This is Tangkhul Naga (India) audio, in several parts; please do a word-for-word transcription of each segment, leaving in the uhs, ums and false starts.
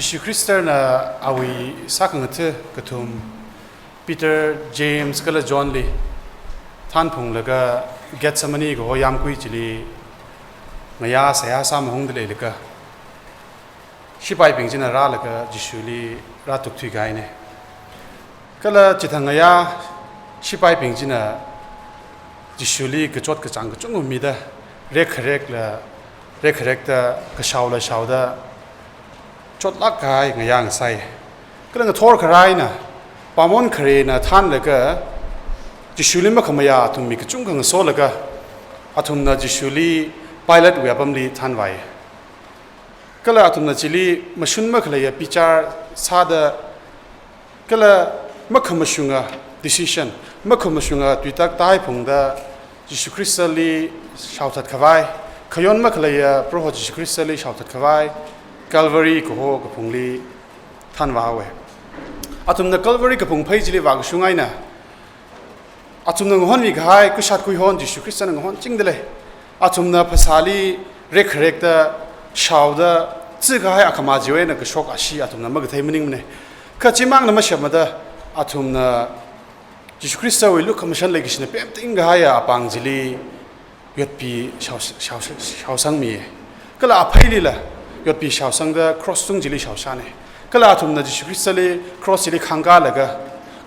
Jishu Khristana awui sākhangatha kathum Peter, James kala John li thanphunglaga Gethsemane kaho yāmgui chili ngayā seihā sāmahungda leilaga, shipaibing china rālaga Jishuli rātukthui kahaina. Kala chithang ngayā shipaibing china Jishuli kachot kachāng kachungkha mida, rekkharekla rekkharekta, kashaola shaoda, chotlāk kahai ngayā ngasai. Kala ngathor kharā eina pāngmon kharena thanlaga Jishuli makhamayā athum mi kachungkha ngasolaga, athumna Jishuli Pilatewui apamli thanvai. Kala athumna chili mashun makhaleiya bichar sāda, kala makhamashunga decision, makhamashunga tuitak taiphungda Jishu Khristali shaothat khavai, khayon makhaleiya Proho Jishu Khristali shaothat khavai, Calvary kaho kaphungli thanvāhaowa. Athumna Calvary kaphung phei chili vākashung eina, athumna ngahonmi kahai kushat kuihon Jishu Khristana ngahonchingda lei. Athumna phasāli rekkharekta shaoda, tsi kahai akhama chiwui eina kashok ashee athumna makathei maningmana. Kha chimangna mashapmada, athumna Jishu Khristawui lukhamashan leikashina pemting kahaiya apāng chili yotpi shao, shao, shaosangmi. Kala apheilila yotpi shaosangda cross tung chili shaoshāna. Kala athumna Jishu Khristali cross chili khangkālaga,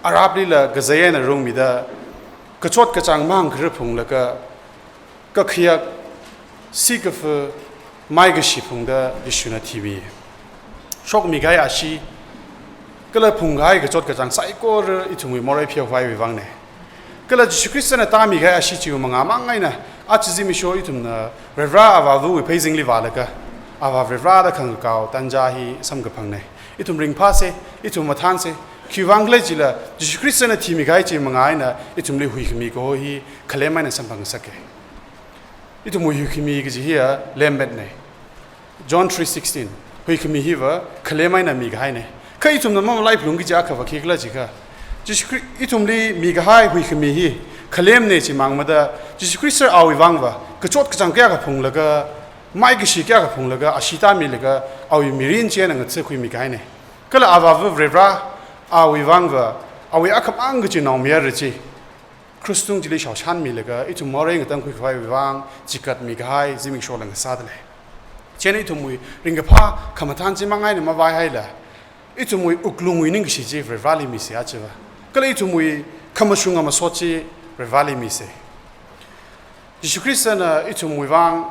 araplila kazei eina rungmida, kachot kachāng mahāngkharā phunglaga, kakhayak, sikafa, maikashi phungda Jishuna thimi. Shokmi kahai ashee kala phungkahai kachot kachāng saikora ithumwui morei pheokhavaiwui vangna. Kala Jishu Khristana tāmi kahai ashee chiwui mangāmang eina, aja zimiksho ithumna Varivara Avāvawui pheizingli vālaga, Avā Varivara da khangakao tanja hi samkaphangna. Ithum ringphāsa, ithum mathānsa, khiwui vang khala jila Jishu Khristana thimi kahai chiwui mangā eina ithumli huikhami kaho hi khalem eina samphangngasaka. Ithumwui huikhami kaji hiya lemmetna. John three sixteen, huikhami hiva khalem eina mikahaina. Kha ithumna mamalaiphalungki kaji akhava khikhala jiakha, Jishu Khri-, ithumli mikahai huikhami hi khalemna chimangmada, Jishu Khrista awui vangva kachot kachāng kayākha phunglaga, maikashi kayākha phunglaga, ashee tāmilaga, awui mirin chi eina ngathakhuimi kahaina. Kala Avāva Varivara awui vangva, awui akhamang kachi naomayara chi cross tung chili shaoshanmilaga, ithum morei ngatangkhui khavaiwui vang chikatmi kahai zimikshola ngasāda lei. Chieina ithumwui ringkaphā khamathān chimang eina mavaihaila, ithumwui wuklungwui ningkashi chi Varivarali misa chiva, kala ithumwui khamashunga masot chi Varivarali misa. Jishu Khristana ithumwui vang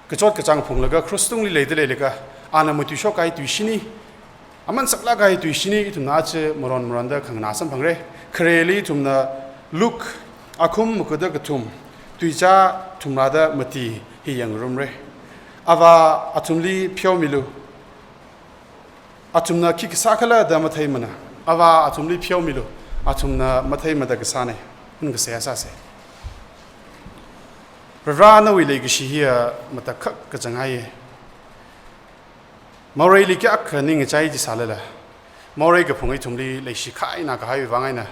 kachot kachāng phunglaga cross tungli leida leilaga, ana matuishok kahai tui shini, aman saklāk kahai tui shini ithumna aja maron maronda khanganā samphangra. Khareli ithumna Luke akhum makuda kathum, tuizā thumrāda mati hi yangngarumra. Avā athumli pheomilu, athumna khi kasā khala da matheimana. Avā athumli pheomilu, athumna matheimada kasāna. Hun kaseihā sāsa. Varivara, nawui leikashi hiya matakhak kachānghaiya. Moreili kayākha ningkachai chi sālala, morei kaphung ithumli leishi khaina kahaiwui vang eina,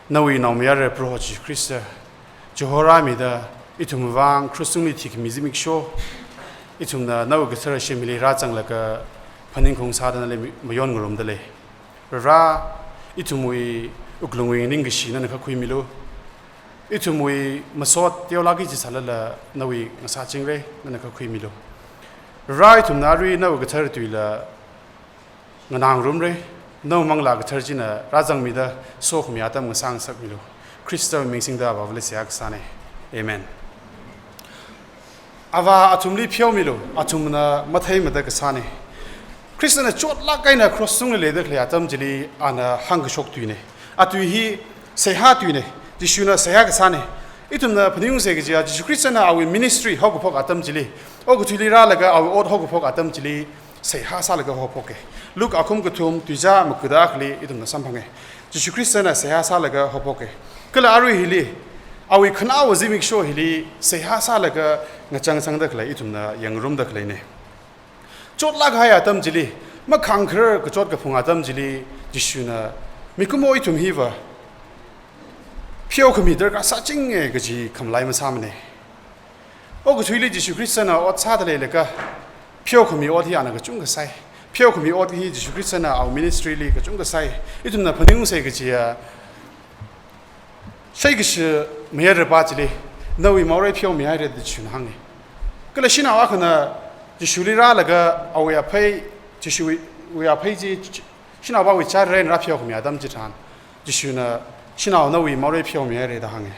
nawui naomayara Proho Jishu Khrista chihorāmida, ithumwui vang cross tungli thikhami zimiksho, ithumna nawui kathara shimli rāzanglaga phaningkhaung sāda nali mayon ngarumda lei. Varivara, ithumwui wuklungwui ningkashi nana khakhuimilu. Ithumwui masot teolāki chi sālala nawui ngasāchingra, nana khakhuimilu. Varivara, ithumna arui nawui kathara tuila nganāngarumra, nawui manglā kathara china rāzangmida sokhami atam ngasāngasakmilu. Khristawui ming singda Avāvali seihā kasāna. Amen. Avā athumli pheomilu, athumna matheimada kasāna. Khristana chotlāk eina cross tungli leida khalei atam chili ana hāngkashok tuina. Atui hi seihā tuina, Jishuna seihā kasāna. Ithumna phaningungsa kajiya, Jishu Khristana awui ministry haokaphok atam chili, okathuili rālaga awui ot haokaphok atam chili, seihā sālaga haophoka. Luke akhum kathum, tuizā makuda akhali ithumna samphanga. Jishu Khristana seihā sālaga haophoka. Kala arui hili, awui khanaowa zimiksho hili seihā sālaga ngachang sangda khalei ithumna yangngarumda khaleina. Chotlāk kahai atam chili, makhāngkharar kachot kaphung atam chili, Jishuna mikumo ithum hiva pheokhami darkar sāchinga kaji khamalai masāmana. Okathuili Jishu Khristana ot sāda leilaga, pheokhami ot hi ana kachungkha sai. pheokhami ot hi Jishu Khristana awui ministry li kachungkha sāi. Ithumna phaningungsei kajiya, shaikashi mayarpa chili, nawui morei pheomihaira da Jishuna hānga. Kala shanao akhana Jishuli rālaga awui aphei, Jishuwui aphei chi, shanaopawui chara eina rāpheokhami atam chitharan, Jishuna, "Shanao, nawui morei pheomihaira" da hānga.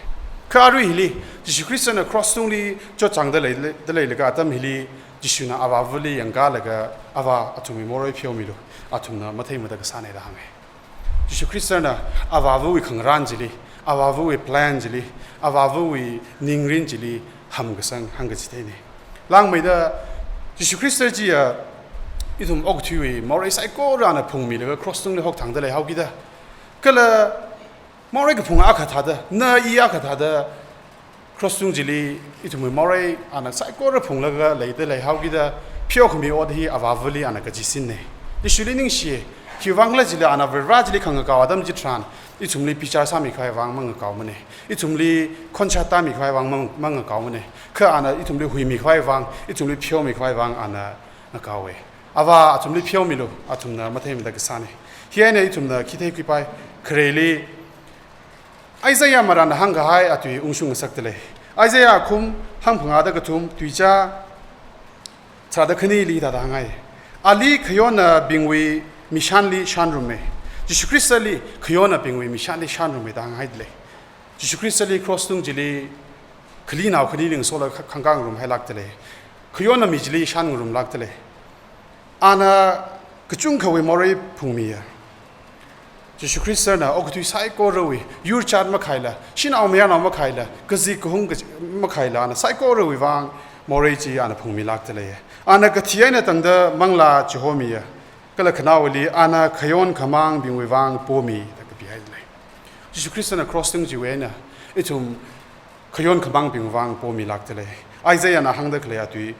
Kha arui hili, Jishu Khristana cross tungli chotchāngda lei, da leilaga atam hili, Jishuna Avāvali yangkālaga, "Avā, athumwui morei pheomilu, athumna matheimada kasāna" da hānga. Jishu Khristana Avāvawui khangarān chili, Avāvawui plan chili, Avāvawui ningrin chili hamkasang hāngkachitheina. Langmeida, Jishu Khrista chiya ithum okathuiwui morei saikorana phungmilaga cross tungli hokthangda leihaokida, kala morei kaphung akha thāda, na i akha thāda, cross tung chili ithumwui morei ana saikora phunglaga leida leihaokida, pheokhami ot hi Avāvali ana kachisinna. Jishuli ningshi, khiwuivang khala chili ana Vare chili khangakao atam chitharan, ithumli bichar sāmikhavai vang mangakaomana. Ithumli khonshat tāmikhavai vang mang-, mangakaomana. Kha ana ithumli huimikhavai vang, ithumli pheomikhavai vang ana ngakaowa. "Avā, athumli pheomilu, athumna matheimada kasāna." Hi eina ithumna khi theikhuipai, khareli, Isaiah marānna hāngkahai atui ungshung ngasakda lei. Isaiah akhum hangphangāda kathum, tuizā tharāda khanili hithāda hānghai. "Ali khayonnabingwui mishanli shānruma." Jishu Khristali khayonnabingwui mishanli shānruma da hānghaida lei. Jishu Khristali cross tung chili khalinao khani lingsola kha-, khangkāngarumhailākda lei. Khayonna mi chili shānngarumlākda lei. Ana kachungkhawui morei phungmiya. Jishu Khristana okathui saikorawui, yurchat makhaila, shanao mayarnao makhaila, kazip kahung kaj-, makhaila, ana saikorawui vang morei chi ana phungmilākda lei. Ana kathi eina tangda manglā chihomiya. Kala khanaowali ana khayon khamangbingwui vang pomi da kapihaida lei. Jishu Khristana cross tung chiwui eina ithum khayon khamangbing vang pomilākda lei. Isaiahna hāngda khalei atui,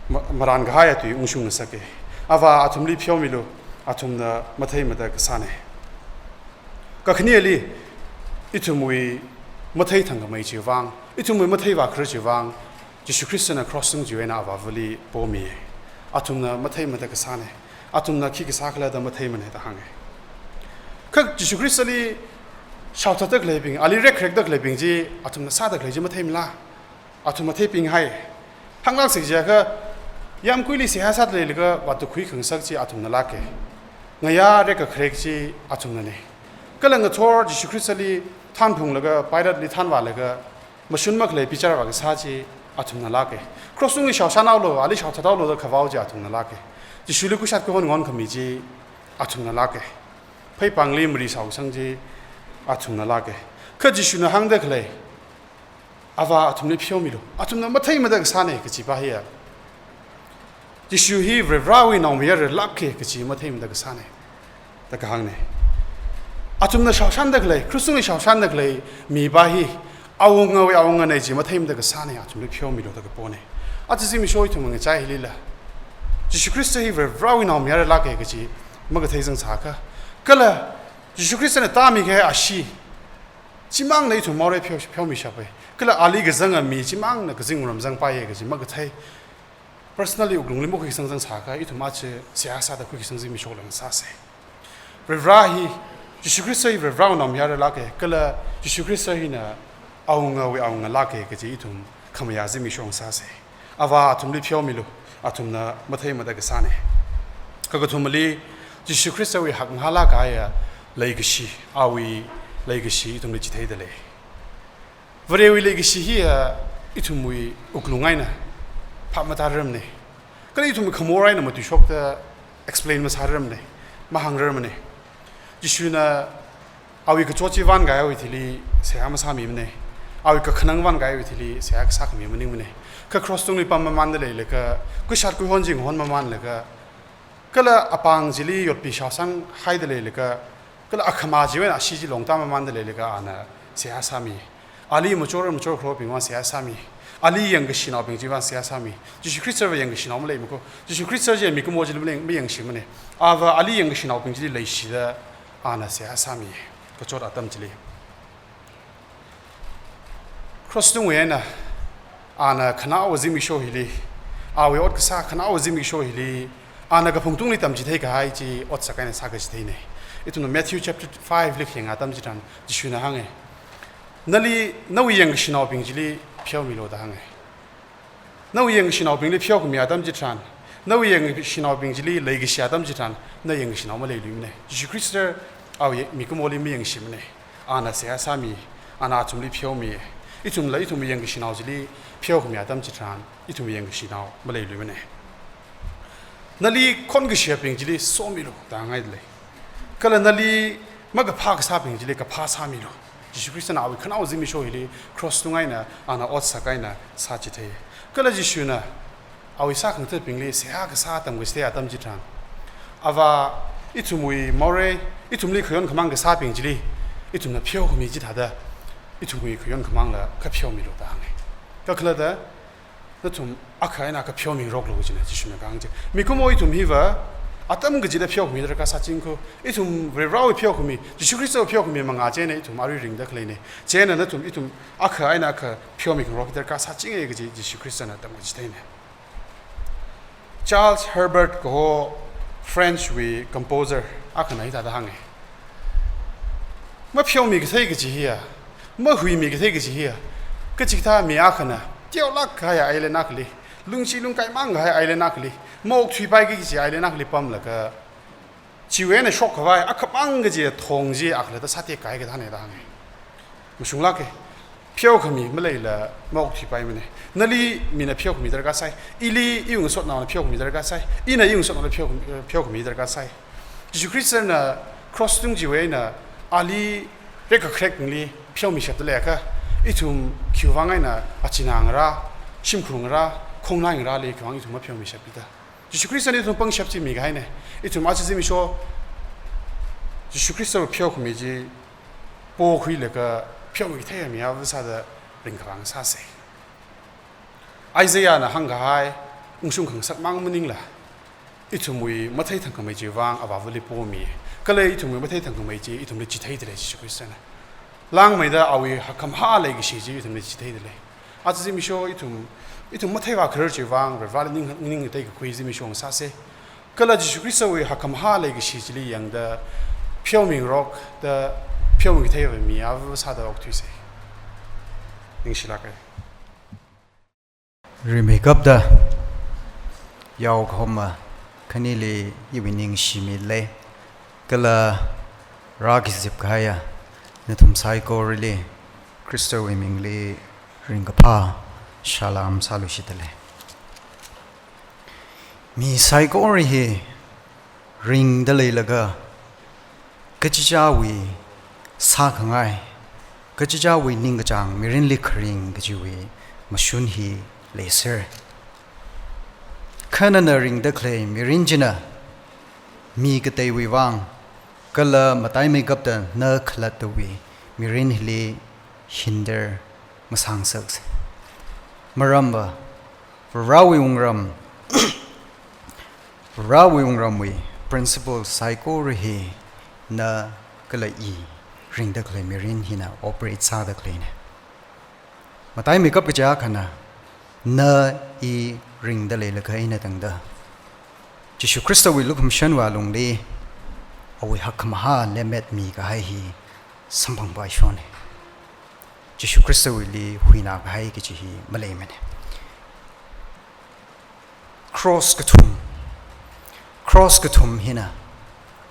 ma-, marānkahai atui ungshung ngasaka. "Avā, athumli pheomilu, athumna matheimada kasāna." Kakhaneli, ithumwui mathei thangkhamei chiwui vang, ithumwui mathei vākhara chiwui vang, Jishu Khristana cross tung chiwui eina Avāvali pomi. Athumna matheimada kasāna. Athumna khi kasā khala da matheimana da hānga. Kha Jishu Khristali shaothatda khaleibing, ali rekkharekda khaleibing chi, athumna sāda khalei chi matheimala? Athum matheipinghai. Hānglāksei jiakha, yāmguili seihā sāda leilaga vātukhui khangasak chi athumnalāka. Ngayā rekkakharek chi athumnana. Kala ngathor Jishu Khristali thanphunglaga, Pilateli thanvālaga, mashun makhalei bichar vākasā chi athumnalāka. Cross tungli shaoshānhaolu, ali shaothathaolu da khavao chi athumnalāka. Jishuli kushat kahon ngonkhami chi athumnalāka. Pheipāngli mari shaokasang chi athumnalāka. Kha Jishuna hāngda khalei, "Avā, athumli pheomilu, athumna matheimada kasāna" kajipa hiya, Jishu hi Varivarāwui naomayaralāka kaji matheimada kasāna da kahāngna. Athumna shaoshānda khalei, cross tungli shaoshānda khalei mipa hi awungawui awungana chi matheimada kasāna, "Athumli pheomilu" da kapona. Aja zimiksho ithum ngachai hilila, Jishu Khrista hi Varivarāwui naomayaralāka kaji makathei zangsākha, kala Jishu Khristana tāmikahai ashee chimangna ithum morei pheo-, pheomishapa. Kala ali kazanga mi chimangna kazingram zangpaiya kaji makathei, personally wuklungli makhuikasang zangsākha, ithum aja seihā sāda khuikasang zimikshola ngasāsa. Varivarā hi, Jishu Khrista hi Varivarāwui naomayaralāka, kala Jishu Khrista hina awungawui awungalāka kaji ithum khamayā zimiksho ngasāsa. "Avā, athumli pheomilu, athumna matheimada kasāna." Kakathumali, Jishu Khristawui hakmahālāk kahaiya leikashi, awui leikashi ithumli chitheida lei. Varewui leikashi hiya ithumwui wuklung eina phap matāramana. Kala ithumwui khamor eina matuishokta explain masāramana, mahāngrarmana. Jishuna awui kachot chi vānkahaiwui thili seihā masāmimana. Awui kakhanang vānkahaiwui thili seihā kasā khami maningmana. Kha cross tungli pammamanda leilaga, kushat kuihon chi ngahon mamanlaga, kala apāng chili yotpi shaosanghaida leilaga, kala akhama chiwui eina ashee chi longtā mamanda leilaga ana seihā sāmi. Ali machor machorkharobing vang seihā sāmi. Ali yangkashinaobing chi vang seihā sāmi. Jishu Khristava yangkashinao maleimako. Jishu Khrista chi mikumo chili malei, mayangshimana. Ava ali yangkashinaobing chili leishida ana seihā sāmi. Kachot atam chili. Cross tungwui eina ana khanaowa zimiksho hili, awui ot kasā khanaowa zimiksho hili, Ana kaphung tungli tamchithei kahai chi otsak eina sākachitheina. Ithumna Matthew chapter five li khayang atam chitharan Jishuna hānga, nali, nawui yangkashinaobing chili pheomilu da hānga. Nawui yangkashinaobingli pheokhami atam chitharan, nawui yangkashinaobing chili leikashi atam chitharan, na yangkashinao maleiluimana. Jishu Khrista awui mikumoli mayangshimanei. Ana seihā sāmi, ana athumli pheomi. Ithumla ithumwui yangkashinao chili pheokhami atam chitharan, ithumwui yangkashinao maleiluimana. Nali khonkashiyabing chili somilu da hāngngaidalei. Kala nali makaphā kasābing chili kaphā sāmilu. Jishu Khristana awui khanao zimiksho hili cross tungli eina ana otsak eina sāchithei. Kala Jishuna awui sākhangathabingli seihā kasā tamkachithei atam chitharan, Avā, ithumwui morei, ithumli khayon khamāng kasābing chili ithumna pheokhami chithāda, ithumwui khayon khamāngla kha pheomilu da hānga. Kha khalatta, nathum akha eina akha pheomingaroklu kajina Jishuna kahāng chi. Mikumo ithum hiva atam kachida pheokhami darkar sāchingkhu. Ithum Varivarāwui pheokhami, Jishu Khristawui pheokhami mangā chieina ithum arui ringda khaleina. Chieina nathum ithum akha eina akha pheomingarokki darkar sāchinga kaji Jishu Khristana tamkachitheina. Charles Herbert kaho French wui composer akhana hithāda hānga, mapheomikathei kaji hiya, mahuimikathei kaji hiya, kachikathā mi akhana teolāk kahaiya island akhali, lungshi lungkai māng kahaiya island akhali, maokthuipai kaji island akhali pamlaga, chiwui eina shokkhavai akhamāng kaji thong chi akhalatta sātek kahai kathāna da hānga. Mashunglāka. Pheokhami maleila maokthuipaimana. Nali mina pheokhami darkar sai. Ili iwui ngasotnaona pheokhami darkar sai. Ina iwui ngasotnaona pheokhami, pheokhami darkar sai. Jishu Khristana cross tung chiwui eina ali rekakharekli pheomishapda leiakha, ithum khiwuivang eina achina ngarā, shimkhur ngarā, khongnai ngarāli khiwuivang ithum mapheomishapkida? Jishu Khristana ithum pangshap chi mikahaina. Ithum aja zimiksho Jishu Khristawui pheokhami chi pokhuilaga pheomikatheiya mi ava sāda ringkhavā ngasāsa. Isaiahna hāngkahai ungshung khangasak māng maningla, ithumwui matheithangkhamei chiwui vang Avāvali pomi. Kala ithumwui matheithangkhamei chi ithumli chitheidalei Jishu Khristana. Langmeida awui hakkhamahā leikashi chi ithumli chitheidalei. Aja zimiksho ithum, ithum matheivā kharar chiwui vang Varivarāli ning, ning ngateikakhui zimiksho ngasāsa. Kala Jishu Khristawui hakkhamahā leikashi chili yangda pheomingarokda, pheomikatheiya mi ava sāda okthuisa. Ningshilāka. Rimeikapta yaokahoma khanili iwui ningshimilei. Kala rākazip kahaiya nathum saikorali Khristawui mingli ringkaphā salam sāluishitdalei. Mi saikora hi ringda leilaga, kachichāwui sākhangai, kachichāwui ningkachāng mirinli kharing kajiwui mashun hi leiser. Kha nana ringda khalei mirin china mi kateiwui vang, kala mataimeikapta na khalattawui mirin hili hinder masāngasaksa. Maramva, Varewui wungram, Varewui wungramwui principle saikora hi na kala i ringda khalei mirin hina operate sāda khaleina. Mataimeikap kaja akhana, na i ringda leilaga eina tangda Jishu Khristawui lukhamashanwui alungli awui hakkhamahā lemmet mikahai hi samphangpaishona. Jishu Khristawuili huinakahai kaji hi maleimana. Cross kathum, cross kathum hina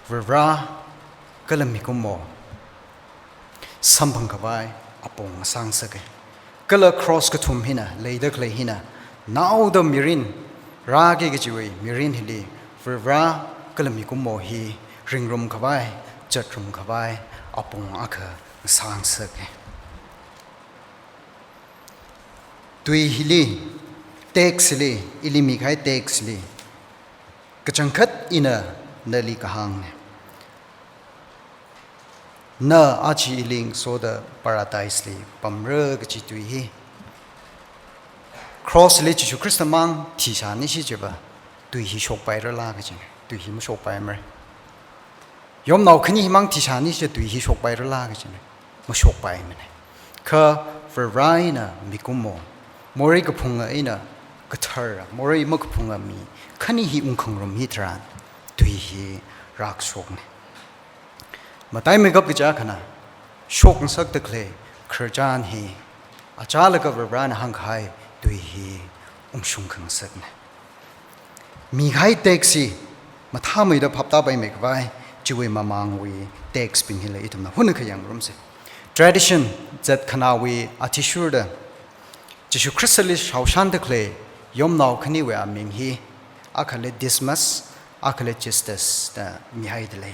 Varivara kala mikumo samphangkhavai apong sāngasaka. Kala cross kathum hina, leida khalei hina, naoda mirin, rāki kajiwui mirin hili, Varivara kala mikumo hi ringrumkhavai, chatrumkhavai apong akha sāngasaka. Tui hili, text hili, ili mikahai text hili, kachangkhat ina nali kahāngna. Na aja ili ngasoda paradise li pamra kaji tui hi. Cross li Jishu Khrista mang thisani shi jiva, tui hi shokpairala kajina, tui hi mashokpaimara. Yomnao khani himang thisani shi tui hi shokpairala kajina, mashokpaimana. Kha Varivara eina mikumo, morei kaphunga eina kathara, morei makaphunga mi khani hi ungkhangarum hitharan, tui hi rākashokna. Mataimeikap kaja akhana, shokngasakda khalei khararchan hi, achālakha Varivarana hāngkahai tui hi ungshung khangasakna. Mikahai text hi mathāmeida phaptāpaimei khavai, chiwui mamangwui text bing hila ithumna hunakhayang ngarumsa. Tradition zatkhanāwui athishurda Jishu Khristali shaoshanda khalei yomnao khaniwui aming hi, akhali Dismas, akhali Justus da mihaida lei.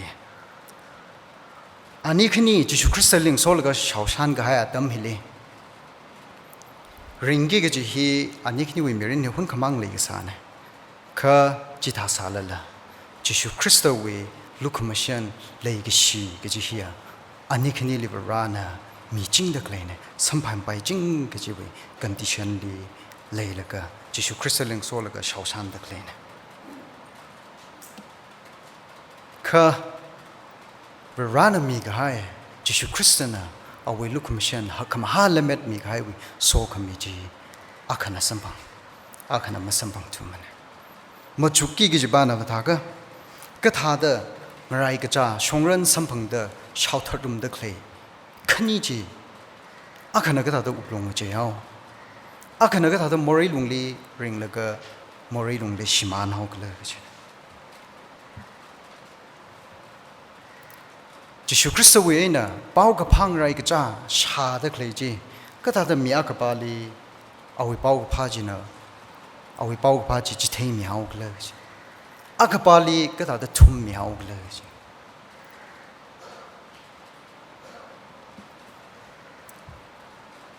Ani khani Jishu Khristali ngasolaga shaoshan kahai atam hili, ringki kaji hi ani khaniwui mirin hi hunkhamang leikasāna. Kha chithā sālala, Jishu Khristawui lukhamashan leikashi kaji hiya, ani khanili Varena michingda khaleina, samphangpaiching kajiwui condition li leilaga, Jishu Khristali ngasolaga shaoshanda khaleina. Kha Varena mikahai, Jishu Khristana awui lukhamashan hakkhamahā lemmet mikahaiwui sokhami chi akhana samphang, akhana masamphangthumana. Machukki kaji pāna kathākha, kathāda ngaraikacha shongran samphangda shaotharumda khalei khani chi, akhana kathāda wuklung ngacheihao, akhana kathāda morei lungli ringlaga morei lungli shimānhaokhala kaji. Jishu Khristawui eina paokaphā ngaraikacha shāda khalei chi, kathāda mi akhapāli awui paokaphā china, awui paokaphā chi chitheimihaokhala kaji. Akhapāli kathāda thummihaokhala kaji.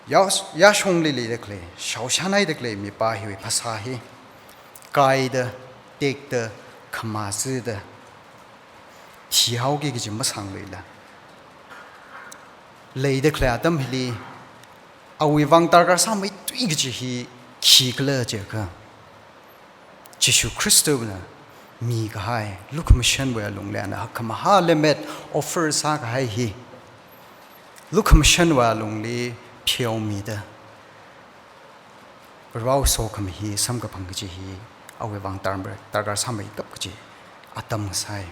Yao, yāshongli leida khalei, shaoshanhaida khalei mipā hiwui phasā hi, kaida, tekta, khamazida thihaoki kaji masāngluila, leida khalei atam hili awui vang darkar sāmeithui kaji hi khikhala jiakha, Jishu Khristana mikahai lukhamashanwui alungli ana hakkhamahā lemmet offer sākahai hi, lukhamashanwui alungli pheomida, Varewui sokhami hi samkaphang kaji hi awui vang darkar, darkar sāmeikap kaji atam ngasai.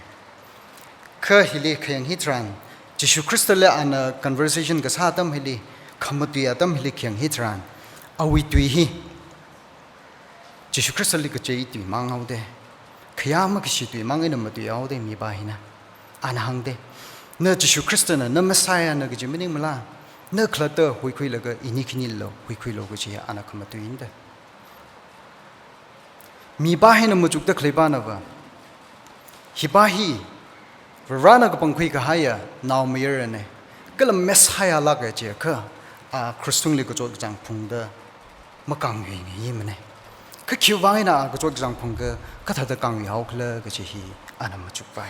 Kha hili khayang hitharan, Jishu Khristali ana conversation kasā atam hili, khamatui atam hili khayang hitharan, awui tui hi Jishu Khristali kachei tui mang haoda, khayā makashi tui mang eina matuihaoda mipā hina. Ana hāngda, na Jishu Khristana, na Messiah na kaji maningmala, na khalatta huikhuilaga ini khanilo huikhuilo kaji ana khamatuina da. Mipā hina machukda khalei pānava, hipā hi Varena kapangkhui kahaiya naomayarana, kala Messiah lāka jiakha, a krush tungli kachot kachāng phungda makāngyui ngayimana. Kha khiwui vang eina kachot kachāng phungkha kathāda kāngyuihaokhala kaji hi ana machukpai.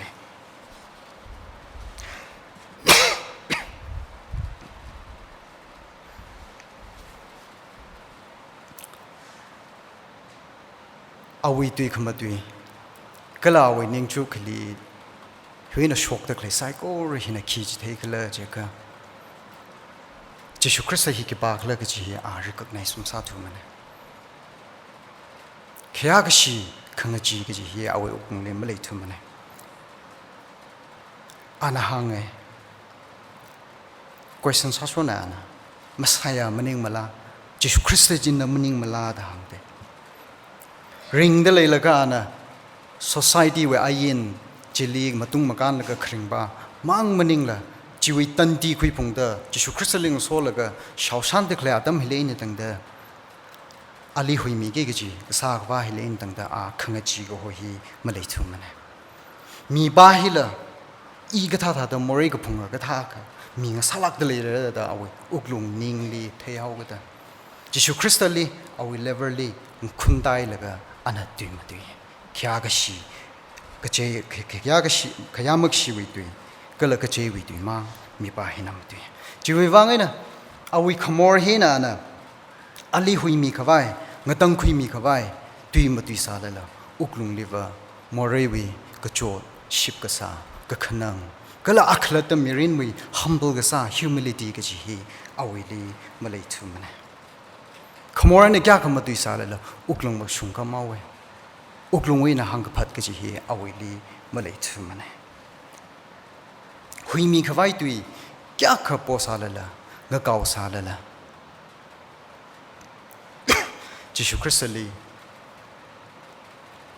Awui tui khamatui, kala awui ningchuk khali, huina shokda khalei saikora hina khi chitheikhala jiakha, Jishu Khrista hi khipākhala kaji hi a recognize masāthumana. Khayā kashi khangachee kaji hi awui wuklungli maleithumana. Ana hānga, question sāshona ana, Messiah maningmala, Jishu Khrista china maningmala da hāngda. Ringda leilaga ana, society wui ain chili matung makānlaga kharingpā mang maningla, chiwui tandi khuiphungda, Jishu Khristali ngasolaga shaoshanda khalei atam hili eina tangda, ali huimiki kaji kasā khavā hili eina tangda a khangachee kaho hi maleithumana. Mipā hila, i kathāthāda morei kaphunga kathākha mi ngasālākda leira da awui wuklung ningli theihaokida, Jishu Khristali awui level li ngakhundailaga ana tui matui. Khayā kashi, kachei, kha-, khayā kashi, khayā makashiwui tui, kala kacheiwui tui mang mipā hina matui. Chiwui vang eina, awui khamor hina ana, ali huimi khavai, ngatangkhuimi khavai, tui matuisālala, wuklungliva moreiwui kachot, shipkasā, kakhanang, kala akhalatta mirinwui humble kasā, humility kaji hi awuili maleithumana. Khamor eina kayākha matuisālala, wuklung mashungkhamhaowa. Wuklungwui eina hāngkaphat kaji hi awuili maleithumana. Huimi khavai tui kayākha posālala, ngakaosālala, Jishu Khristali,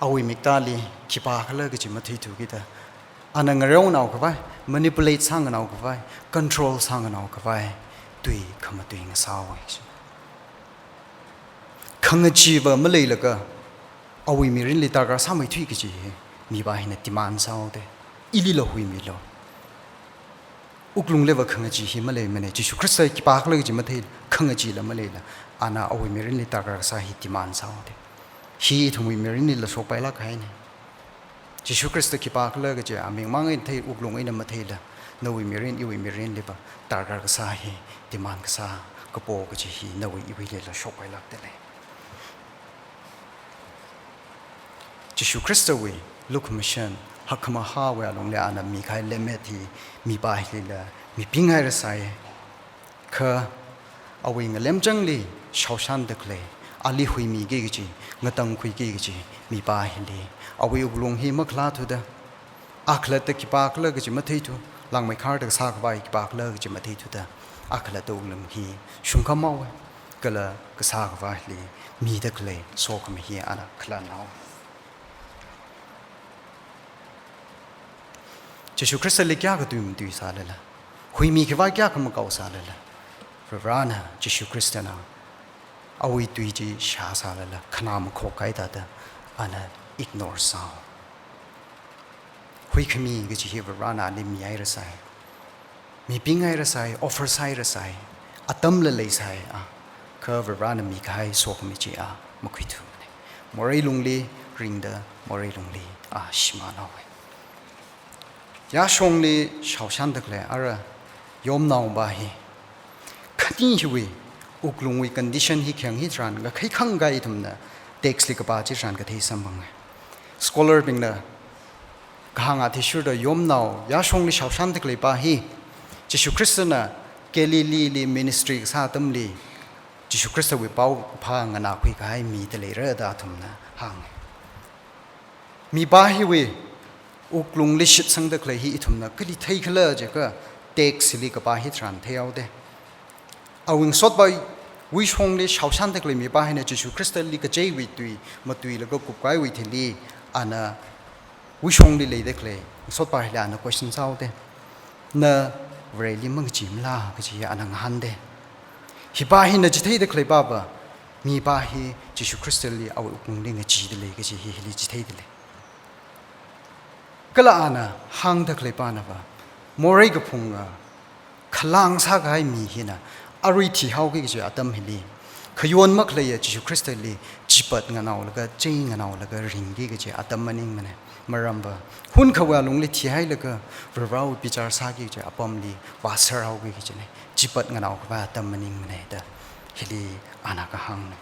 awui miktāli khipākhala kaji matheithukida, ana ngareonao khavai, manipulate sānganao khavai, control sānganao khavai tui khamatui ngasāhaowa. Khangacheeva maleilaga, awui mirinli darkar sāmeithui kaji hi mipā hina demand sāhaoda, ilila huimilu. Wuklungliva khangachee hi maleimana. Jishu Khrista khipākhala kaji mathei, khangacheela maleila, ana awui mirinli darkar kasā hi demand sāhaoda. Hi ithumwui mirinlila shokpailāk kahaina. Jishu Khrista khipākhala kaji amingmang eina thei, wuklung eina matheila, nawui mirin, iwui mirinliva darkar kasā hi, demand kasā kapo kaji hi nawui iwuilila shokpailākda lei. Jishu Khristawui lukhamashan, hakmahāwui alungli ana mikahai lemmet hi mipā hilila mipinghairasai. Kha awui ngalemchangli shaoshānda khalei, ali huimiki kaji, ngatangkhuiki kaji mipā hili, awui wuklung hi makhalāthuda, a khalatta khipākhala kaji matheithu, langmeikharda kasā khavai khipākhala kaji matheithuda, a khalatta wuklung hi shungkhamhaowa, kala kasā khavāli mida khalei sokhami hi ana khalanhaowa. Jishu Khristali kayākha tui matuisālala, huimi khavai kayākha makaosālala, Varivarana, Jishu Khristana awui tui chi shāsālala, khanā makhok kahai thāda ana ignore sāhaowa. Huikhami kaji hi Varivarana ali mihairasai, mipinghairasai, offer sāhairasai, atamla leisai, a, kha Varivarana mikahai sokhami chi a makhuithumana. Morei lungli ringda, morei lungli a shimānhaowa. Yāshongli shaoshānda khalei ara yomnaopā hi, khani hiwui wuklungwui condition hi khayang hitharan, ngakhai khangkahai ithumna text li kapā chitharan kathei samphanga. Scholar bingna kahāng athishurda yomnao yāshongli shaoshānda khaleipā hi, Jishu Khristana Galilee li ministry kasā atamli, Jishu Khristawui paokaphā nganākhui kahai mida leira da athumna hānga. Mipā hiwui wuklungli shitsangda khalei hi ithumna kali theikhala jiakha, text li kapā hitharan theihaoda. Awui ngasotpā wuishongli shaoshānda khalei mipā hina Jishu Khristali kacheiwui tui matuilaga kupkahaiwui thili, ana wuishongli leida khalei ngasotpā hili ana question sāhaoda. Na Vareli mangacheemala kaji ana ngahānda. Hipā hina chitheida khaleipāva, mipā hi Jishu Khristali awui wuklungli ngacheeda lei kaji hi hili chitheida lei. Kala ana hāngda khaleipānava, morei kaphunga khalāng sākahai mi hina arui thihaoki kaji atam hili, khayon makhaleiya Jishu Khristali chipat nganaolaga, chei nganaolaga ringki kaji atam maningmana. Maramva, hunkhawui alungli thihailaga Varivarawui bichar sāki kaji apamli vāserhaoki kajina. Chipat nganaokhavai atam maningmana da hili ana kahāngna.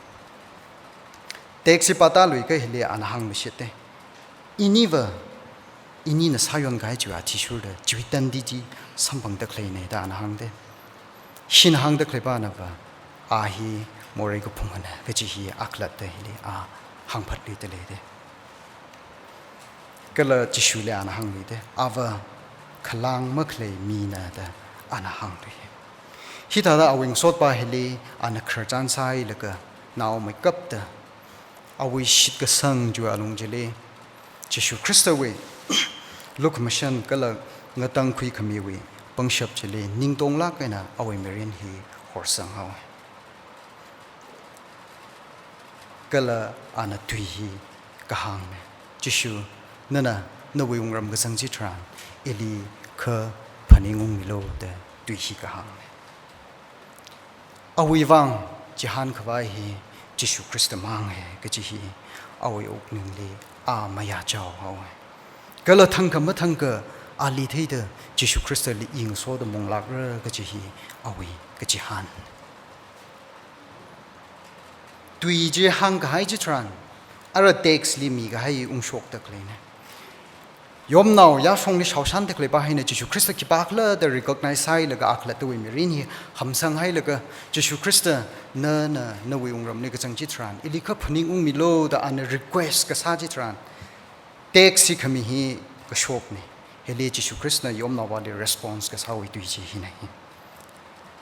Text hi pātāluikha hili ana hāngluishitta. Iniva, inina sāyonkahai chiwui athishurda, chiwui tandi chi samphangda khaleina da ana hāngda. Hina hāngda khaleipānava, a hi morei kaphungana kaji hi a khalatta hili a hāngphatluida leida. Kala Jishuli ana hāngluida, ava khalāng makhalei mina da ana hānglui. Hithāda awui ngasotpā hili ana khararchan sāhailaga, naomeikapta awui shitkasang chiwui alung chili, Jishu Khristawui lukhamashan kala ngatangkhui khamiwui pangshap chili ningtonglāk eina awui mirin hi horsanghaowa. Kala ana tui hi kahāngna. Jishu, nana nawui wungram kazang chitharan, ili kha phaningungmilu da tui hi kahāngna. Awui vang chihānkhavai hi Jishu Khrista manga kaji hi awui wuklungli a mayāchaohaowa. Kala thangkha mathangkha ali theida Jishu Khristali i ngasoda munglākra kaji hi awui kachihān. Tui chi hāngkahai chitharan, ara text li mikahai ungshokda khaleina. Yomnao yāshongli shaoshan takleipa hina Jishu Khrista khipākhala da recognize hailaga akhalattawui mirin hi hamsang hailaga, Jishu Khrista, nana nawui wungramli kazang chitharan, ili kha phaningungmilu da ana request kasā chitharan, text hi khami hi kashokna. Hili Jishu Khristana yomnaopali response kasāwui tui chi hina hi.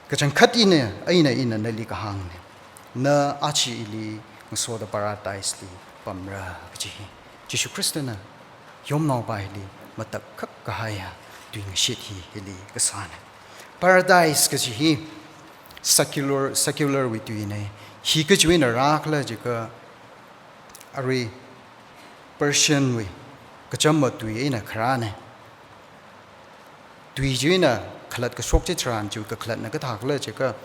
Kachangkhat ina, eina ina nali kahāngna. Na aja ili ngasoda paradise li pamra kaji hi. Jishu Khristana yomnaopa hili matakhak kahaiya tuingashit hi hili kasāna. Paradise kaji hi secular, secular wui tuina. Hi kajiwui eina rākhala jiakha, arui Persian wui kachama tui eina kharāna. Tui chi eina khalat kashok chitharan chi kakhalatna kathākhala jiakha,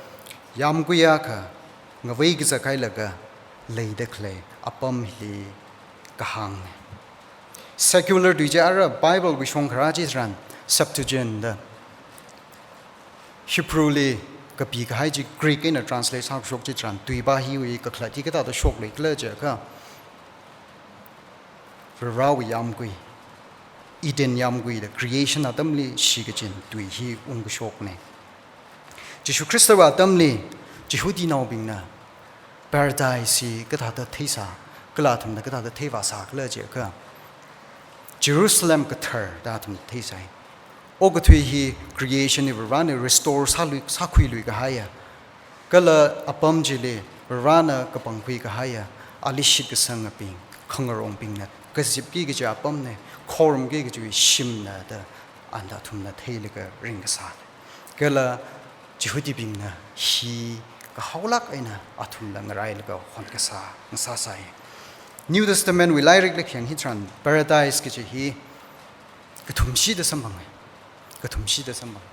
yāmgui akha ngavei kazak hailaga leida khalei apam hili kahāngna. Secular tui chi ara Bible wui shong kharā chitharan Septuagint da, Hebrew li kapi kahai chi Greek eina translate sākashok chitharan, tuipa hiwui kakhalat hi kathāda shokluikhala jiakha, Varewui yāmgui, Eden yāmgui da creation atamli shikachin tui hi ungkashokna. Jishu Khristawui atamli Jihudinaobingna paradise hi kathāda theisā, kala athumna kathāda theivāsākhala jiakha, Jerusalem kathar da athumna theisai. Okathui hi creation hi Varena restore sālui, sākhuilui kahaiya, kala apam chili Varena kapangkhui kahaiya, ali shitkasangabing, khangarongbingna kazipki kaji apamna, khorumki kaji shimna da anda athumna theilaga ringkasā. Kala Jihudibingna hi kahaolāk eina athumla ngarailaga honkasā, ngasāsai. New Testament wui lairikli khayang hitharan paradise kaji hi kathumshida samphanga. Kathumshida samphanga.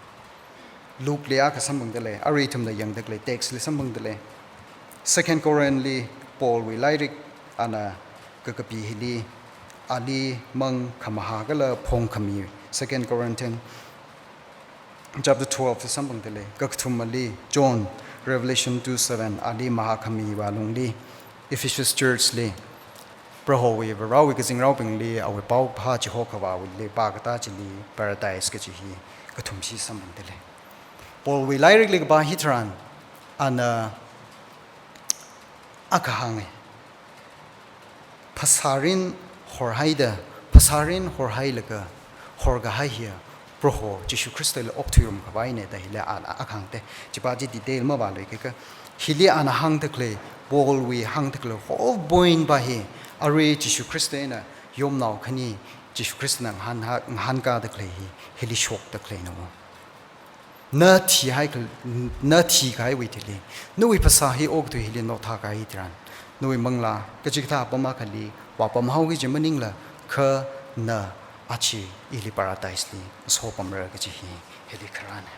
Luke li akha samphangdalei, arui ithumna yangda khalei text li samphangdalei. Second Corinth li Paul wui lairik ana kakapi hili, ali mang khamaha kala phongkhami, Second Corinthians chapter twelve li samphangdalei. Kakathumali John, Revelation two seven, ali mahakhamiwui alungli, Ephesus church li, Prohowui, Varewui kazingraobingli awui paophā chihokhavāwuili pākatā chili paradise kaji hi kathumshi samphangdalei. Paul wui lairikli kapā hitharan ana akha hānga. Phasārin horhaida, phasārin horhailaga horkahai hiya Proho Jishu Khristali okthuirumkhavaina da hili ana akha hāngda. Chipa chi detail mavāluikaka, hili ana hāngda khalei, Paul wui hāngda khalei whole point pa hi, arui Jishu Khrista eina yomnao khani Jishu Khristana ngahān ha, ngahānkāda khalei hi, hili shokda khaleina. Na thihai khal-, na thikahaiwui thili, nawui phasā hi okathui hili notthākahai tharan, nawui manglā kachikathā apam akhali vāpamhaoki kaji maningla, kha na aja ili paradise li sopamra kaji hi, hili kharāna.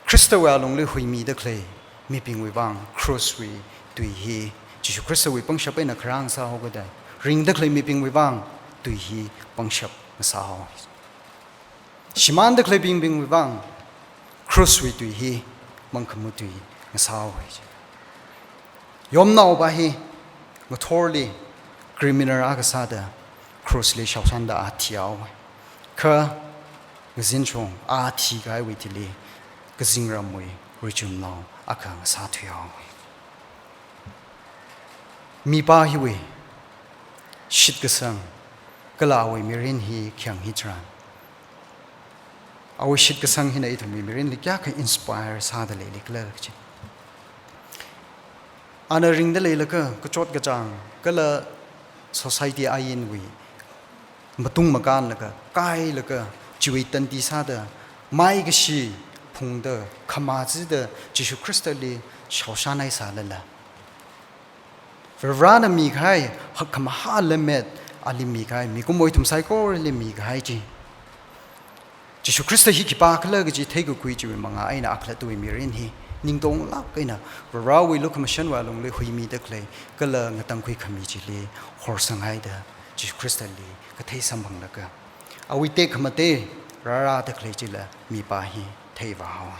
Khristawui alungli huimida khalei mibingwui vang cross wui tui hi Jishu Khristawui pangshap eina kharā ngasāhaokida, ringda khalei mibingwui vang tui hi pangshap ngasāhao. Shimānda khaleibing bingwui vang cross wui tui hi mangkhamā tui ngasāhaowa. Yomnaopa hi ngathorli criminal akha sāda cross li shaoshanda a thihaowa. Kha ngazinshong a thikahaiwui thili kazingramwui richumnao akha ngasāthuihaowa. Mipā hiwui shitkasang kala awui mirin hi khayang hitharan, awui shitkasang hina ithumwui mirinli kayākha inspire sāda leili khala kachi. Ana ringda leilaga kachot kachāng kala society ainwui matung makānlaga, kailaga, chiwui tandi sāda, maikashi phungda, khamā chida, Jishu Khristali shaoshanhaisālala, Varivarana mikahai hakkhamahā lemmet, ali mikahai mikumo ithum saikorali mikahai chi, Jishu Khrista hi khipākhala kaji theikakhui chiwui mangā eina akhalattawui mirin hi ningtonglāk eina Varivarawui lukhamashanwui alungli huimida khalei kala ngatangkhui khami chili horsanghaida, Jishu Khristali kathei samphanglaga, awui tekhamatei rārāda khalei chila mipā hi theivāhaowa.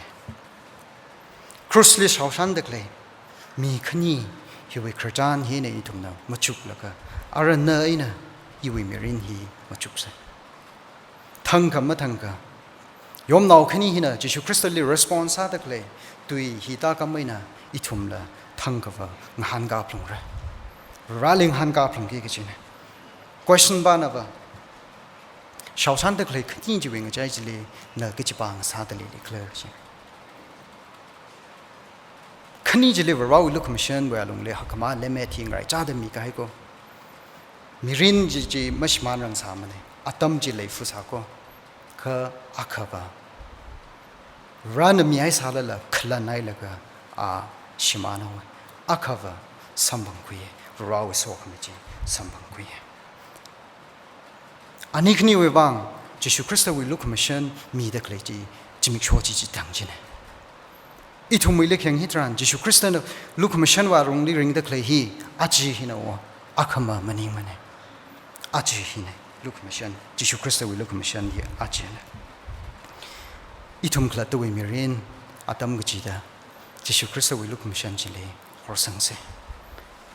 Cross li shaoshanda khalei mi khani hiwui khararchan hina ithumna machuklaga, ara na eina iwui mirin hi machuksei. Thangkha mathangkha, yomnao khani hina Jishu Khristali response sāda khalei tui hi tākam eina ithumla thangkhava ngahānkā phalungra. Vareli ngahānkā phalungki kachina. Question pānava, shaoshanda khalei khani chiwui ngachai chili na kachi pāng sāda leili khala kachi. Khani chili Varewui lukhamashanwui alungli hakkhamā lemmet hi ngaraichāda mikahai ko. Mirin chi chi mashimānrang sāmana. Atam chi leifu sā ko. Kha akhava, Varena mihai sālala khalan hailaga a shimānhaowa. Akhava samphangkhuiya. Varewui sokhami chi samphangkhuiya. Ani khaniwui vang Jishu Khristawui lukhamashan mida khalei chi zimiksho chi chithang china. Ithumwui lekheng hitharan Jishu Khristana lukhamashanwui alungli ringda khalei hi aja hina o, akhama maningmana. Aja hina lukhamashan, Jishu Khristawui lukhamashan hi ajana. Ithum khalattawui mirin atam kachida Jishu Khristawui lukhamashan chili horsangsei.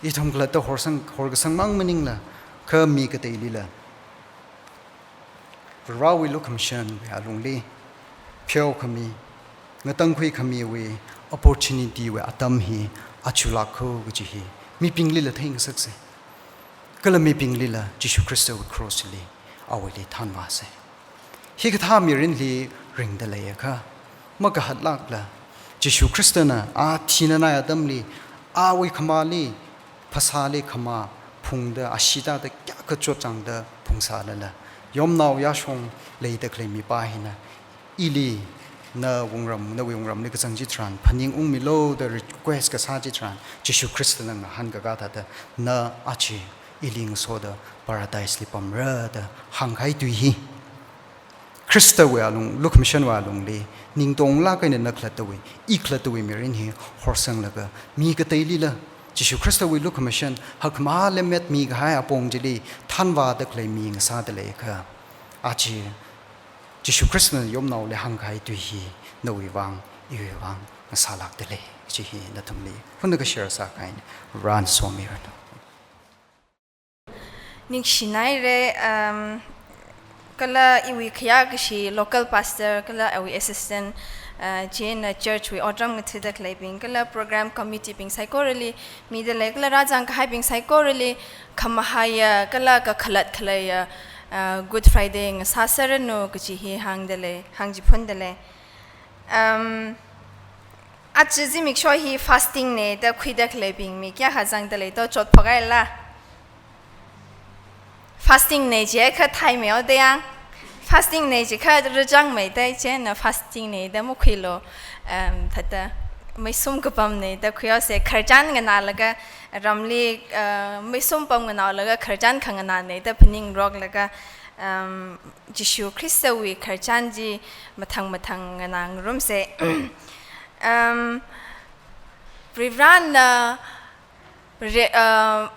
Ithum khalatta horsang, horkasang mang maningla, kha mi kateilila Varewui lukhamashanwui alungli pheokhami, ngatangkhui khamiwui opportunity wui atam hi achulāk ko kachi hi mibinglila theingasaksei. Kala mibinglila Jishu Khristawui cross li awuili thanvāsei. Hikathā mirinli ringda leiakha, makahatlākla, Jishu Khristana a thinanai atamli, awui khamāli, phasāli khamā phungda, ashee tāda kayākha chotchāngda phungsālala, yomnao yāshong leida khalei mipā hina, ili na wungram, nawui wungramli kazang chitharan phaningungmilu da request kasā chitharan, Jishu Khristana ngahānkakā thāda, na aja ili ngasoda paradise li pamra da hāngkahai tui hi Khristawui alung, lukhamashanwui alungli ningtonglāk eina na khalattawui, i khalattawui mirin hi horsanglaga, mi kateilila Jishu Khristawui lukhamashan hakkhamā lemmet mikahai apong chili thanvāda khalei mi ngasāda leiakha, aja Jishu Khristana yomnaoli hāngkahai tui hi nawui vang, iwui vang ngasālākda lei kachi hi nathumli hunakha share sākahaina. Varena somiranu. Ningshinaira, um, kala iwui khayākashi local pastor, kala awui assistant, uh, chieina church wui otram ngathada khaleibing, kala program committee bing saikorali mida lei, kala rāzangkahaibing saikorali khamahaiya, kala kakhalat khaleiya, uh, Good Friday ngasāserranu kachi hi hāngda lei, hāngchiphunda lei. Um, aja zimiksho hi fasting na da khuida khaleibing mi kayākha zangda lei to chotphok haila. Fasting na jiakha thaimeida yang. Fasting na jiakha rāzangmeida, chieina fasting na da makhuilu. Um, thāda meisum kapam na da khuihaosei, khararchan nganālaga ramli, uh, meisum pam nganaolaga khararchan khanganā na da phaningroklaga, um, Jishu Khristawui khararchan chi mathang mathang nganāngarumsei. Um, Varivarana re-, uh,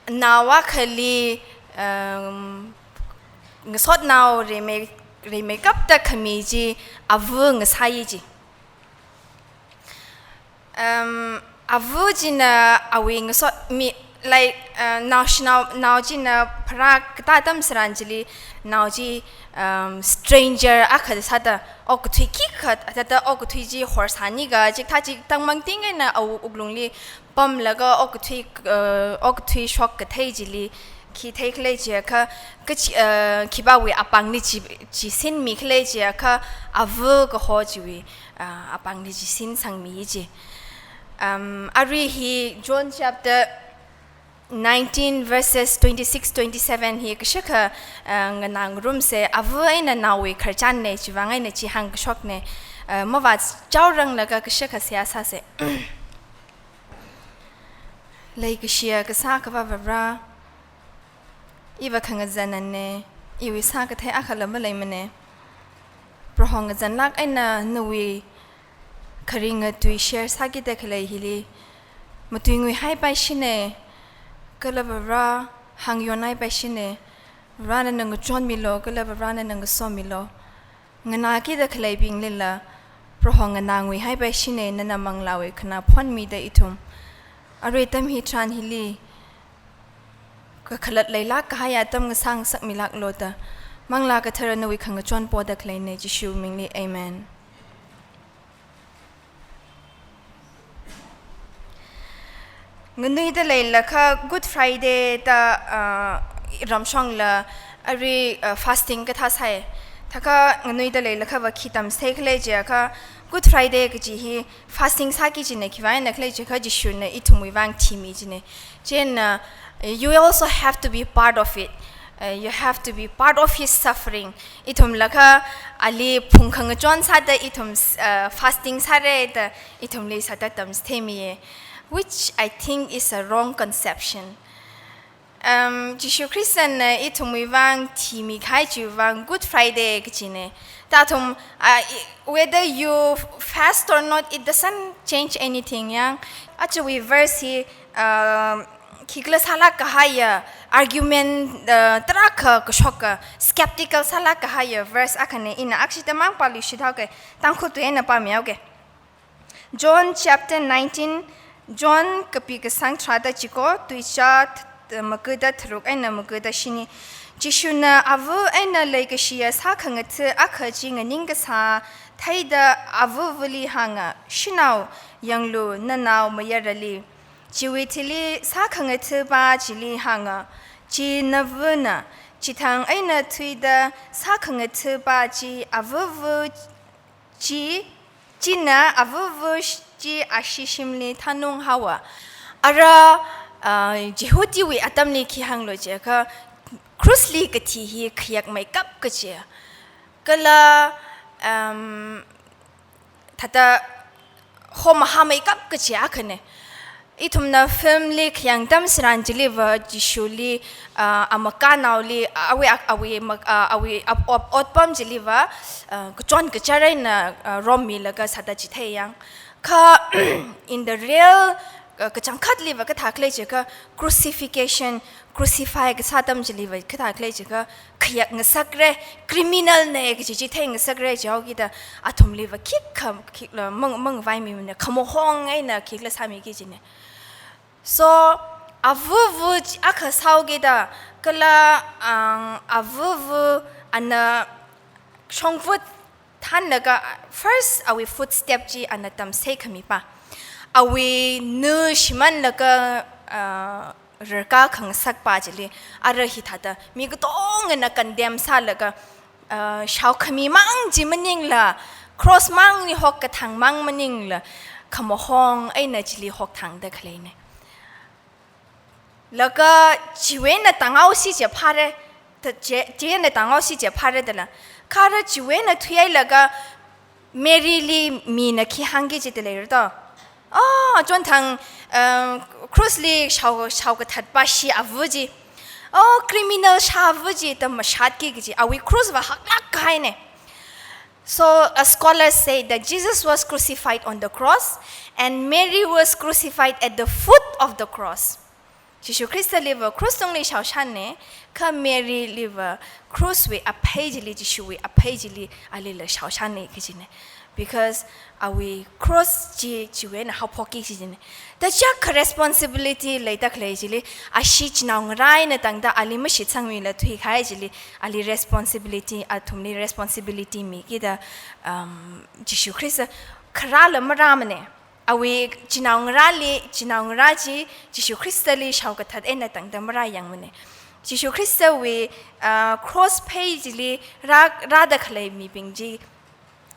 nao akhali, um, ngasotnao reimei, reimeikapta khami chi ava ngasāi ji. Um, ava china awui ngasot mi, like, uh, naoshinao, nao china pharā katā atam tharan chili, nao chi, um, stranger akha sāda, okathui khikha, thāda okathui chi horsāni kaji kathā chi tangmangting eina awui wuklungli pamlaga okathui, uh, okathui shokkathei chili khi theikhala jiakha, kachi, uh, khipāwui apāngli chi, chisinmi khala jiakha, ava kaho chiwui, uh, apāngli chisin sangmi ji. Um, arui hi John chapter nineteen verses twenty-six, twenty-seven hi kashakha, uh, nganāngarumsei, ava eina naowui khararchan na, chivāng eina chi hāngkashokna, uh, mavāchaoranglaga kashakha seihā sāsei. Leikashiya kasā Akhava Vare, iva khangazanna, iwui sākathei akhala maleimana. Proho ngazanlāk eina nawui kharinga tui share sākida khalei hili matuinguihaipaishina, kala Vare hāngyonhaipaishina. Vare nana ngachonmilu, kala Vare nana ngasomilu. Nganākida khaleibinglila Proho nganānguihaipaishina, nana manglāwui khanā phonmida ithum. Arui atam hitharan hili kakhalat leilāk kahai atam ngasā ngasakmilāklo da, Manglā Kathara nawui khangachon poda khaleina, Jishu mingli, Amen. Nganuida leilakha Good Friday da, ah, ramshongla arui, ah, fasting kathā sāi. Thākha nganuida leilakha va khi tamsei khala jiakha, Good Friday kaji hi fasting sāki kajina, khiwui vangna khala jiakha Jishuna ithumwui vang thimi kajina. Chieina, you also have to be part of it. Uh, you have to be part of his suffering. Ithumlakha ali phung khangachon sāda ithum, uh, fasting sāra da ithumli sāda tamchitheimiya, which I think is a wrong conception. Um, Jishu Khristana ithumwui vang thimi kahai chiwui vang Good Friday kajina. Da athum, uh, i-, whether you fast or not, it doesn't change anything, yang. Ajawui verse hi, um, khikhala sālāk kahaiya argument, uh, tarākha kashoka, skeptical sālāk kahaiya verse akhana, ina akshida mang pāluishit haoga, Tangkhul tui eina pāmi haoga. John chapter nineteen, John kapi kasang tharāda chiko, tuicha th-, maga da tharuk eina maga da shini. Jishuna ava eina leikashiya sākhangatha akha chi nganingkasā theida avavali hānga, "Shanao, yanglu, nanao mayarali." Chiwui thili sākhangathapa chili hānga, "Chi navana." Chithang eina thuida sākhangathapa chi avava chi, china avava sh-, chi ashi shimli thanung haowa. Ara, ah, Jihudiwui atamli khi hānglo jiakha, krusli kathi hi khayakmeikap kaji. Kala, um, thāda homahāmeikap kaji akhana. Ithumna film li khayang atam tharan chiliva Jishuli, ah, amakanaoli, awui ak-, awui mak-, ah, awui ap-, op-, otpam chiliva, ah, kachon kachar eina, ah, rommilaga sāda chithei yang. Kha, in the real, ah, kachangkhatliva kathā khala jiakha crucifixion, crucify kasā atam chiliva kathā khala jiakha khayak ngasakra, criminal na kaji chi theingasakra jihaokida athumliva khikha, khikla mang, mangavaimimana, khamahong eina khikla sāmiki kajina. So, avava chi akha sāhaokida, kala, ang, avava ana shongfa thanlaga first awui footstep chi ana tamsei khamipa. Awui na shimānlaga, ah, rarkā khangasakpa chili, ara hithāda mi katongana condemn sālaga, ah, shaokhami mang chi maningla, cross mangli hokkathang mang maningla, khamahong eina chili hokthangda khaleina. Laga chiwui eina tānghaosi jiphāra, ta chi, chi eina tānghaosi jiphāra dala. Kha ara chiwui eina thuihailaga Mary li mina khi hāngki kaji daleira to. Oh, chonthang, um, cross li shao, shaokathatpa shi ava chi. Oh, criminal shāva chi da mashatki kaji. Awui cross va haklāk kahaina. So, a scholar said that Jesus was crucified on the cross and Mary was crucified at the foot of the cross. Jishu Khristaliva cross tungli shaoshana, kha Mary liva cross wui aphei chili, Jishuwui aphei chili alila shaoshana kajina. Because awui cross chi chiwui eina haophokki kajina. Da chiyākha responsibility leida khalei chili, ashi chinaongarā eina tangda ali mashitsangmila thuikahai chili, ali responsibility, athumli responsibility mikida, um, Jishu Khrista kharāla marāmana. Awui chinaongarāli, chinaongarā chi Jishu Khristali shaokathat eina tangda marāyangmana. Jishu Khristawui, ah, cross phei chili rā, rāda khalei mibing chi,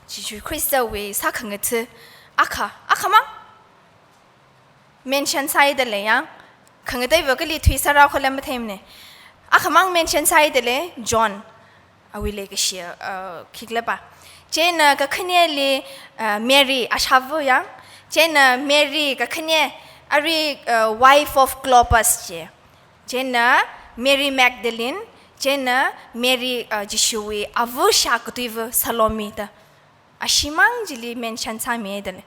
Jishu Khristawui sākhangatha akha, akhamang mention sāhaida lei yang, khangateiva kali thuisāra khala matheimana. Akhamang mention sāhaida lei, John. Awui leikashiya, uh, khiklapa. Chieina kakhaneli, uh, Mary, ashava yang. Chieina Mary kakhane, arui, uh, wife of Clopas chi. Chieina Mary Magdalene, chieina Mary, uh, Jishuwui ava shākatuiva Salome da. Ashimang chili mention sāmihaida lei.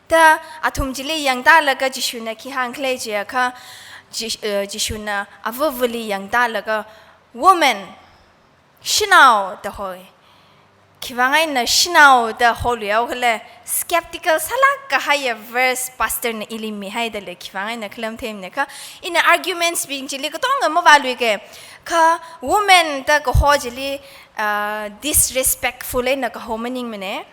Da athum chili yangtālaga Jishuna khi hāngkhala jiakha, Ji-, uh, Jishuna avavali yangtālaga, "Woman, shanao," da hoi. Khiwuivang eina shanao da holuihaokhala, skeptical sālāk kahaiya verse pastor na ili mihaida lei, khiwuivang eina khalam theimana kha, ina arguments bing chili katonga mavāluike, kha woman da kaho chili, ah, disrespectful eina kaho maningmana.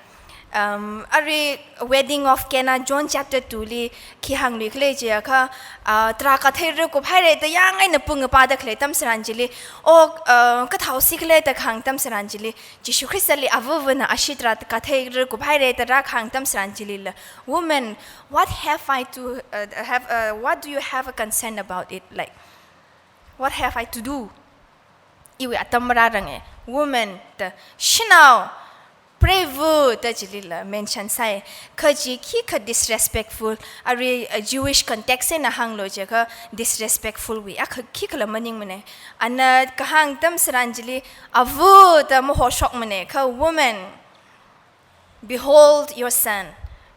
Um, arui Wedding of Cana, John chapter two li khi hāngluikhala jiakha, ah, tarākha theira kuphaira da yāng eina pung pāda khalei atam tharan chili, o, ah, kathāhaosi khala da kahāng atam tharan chili, Jishu Khristali avavana ashee tarākha theira kuphaira da rākahāng atam tharan chilila, "Woman, what have I to, uh, have, uh, what do you have a concern about it? Like, what have I to do?" Iwui atam marārange. "Woman," da, "shanao, preiva," da chilila mention sāi. Kha chi khikha disrespectful, arui, uh, Jewish context eina hānglu jiakha disrespectful wui akha khikhala maningmana. Ana kahāng atam tharan chili, "Ava," da mahoshokmana, kha, "Woman, behold your son."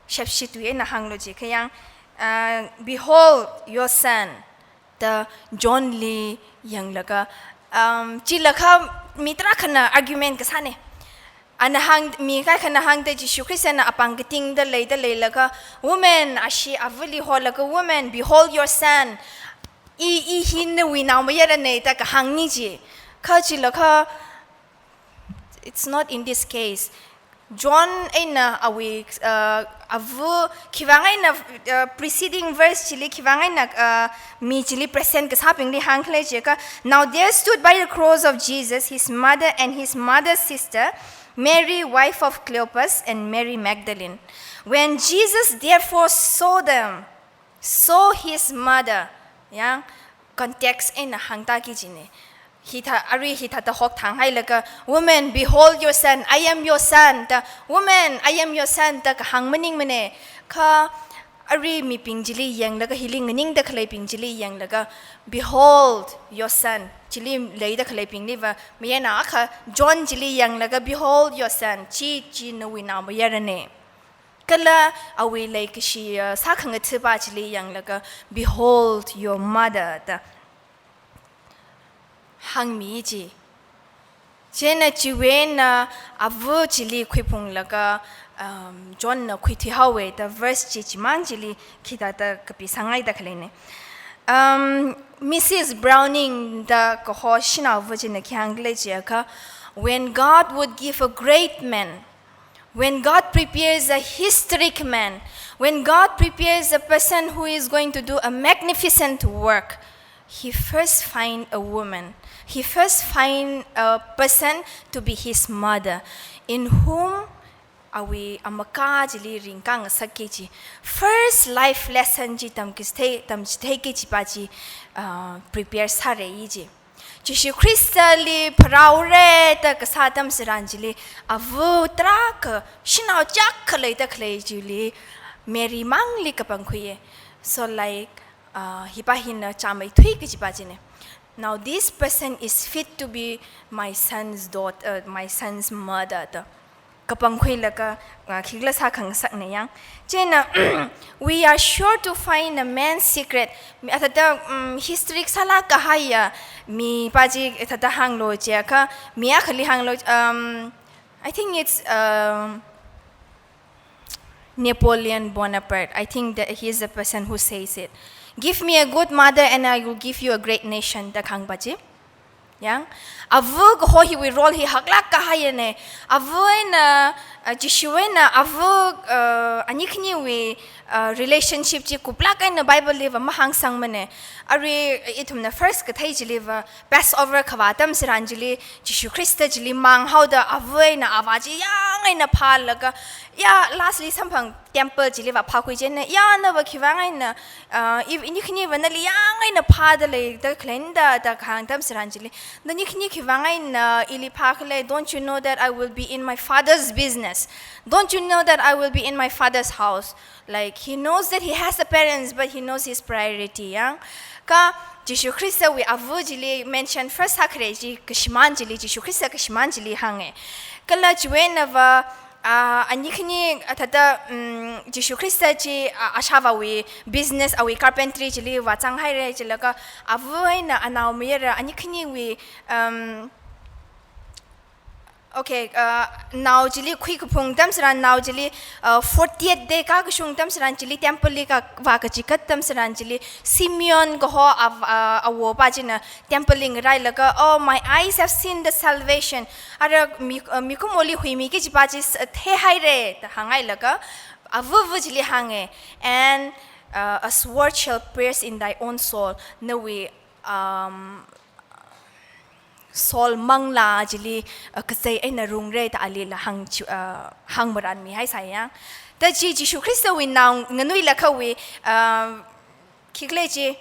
Shepshi tui eina hānglu jiakha yāng, uh, "Behold your son," da John li yanglaga, um, chilakha mi tarākhana argument kasāna. Ana hāng, mi kaikhana hāngda Jishu Khristana apāng katingda leida leilaga, "Woman," ashee avali holaga, "Woman, behold your son. I, i hi nawui naomayarana," da kahāngna ji. Kha chilakha, it's not in this case. John eina awui, uh, ava, khiwuivang eina, uh, preceding verse chili khiwuivang eina, uh, mi chili present kasābingli hāngkhala jiakha, "Now there stood by the cross of Jesus his mother and his mother's sister, Mary, wife of Cleopas, and Mary Magdalene. When Jesus therefore saw them," saw his mother, yāng, context eina hāngtāki jina. Hithā, arui hithāda hokthang hailaga, "Woman, behold your son, I am your son," da, "Woman, I am your son," da kahāng maningmana. Kha arui mibing chili yanglaga, hili nganingda khaleibing chili yanglaga, "Behold your son," chili leida khaleibingliva, mayarnao akha John chili yanglaga, "Behold your son, chi, chi nawui naomayarana." Kala awui leikashi, uh, sākhangatha̱pa chili yanglaga, "Behold your mother," da hāngmi ji. Chieina chiwui eina ava chili khuiphunglaga, um, John na khuithuihaowa da verse chi chimang chili khithāda kapisāngaida khaleina. Um, Missus Browning da kaho shanao ava china khi hāngkhala jiakha, "When God would give a great man, when God prepares a historic man, when God prepares a person who is going to do a magnificent work, he first find a woman. He first find a person to be his mother, in whom awui amaka chili ringkāngasakki kaji, first life lesson chi tamkachithei, tamchitheiki kajipa chi, uh, prepare sāra," ji. Jishu Khristali pharāura da kasā atam tharan chili, ava tarākha, shanao chāk khalei da khalei chili, Mary mangli kapangkhuiya. So, like, uh, hipa hina chāmeithui kajipa china. "Now this person is fit to be my son's daughter, uh, my son's mother," da kapangkhuilaga, uh, khikhala sākhangasakna yāng. Chieina, "We are sure to find a man's secret." Mi, athāda, um, historic sālāk kahaiya mipa chi athāda hānglu jiakha, mi akhali hānglu, um, I think it's, um, Napoleon Bonaparte. I think that he is the person who says it. "Give me a good mother and I will give you a great nation," da kahāngpa chi. Yāng, ava kaho hiwui role hi haklāk kahaiyana. Ava eina, uh, Jishu eina ava, uh, ani khaniwui, uh, relationship chi kuplāk eina Bible liva mahāngsangmana. Arui ithumna first kathei chiliva, Passover khavā atam tharan chili, Jishu Khrista chili mānghaoda ava eina avā chi yāng eina phālaga, ya, lastly samphang temple chiliva phākhui chieina, "Ya, nava khiwuivang eina, uh, i, ini khaniva nali yāng eina phāda leida khaleina?" da kahāng atam tharan chili, "Nani khani khiwuivang eina ili phākhala? Don't you know that I will be in my father's business? Don't you know that I will be in my father's house?" Like, he knows that he has a parents, but he knows his priority, yāng. Kha Jishu Khristawui ava chili mention first sākhare chi kashimān chili, Jishu Khrista kashimān chili hānga. Kala chiwui einava, ah, ani khani athāda, mm, Jishu Khrista chi, ah, ashāvāwui business, awui carpentry chili vāzanghaira, chilaga ava eina anaomayara ani khaniwui, um, Okay, uh, nao chili khuikaphung atam tharan, nao chili, uh, fortieth day kakashung atam tharan chili temple li kavā kachigat atam tharan chili Simeon kaho av-, uh, awo pa china temple li ngarailaga, "Oh, my eyes have seen the salvation." Ara mi, uh, mikumoli huimi kaji pa chi s-, theihaira da hānghailaga, avava chili hānga, "And, uh, a sword shall pierce in thy own soul." Nawui, um, soul manglā chili, uh, kazei eina rungra da alila hāng chi, uh, hāngmaranmihaisai ya. Da chi Jishu Khristawui nao nganuilakhawui, uh, khikhalei chi,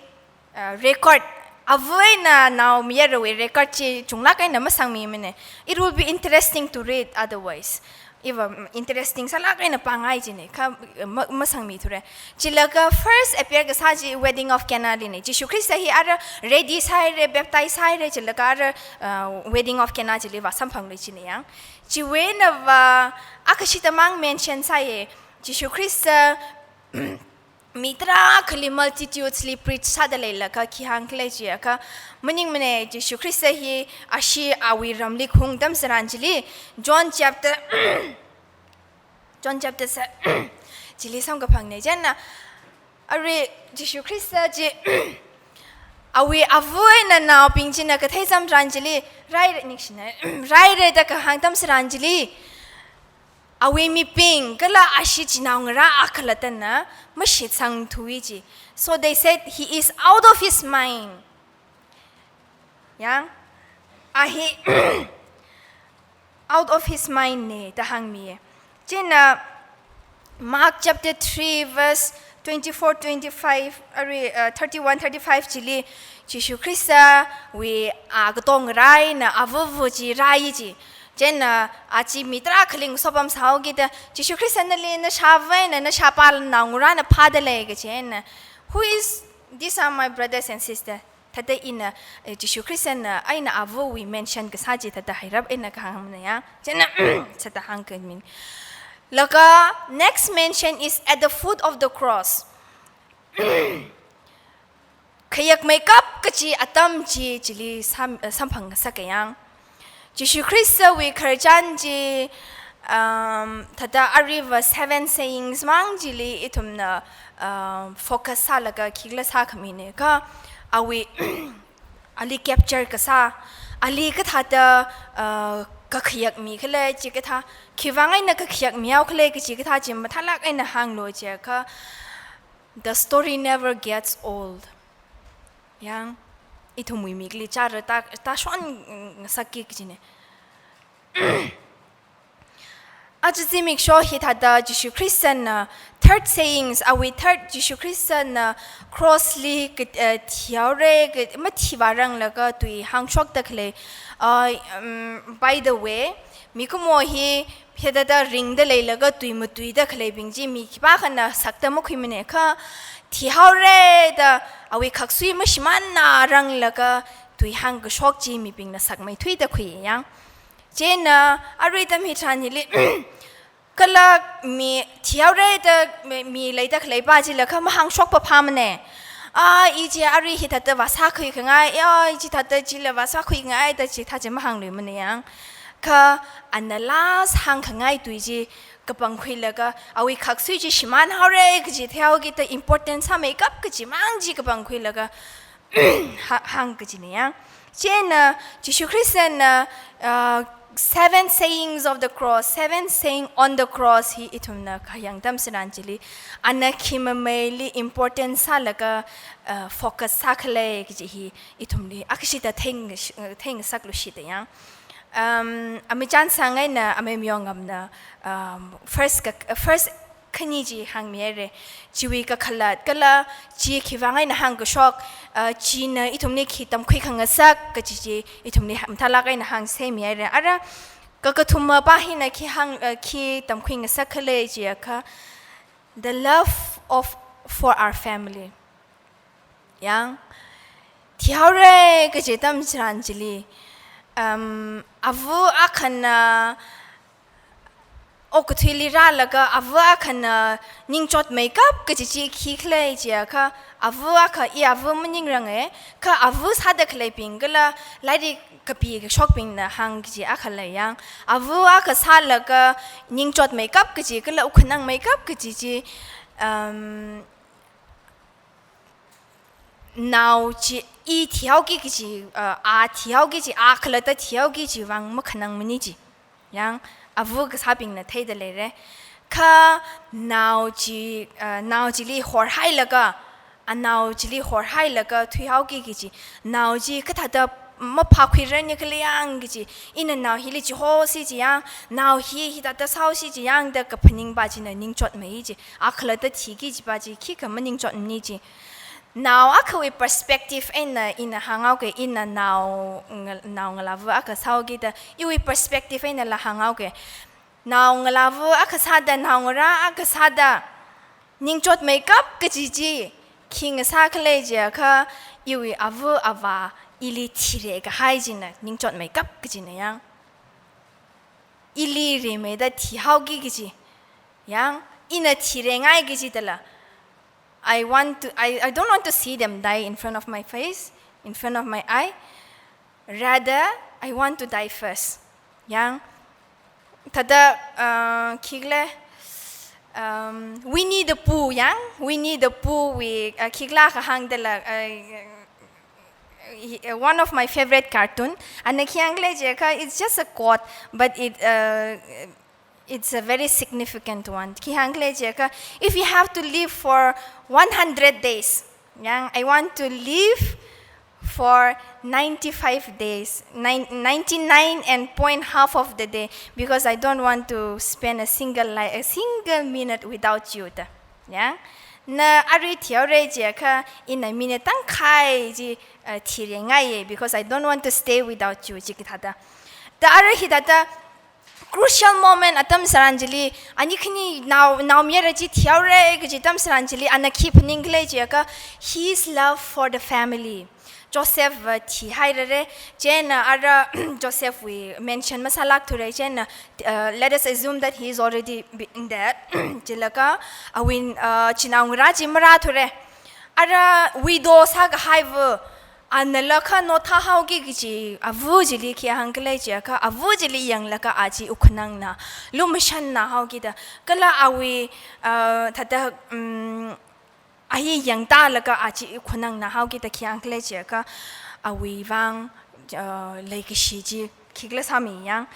uh, record, ava eina nao miyarawui record chi chunglāk eina masangmimana. It will be interesting to read otherwise. Iva, mm, interesting sālāk eina pāngai china, kha, ma-, masangmithura. Chilaga first appear kasā chi Wedding of Cana lina. Jishu Khrista hi ara ready sāhaira, baptize sāhaira, chilaga ara, uh, Wedding of Cana chili vāsamphanglui china ya. Chiwui einava, akha shitamang mention sāya. Jishu Khrista mi tarākhali multitudes li preach sāda leilaga khi hāngkhala jiakha, maningmana, Jishu Khrista hi ashi awui ramli kahung atam tharan chili, John chapter, John chapter se-, chili samkaphangna. Chieina, arui Jishu Khrista chi, awui ava eina naobing china kathei atam tharan chili, raira, ningshina, raira da kahāng atam tharan chili, awui mibing kala ashi chinaongarā akhalattana mashitsangthui ji. So they said, "He is out of his mind." Yang, a hi out of his mind na da hāngmi. Chieina Mark chapter three verse twenty-four, twenty-five, arui, uh, thirty-one, thirty-five chili, Jishu Khristawui, uh, katongarā eina avava chi rai ji. Chieina, uh, achi mi tarākhali ngasopam sāhaokida, Jishu Khrista nali nashāva eina nashāpa naongarāna phāda lei kaji eina, "Who is, these are my brothers and sisters." Thāda ina, eh, Jishu Khristana eina avawui mention kasā chi thāda hairap eina kahāngna ya. Chieina, thāda hāngkamin. Laga next mention is at the foot of the cross. Khayakmeikap kachi atam chi chili sam-, eh, samphang ngasaka yang. Jishu Khristawui khararchan chi, um, thāda aruiva seven sayings mang chili ithumna, um, focus sālaga khikhala sākhamina kha, awui, ali capture kasā, ali kathāda, uh, kakhayakmi khala chikathā, khivang eina kakhayakmihaokhala kachikathā chi mathālāk eina hānglu jiakha, the story never gets old. Yang, ithumwui mikli chara ta, tāshon ngasakki kajina. Aja zimiksho hithāda Jishu Khristana third sayings, awui third Jishu Khristana cross li ka, eh, thihaora ka, mathivāranglaga tui hāngshokda khalei. Uh, um, by the way, mikumo hi hithāda ringda leilaga tui matuida khaleibing chi mi khipākhana sakda makhuimana kha, thihaora da awui khaksui mashimānnaranglaga tui hāngkashok chi mibingna sakmeithuida khui yang. Chieina arui atam hitharan hili, kala mi thihaora da mi, mi leida khaleipa chila kha mahāngshokpaphāmana. A, i chi arui hithāda vāsākhuikhangai, a, i chithāda chila vāsākhuingai da chithā chi mahāngluimana yang. Kha ana last hāngkhangai tui chi kapangkhuilaga, awui khaksui chi shimānhaora kaji theihaokida important sāmeikap kaji mang chi kapangkhuilaga, hā-, hāng kajina yang. Chieina Jishu Khristana, uh, seven sayings of the cross, seven saying on the cross hi ithumna khayang atam tharan chili, ana khi mameili important sālaga, uh, focus sākhala kaji hi ithumli akhashida theingas-, theingasakluishita yang. Um, amichan sāngaina, amei Miyongamna, um, first ka, first khani chi hāngmihaira. Chiwui kakhalat kala chi khivang eina hāngkashok, uh, china ithumli khi tamkhui khangasak kaji chi ithumli mathālāk eina hāngseimihaira. Ara kakathumapa hina khi hāng, uh, khi tamkhui ngasakkhala jiakha, the love of, for our family. Yang, thihaora kaji atam tharan chili, um, ava akhana okathuili rālaga ava akhana ningchotmeikap kaji chi khikhala jiakha, ava akha i ava maningrange, kha ava sāda khaleibing kala lairik kapi kashokbingna hāng kaji akha lei yang. Ava akha sālaga ningchotmeikap kaji kala ukhanangmeikap kaji chi, um, nao chi i thihaoki kaji, uh, a thihaoki kaji, a khalatta thihaoki kaji vang makhanangmana ji. Yang, ava kasābingna theida leire. Kha nao chi, uh, nao chili horhailaga, anao chili horhailaga thuihaoki kaji, nao chi kathāda maphākhuirarni khala yang kaji, ina nao hili chihosi ji yang, nao hi hithāda sāosi ji yang da kaphaning pa china ningchotmei ji, a khalatta thiki kaji pa chi khikha maningchotmana ji. Nao akhawui perspective eina ina hānghaoke, ina nao nga-, naongalāva akha sāhaokida, iwui perspective einala hānghaoke. Naongalāva akha sāda, naongarā akha sāda ningchotmeikap kaji chi khi ngasākhala jiakha, iwui ava avā ili thire kahai china ningchotmeikap kajina yang. Ili rimeida thihaoki kaji. Yang, ina thirengai kaji dala, I want to, I, I don't want to see them die in front of my face, in front of my eye. Rather, I want to die first. Yang, thāda, uh, khikhala, um, Winnie the Pooh, yang, Winnie the Pooh wui, uh, khikhala kahāng dala, uh, he, uh, one of my favorite cartoon. Ana khi hāngkhala jiakha, it's just a quote, but it, uh, it's a very significant one. Khi hāngkhala jiakha, if you have to live for one hundred days, yang, I want to live for ninety-five days, nine, ninety-nine and point half of the day, because I don't want to spend a single li-, a single minute without you da. Yang, na arui thihaora jiakha, ina minute tangkhai chi, uh, thirengaiye, because I don't want to stay without you, chi kathāda. Da arui hithāda crucial moment atam tharan chili, ani khani nao, naomayara chi thihaora kaji atam tharan chili, ana khi phaningkhala jiakha, his love for the family. Joseph va thihairare, chieina ara Joseph wui mention masālākthure, chieina, uh, let us assume that he is already be-, dead. Chilaga, awui, uh, chinaongarā chi marāthure. Ara widow sākahaiva, anala khanao thāhaoki kaji, ava chili khi hāngkhala jiakha, ava chili yanglaga a chi ukhanangna, lumashanna haokida. Kala awui, uh, thāda, um, a hi yangtālaga a chi ukhanangna haokida khi hāngkhala jiakha, awui vang, uh, leikashi chi khikhala sāmi yang.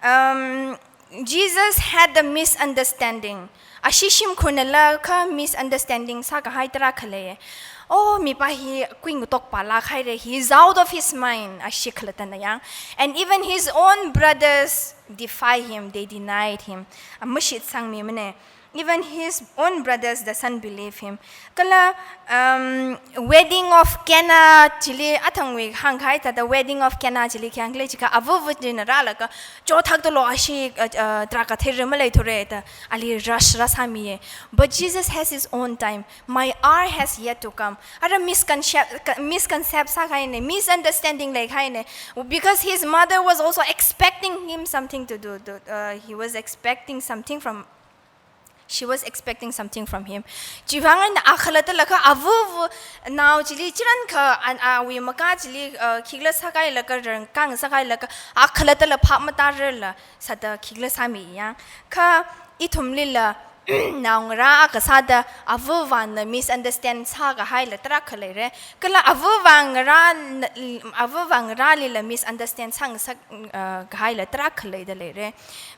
Um, Jesus had the misunderstanding. Ashi shimkhurnala kha misunderstanding sākahai tarākha lei. Oh, mipā hi kuingatokpālāk haire, he is out of his mind, ashi khalattana yang. And even his own brothers defy him, they denied him. A mashitsangmimane. Even his own brothers doesn't believe him. Kala, um, wedding of Cana chili athangwui hāngkahai thāda wedding of Cana chili khi hāngkhala jiakha avava china rālaga, chothakdalo ashi, uh, uh, tarākha theira maleithure da, ali rush rāsāmiye. But Jesus has his own time. My hour has yet to come. Ara misconcept, misconcept sākahaine, misunderstanding leikahaine. Because his mother was also expecting him something to do. do, uh, he was expecting something from She was expecting something from him. Chiwui vang eina a khalattala kha avava nao chili chirankha an awui makā chili, uh, khikhala sākahailaga rākang sākahailaga a khalattala phap matālala sāda khikhala sāmi yang. Kha ithumlila naongarā akha sāda avavana misunderstand sākahaila tarākha leire. Kala avava ngarā, avava ngarālila misunderstand sāngasak, uh, kahaila tarākha leida leire.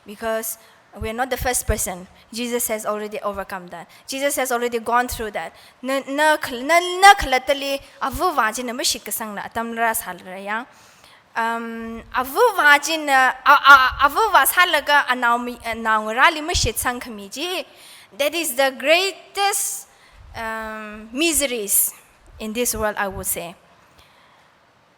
Because we are not the first person. Jesus has already overcome that. Jesus has already gone through that. Na, na khal-, na, na khalattali avava china mashitkasangla atam rāsālare yang. Um, avava china, a, a, avava sālaga anaomi-, anaongarāli mashitsangkhami chi. That is the greatest, um, miseries in this world, I would say.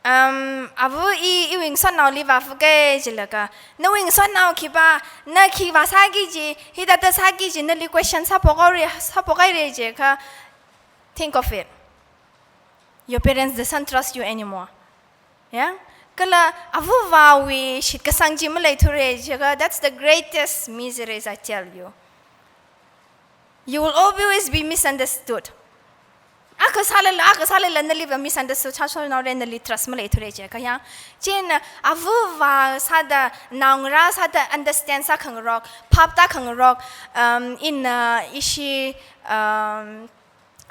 Um, ava i, iwui ngasotnaoli vāfuke jilaga, nawui ngasotnao khipā, na khi vāsāki kaji, hithāda sāki kaji, nali question sāphok haore, sāphok haire jiakha, think of it. Your parents doesn't trust you anymore. Yeah? Kala avāvawui shitkasang chi maleithura jiakha, that's the greatest misery, I tell you. You will always be misunderstood. Akha sālala, akha sālala naliva misunderstood sāshonaora, nali trust maleithura jiakha yang. Chieina avāva sāda, naongarā sāda understand sākhangarok, phap tākhangarok, um, ina ishi, um,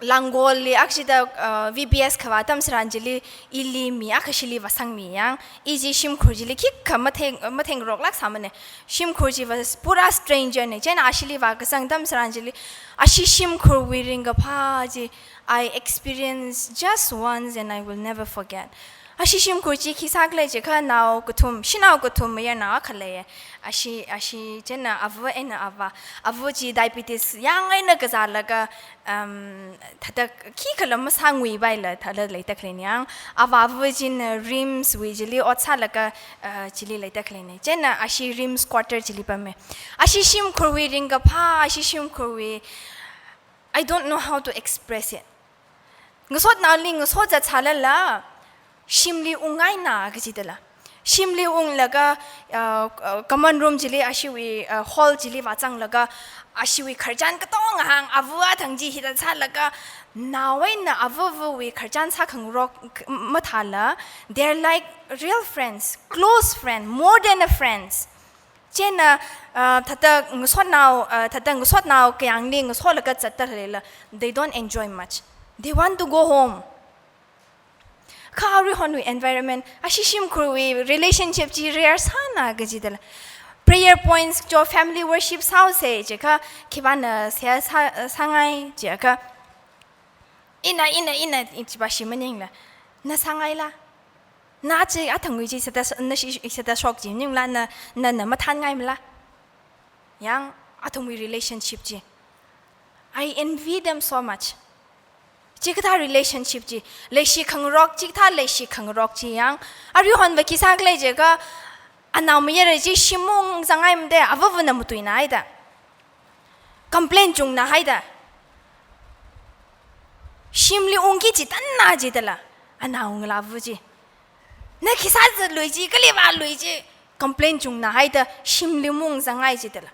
Langolli akshida, uh, V B S khavā atam tharan chili ili mi akha shili vāsangmi yang, i chi shimkhur chili khikha matheng, mathengngaroklāk sāmana. Shimkhur chiva pura stranger na. Chieina ashili vākazang atam tharan chili, ashi shimkhurwui ringkaphā chi I experienced just once and I will never forget. Ashi shimkhur chi khi sākhala jiakha nao kathum, shanao kathum mayarnao akha leiya. Ashi, ashi chieina ava eina avā. Ava chi diabetes yang eina kazālaga, um, thāda khikhala masānguipaila thāda leida khaleina yang. Avāva china RIMS wui chili ot sālaga, uh, chili leida khaleina. Chieina ashi RIMS quarter chili pama. Ashi shimkhurwui ringkaphā, ashi shimkhurwui, I don't know how to express it. Ngasotnaoli ngasot zatsālala, shimli ungngaina kajidala. Shimli unglaga, uh, uh, common room chili ashiwui, uh, hall chili vāzanglaga, ashiwui khararchan katonga hāng, avā athang chi hithāda sālaga, nao eina avāvawui khararchan sākhangarok mathāla, they're like real friends, close friend, more than a friends. Chieina, uh, thāda ngasotnao, uh, thāda ngasotnao kayāngli ngasolaga zatda leila, they don't enjoy much. They want to go home. Kha aruihonwui environment, ashi shimkhurwui relationship chi rare sāna kajidala. Prayer points, cho family worship sāhaosa jiakha, khipāna seihā sā, sāngai jiakha, ina, ina, ina, i chiva shi maningla. Na sāngaila. Na chi athangwui chi sāda, na shi, sāda shok chi maningla, na, na, na mathānngaimala. Yang athumwui relationship chi. I envy them so much. Chikathā relationship chi, leishi khangarok, chikathā leishi khangarok chi yang. Aruihonva khi sākhala jiakha, anaomayara chi shim ungzangngaimada, avāvana matuina haida. Complain chungna haida. Shimli ungki chitanna jidala, anaongalāva chi. Na khi sāzalui chi, kali vālui chi, complain chungna haida, shimli maungzangngai jidala.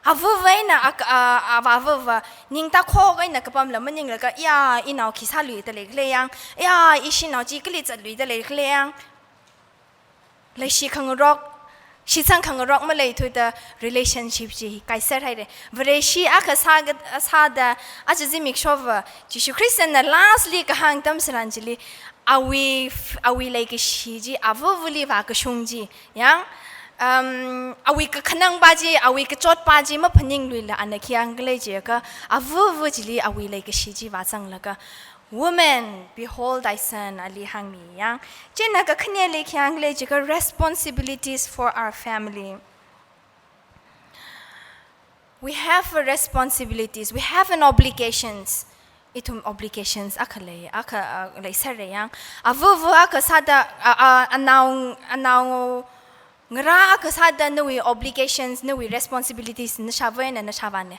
Avāva eina, ak-, a, a, avāvava, ningtakho eina kapamla maninglaga, ya, inao khi sāluida leikhala yang, ya, ishinao chi kali zatluida leikhala yang. Leishi khangarok, shitsang khangarok maleithuda relationship chi kaiser haira. Vareshi akha sā ga, sāda, aja zimikshova, Jishu Khristana lastly kahāng atam tharan chili, awui, awui leikashi chi, avāvali vākashung chi, yang, um, awui kakhanangpa chi, awui kachotpa chi maphaningluila ana khi hāngkhala jiakha, avāva chili awui leikashi chi vāzanglaga, "Woman, behold thy son," ali hāngmi yang. Chieina kakhaneli khi hāngkhala jiakha responsibilities for our family. We have a responsibilities, we have an obligations. Ithum obligations akha lei, akha, uh, leisera yang. Avāva akha sāda, uh, uh, anao, anao ngarā akha sāda nawui obligations, nawui responsibilities nashāva eina nashāvāna.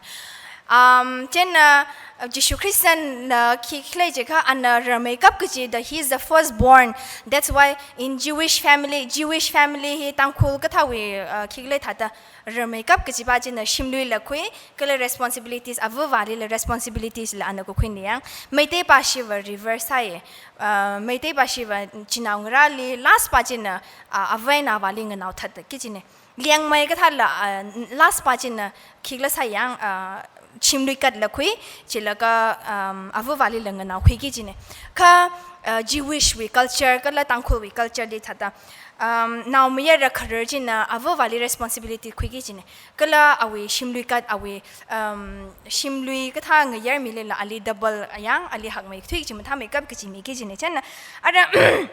Um, chieina, uh, Jishu Khristana khikhala jiakha ana rarmeikap kachida, he is the firstborn. That's why in Jewish family, Jewish family hi Tangkhul kathāwui, uh, khikhala thāda rarmeikap kachipa china shimluila khui, kala responsibilities, avāvalila responsibilities la ana kakhuina yang. Meiteipa shiva reverse sāya. Uh, Meiteipa shiva chinao ngarāli last pa china, uh, avā eina avāli nganaothatki kajina. Liangmei kathāla, uh, last pa china khikhala sā yang, uh, shimluikatla khui, chilaga, um, avāvalila nganaokhuiki kajina. Kha, uh, Jewish wui culture, kala Tangkhulwui culture li thāda, um, naomayara kharar china avāvali responsibility khuiki kajina. Kala awui shimluikat, awui, um, shimlui kathā ngayarmilila ali double yang, ali hakmeithui kachi mathāmeikap kachi miki kajina. Chieina, ara,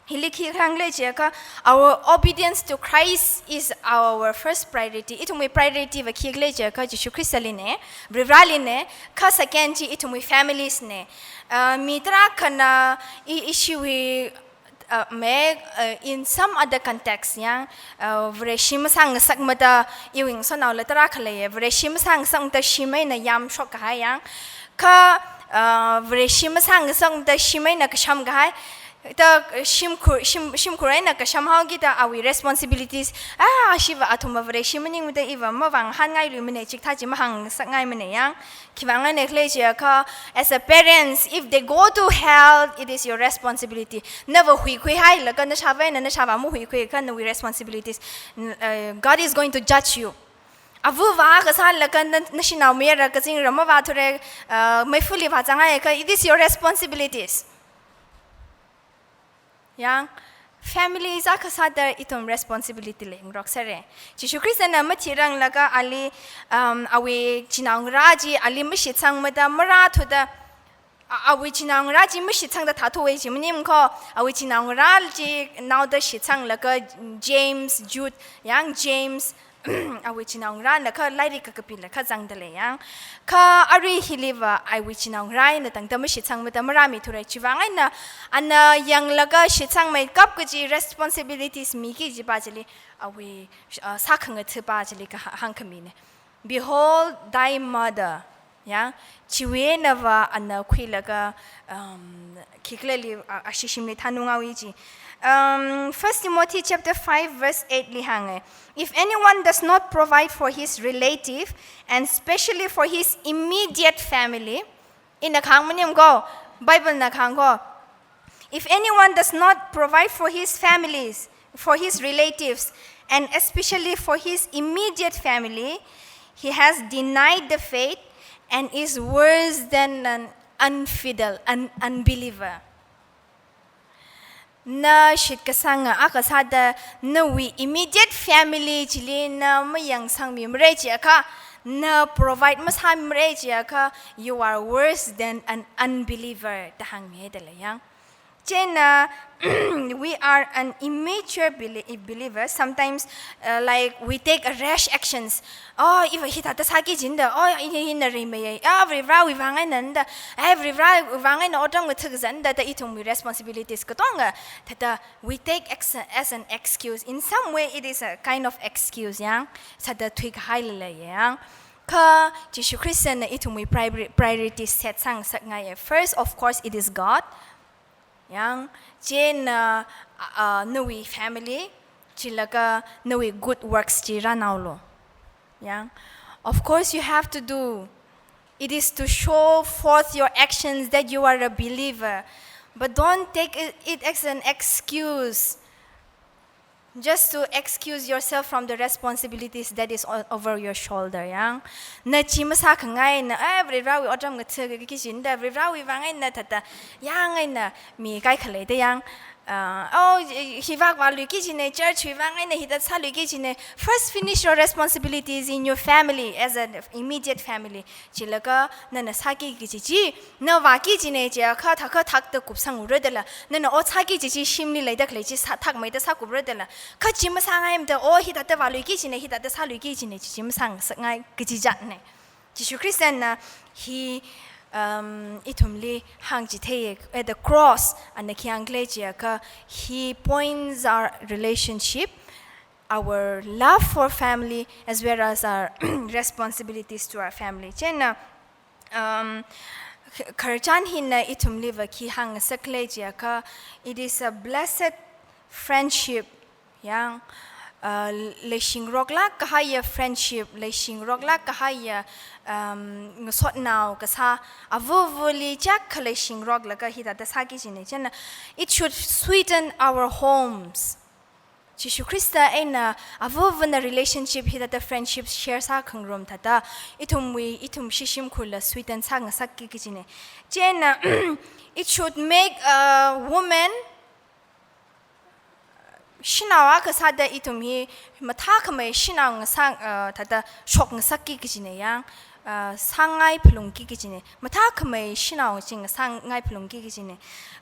hili khi hāngkhala jiakha, our obedience to Christ is our first priority. Ithumwui priority va khikhala jiakha Jishu Khristali na, Varivarali na, kha second chi ithumwui families na. Uh, mi tarākhana i, ishiwui, uh, me, uh, in some other context yang, uh, Vareshi masāngasakmada iwui ngasotnaola tarākha leiya, Vareshi masāngasakmada shim eina yamshok kahai yang, kha, uh, Vareshi masāngasakmada shim eina kasham kahai, Ta shimkhur, shim, shimkhur eina kashamhaoki ta awui responsibilities. Ah, ashiva athumva Vareshi maningmada iva mavānghānngailuimana, chikathā chi mahāngsakngaimana yang. Khiwuivang eina khala jiakha, as a parents, if they go to hell, it is your responsibility. Nava huikhuihailaga, nashāva eina nashāvā mahuikhuiakha, nawui responsibilities. N-, uh, God is going to judge you. Avāva kasālaga na, nashanao mayara kazingram mavāthura, uh, meifali vāzanghaiakha, it is your responsibilities. Yang, family sākha sāda ithum responsibility leingarok sāra. Jishu Khristana mathiranglaga ali, um, awui chinaongarā chi ali mashitsangmada marāthuda, a-, awui chinaongarā chi mashitsangda thāthuwa chi maning kho, awui chinaongarā chi naoda shitsanglaga James, Jude, yang James, awui chinaongarāna kha lairik kakapi lakha zangda lei yang. Kha arui hiliva awui chinaongarā eina tangda mashitsangmada marāmithura, chiwuivang eina ana yanglaga shitsangmeikap kaji responsibilities miki kajipa chili awui, uh, sākhangatha̱pa chili kahāng, hāngkhamina. "Behold thy mother." Yang, chiwui einava ana khuilaga, um, khikhalali, a, ashi shimli thānunghaowa chi. Um, First Timothy chapter five verse eight li hānga, "If anyone does not provide for his relative, and specially for his immediate family," ina kahāng maning kho, Bible na kahāng kho. "If anyone does not provide for his families, for his relatives, and especially for his immediate family, he has denied the faith and is worse than an infidel, an unbeliever." Na shitkasanga akha sāda nawui immediate family chili na mayangsangmimara jiakha, na provide masāmimara jiakha, you are worse than an unbeliever, da hāngmihaida lei yang. Chieina, we are an immature belie-, believer. Sometimes, uh, like, we take a rash actions. Oh, iva hithāda sāki kajina da. Oh, i, i, ina rimeiyei. Ah, Varivarāwui vang eina da. Ah, Varivarāwui vang eina otram ngatha kazan da, da ithumwui responsibilities katonga. Thāda we take ex-, as an excuse. In some way, it is a kind of excuse, yang. Sāda thuikahai lei yang. Kha Jishu Khristana ithumwui priori-, priorities set sāngasakngaiya. First, of course, it is God. Yang, chieina, uh, uh, nawui family, chilaga nawui good works chi rānaolu. Yang, of course you have to do. It is to show forth your actions that you are a believer. But don't take it, it as an excuse. Just to excuse yourself from the responsibilities that is o-, over your shoulder, yang. Na chi masākhangai eina, eh, Varivarāwui otram ngatha kajina da, Varivarāwui vang eina thāda, yang eina mi kaikha lei da yang. Uh, oh, hi vak vāluiki kajina, church wui vang eina hithāda sāluiki kajina. First finish your responsibilities in your family, as an immediate family. Chilaga nana sāki kaji chi, na vāki kajina jiakha thākha thākda kupsangra dala, nana ot sāki kaji chi shimli leida khalei chi sā thakmeida sākupra dala. Kha chi masāngaimada, oh, hithāda vāluiki kajina, hithāda sāluiki kajina, chi chi masāngasakngai kaji jatna. Jishu Khristana hi, um, ithumli hāngchitheiya, at the cross, ana khi hāngkhala jiakha, he points our relationship, our love for family, as well as our responsibilities to our family. Chieina, um, kh-, khararchan hina ithumliva khi hāngngasakhala jiakha, it is a blessed friendship, yang, uh, leishingaroklāk kahaiya friendship, leishingaroklāk kahaiya, um, ngasotnao kasā, avāvali chak khaleishingaroklaga hithāda sāki kajina. Chieina, it should sweeten our homes. Jishu Khrista eina avāvana relationship hithāda friendship share sākhangarum thāda, ithumwui, ithum shishimkhurla sweeten sāngasakki kajina. Chieina, it should make a woman, shanao akha sāda ithum hi mathākhamei shanao ngasā, uh, thāda shokngasakki kajina yang, uh, sāngai phalungki kajina. Mathākhamei shanao chi ngasāngai phalungki kajina.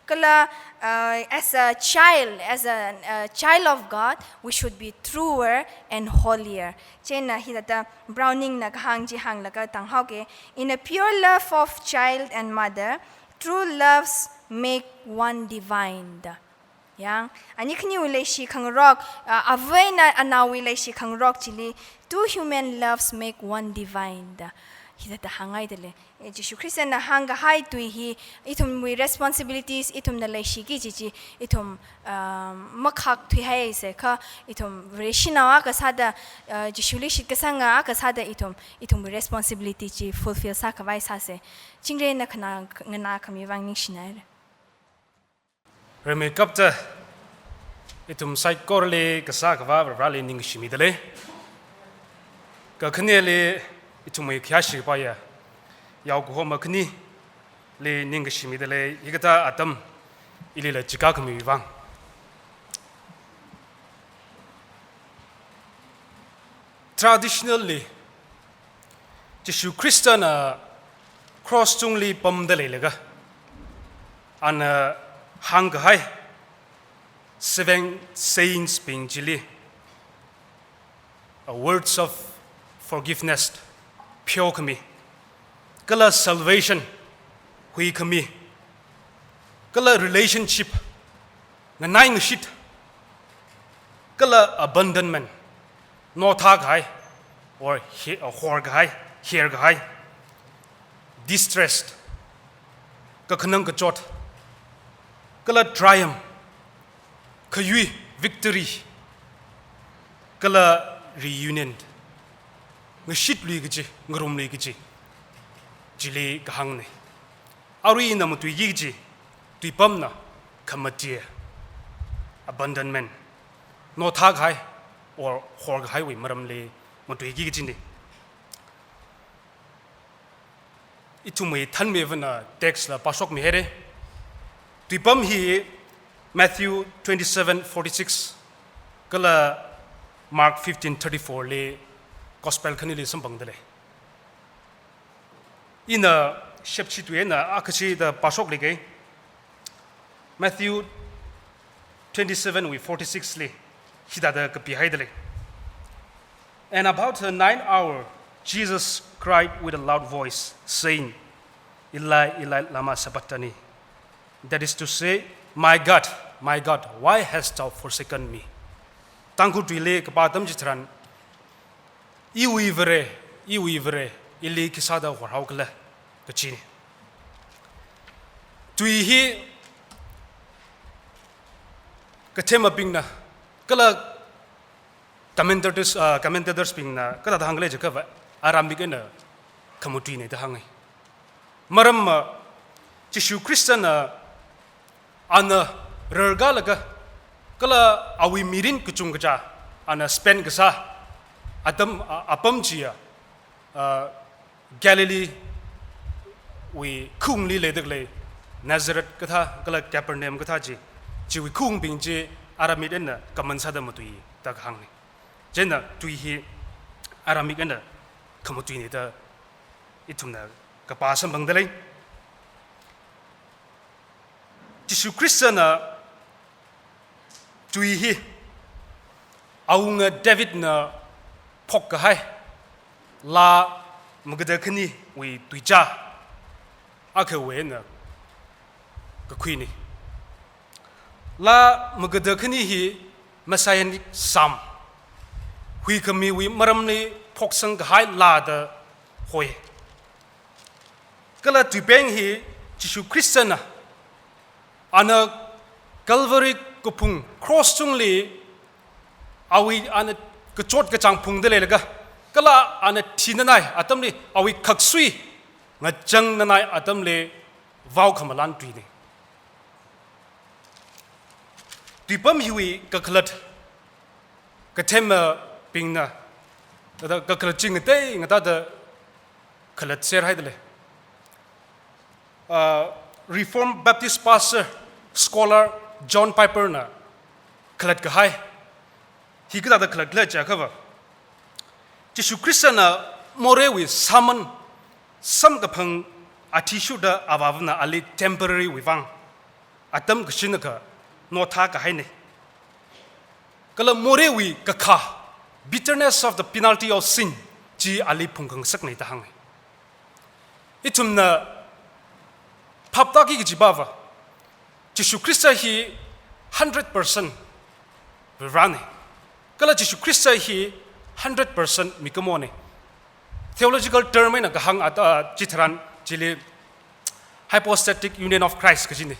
Kala, uh, as a child, as a, uh, child of God, we should be truer and holier. Chieina hithāda Browning na kahāng chi hānglaga tānghaoki, "In a pure love of child and mother, true loves make one divine," da. Yang, ani khaniwui leishi khangarok, uh, ava eina anaowui leishi khangarok chili, "Two human loves make one divine," da. hithāda hāngngaidalei. Eh, Jishu Khristana hāngkahai tui hi, ithumwui responsibilities, ithumna leishiki kaji chi, ithum, um, makhak thuihaisa kha, ithum Vareshinao akha sāda, uh, Jishuli shitkasanga akha sāda ithum, ithumwui responsibility chi fulfill sākhavai sāsa. Chingri eina khanā, nganākhami vang ningshinaira. Rimeikapta ithum saikorali kasā akhava Vareli ningkashi midalei. Kakhaneli ithumwui khayāshi paya yaokahoma khanili ningkashi midalei, hikathā atam ilila chikākhami vang. Traditionally, Jishu Khristana cross tungli pamda leilaga, ana hāngkahai seven sayings bing chili, a words of forgiveness, pheokhami, kala salvation, huikhami, kala relationship, nganaingashit, kala abandonment, nothākahai, or he-, or horkahai, herkahai, distressed, kakhanang kachot, kala triumph, khayui, victory, kala reunion, ngashitlui kaji, ngarumlui kaji, chili kahāngna. Arui ina matuiki kaji, tuipamna khamati, abandonment, nothākahai or horkahaiwui maramli matuiki kajina. Ithumwui thānmivana text la pāshokmihaira. Tuipam hi Matthew twenty-seven forty-six kala Mark fifteen thirty-four li gospel khanili samphangdalei. Ina shepchi tui eina akhashi da pāshoklikei. Matthew twenty-seven wui forty-six li hithāda kapihaidalei. And about the ninth hour, Jesus cried with a loud voice, saying, "Eli, Eli, lama sabachthani?" That is to say, "My God, my God, why hast thou forsaken me?" Tangkhul tuili kapā atam chitharan, "Iwui Vare, iwui Vare, ili khisāda horhaokhala?" kajina. Tui hi kathemabingna, kala commentators, ah, commentators bingna kathāda hānglei jiakhava, Aramaic eina khamatuina da hānga. Maramva, Jishu Khristana ana rarkalaga, kala awui mirin kachungkha ana spend kasā atam, a-, apam chiya, ah, Galilee wui khaungli leidalei, Nazareth kathā, kala Capernaum kathā chi, chiwui khaungbing chi Aramaic eina common sāda matui da kahāngna. Chieina tui hi Aramaic eina khamatuina da ithumna kapā samphangdalei. Jishu Khristana tui hi awunga Davidna phokkahai laa magada khaniwui tuicha akhawui eina kakhuina. Laa magada khani hi Messianic Psalm, huikhamiwui maramli phoksangkahai laa da hoi. Kala tuipeng hi Jishu Khristana ana Calvary kaphung cross tungli awui ana kachot kachāng phungda leilaga, kala ana thinanai atamli awui khaksui ngachāngnanai atamli vaokhamalan tuina. Tuipam hiwui kakhalat kathemabingna, thāda kakhalat chi ngatei ngateida khalatser haidalei. Ah, Reformed Baptist pastor, scholar John Piper na khalatkahai hi kathāda khalatkhala jiakhava, Jishu Khristana moreiwui sāman samkaphang athishurda Avāvana ali temporary wui vang atam kashinakha nothākahaina. Kala moreiwui kakha, bitterness of the penalty of sin chi ali phungkhangasakna da hānga. Ithumna phaptāki kaji pava, Jishu Khrista hi hundred percent Varena. Kala Jishu Khrista hi hundred percent mikumona. Theological term eina kahāng ata, chitharan chili Hypostatic Union of Christ kajina.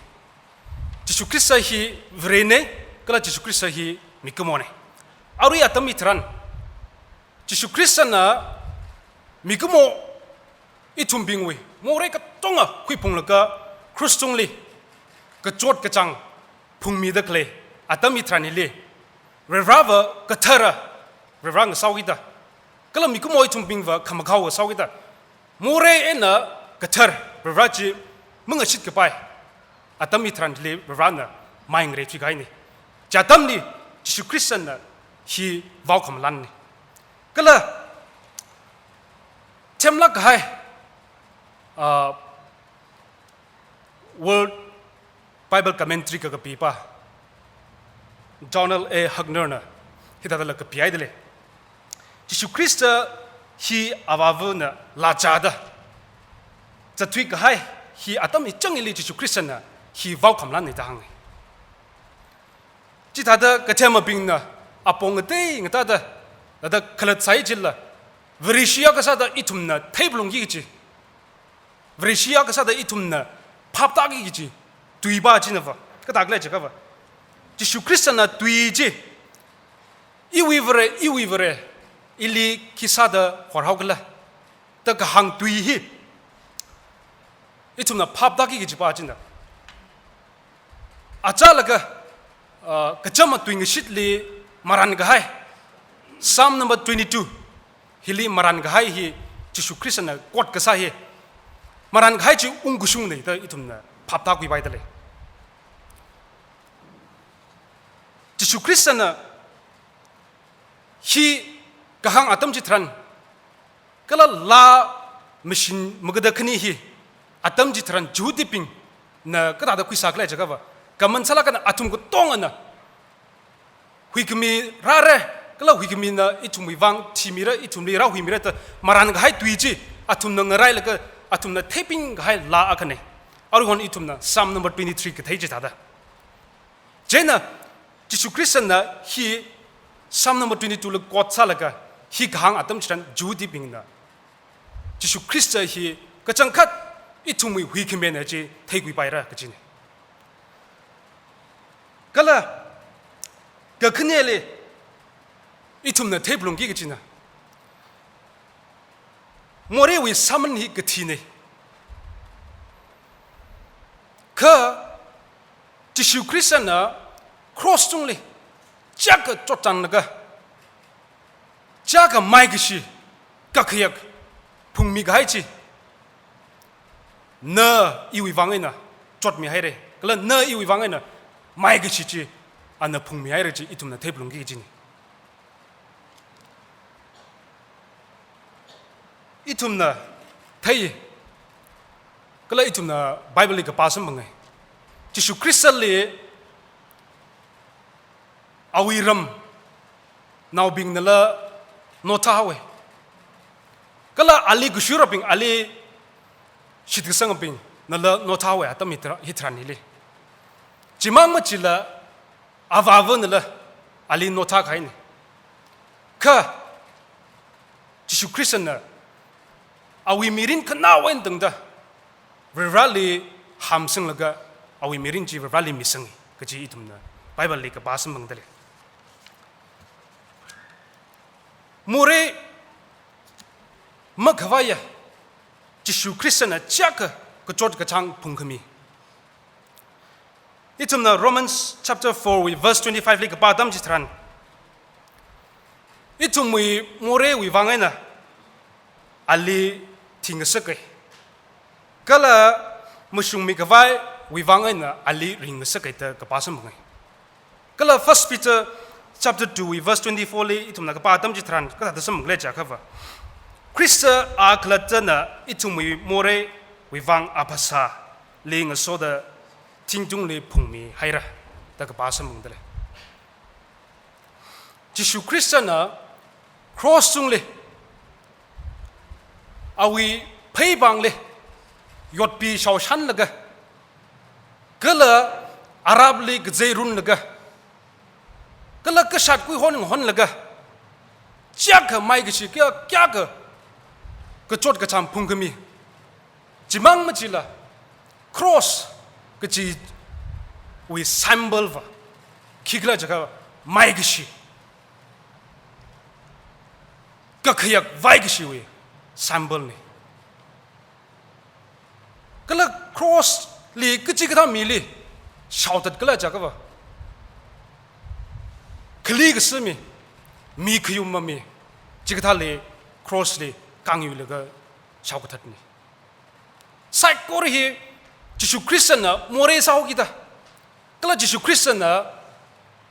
Jishu Khrista hi Varena, kala Jishu Khrista hi mikumona. Arui atam hitharan, Jishu Khristana mikumo ithumbingwui morei katonga khuiphunglaga krush tungli kachot kachāng phungmida khalei atam hitharan hili, Varivarava kathara, Varivara ngasao kida, kala mikumo ithumbingva khamakhao ngasao kida, morei eina kathar Varivara chi mangashit kapai atam hitharan hili Varivarana mai ngareithui kahaina. Chi atamli Jishu Khristana hi vao khamalanna. Kala themlāk kahai, ah, World Bible Commentary kakapipa Donald A. Huckner na hithādala kapihaida lei. Jishu Khrista hi Avāvana laa chāda zatthui kahai hi atam hichang hili Jishu Khristana hi vao khamalanna da hānga. Chithāda kathemabingna apong ngatei ngatāda, thāda khalatsai chila, Vareshi akha sāda ithumna theiphalungki kaji, Vareshi akha sāda ithumna phaptāki kaji tuipa chinava kathā khala jiakhava, Jishu Khristana tui chi, "Iwui Vare, iwui Vare, ili khi sāda horhao khala?" da kahāng tui hi ithumna phaptāki kajipa china. Achālakha, ah, kachama tuingashitli marān kahai, Psalm number twenty-two hili marān kahai hi, Jishu Khristana quote kasā hi, marān kahai chi ungkashungna da ithumna phaptākhuipaida lei. Jishu Khristana hi kahāng atam chitharan, kala laa machine magada khani hi atam chitharan Jihudibingna kathāda khuisā khala jiakhava, kaman sālakha athum katongana huikhami rāra, kala huikhamina ithumwui vang thimira, ithumli rāhuimira da marān kahai tui chi athumna ngarailaga athumna theiping kahai laa akhana. Aruihon ithumna Psalm number twenty-three kathei chithāda. Chieina Jishu Khristana hi Psalm number twenty-two la quote sālaga hi kahāng atam chitharan Jihudibingna Jishu Khrista hi kachangkhat ithumwui huikhamina chi theikhuipaira kajina. Kala kakhaneli ithumna theiphalungki kajina, moreiwui sāman hi kathina. Kha Jishu Khristana cross tungli chiyākha chotchānglaga, chiyākha maikashi kakhayak phungmi kahai chi, na iwui vang eina chotmihaira, kala na iwui vang eina maikashi chi ana phungmihaira chi ithumna theiphalungki kajina. Ithumna thei, kala ithumna Bible li kapā samphanga. Jishu Khristali awui ramnaobingnala nothāhaowa. Kala ali kashuirabing, ali shitkasangbingnala nothāhaowa atam hithara-, hitharan hili. Chimang machila Avāvanala ali nothākahaina. Kha Jishu Khristana awui mirin khanaowa eina tangda Varivarali hamsanglaga awui mirin chi Varivarali misangi kaji ithumna Bible li kapā samphangda lei. Morei makhavaiya Jishu Khristana chiyākha kachot kachāng phungkhami. Ithumna Romans chapter four wui verse twenty-five li kapā atam chitharan, ithumwui moreiwui vang eina ali thingasaka, kala mashungmi khavaiwui vang eina ali ringngasaka da kapā samphanga. Kala First Peter chapter two wui verse twenty-four li ithumna kapā atam chitharan kathāda samphanga khala jiakhava, Khrista a khalattana ithumwui moreiwui vang aphasāli ngasoda thingtungli phungmihaira da kapā samphangda lei. Jishu Khristana cross tungli awui pheipāngli yotpi shaoshanlaga, kala arapli kazei runlaga, kala kashat kuihon ngahonlaga, chiyākha maikashi kayā, kayākha kachot kachāng phungkhami, chimang machila, cross kachiwui symbol va khikhala jiakha maikashi, kakhayak vaikashiwui symbol na. Kala cross li kachikathā mili shaothatkhala jiakha va, khali kasā mi, mi khayum mami, chikathāli cross li kangyuilaga shaokathatna. Saikora hi Jishu Khristana morei sāhaokida, kala Jishu Khristana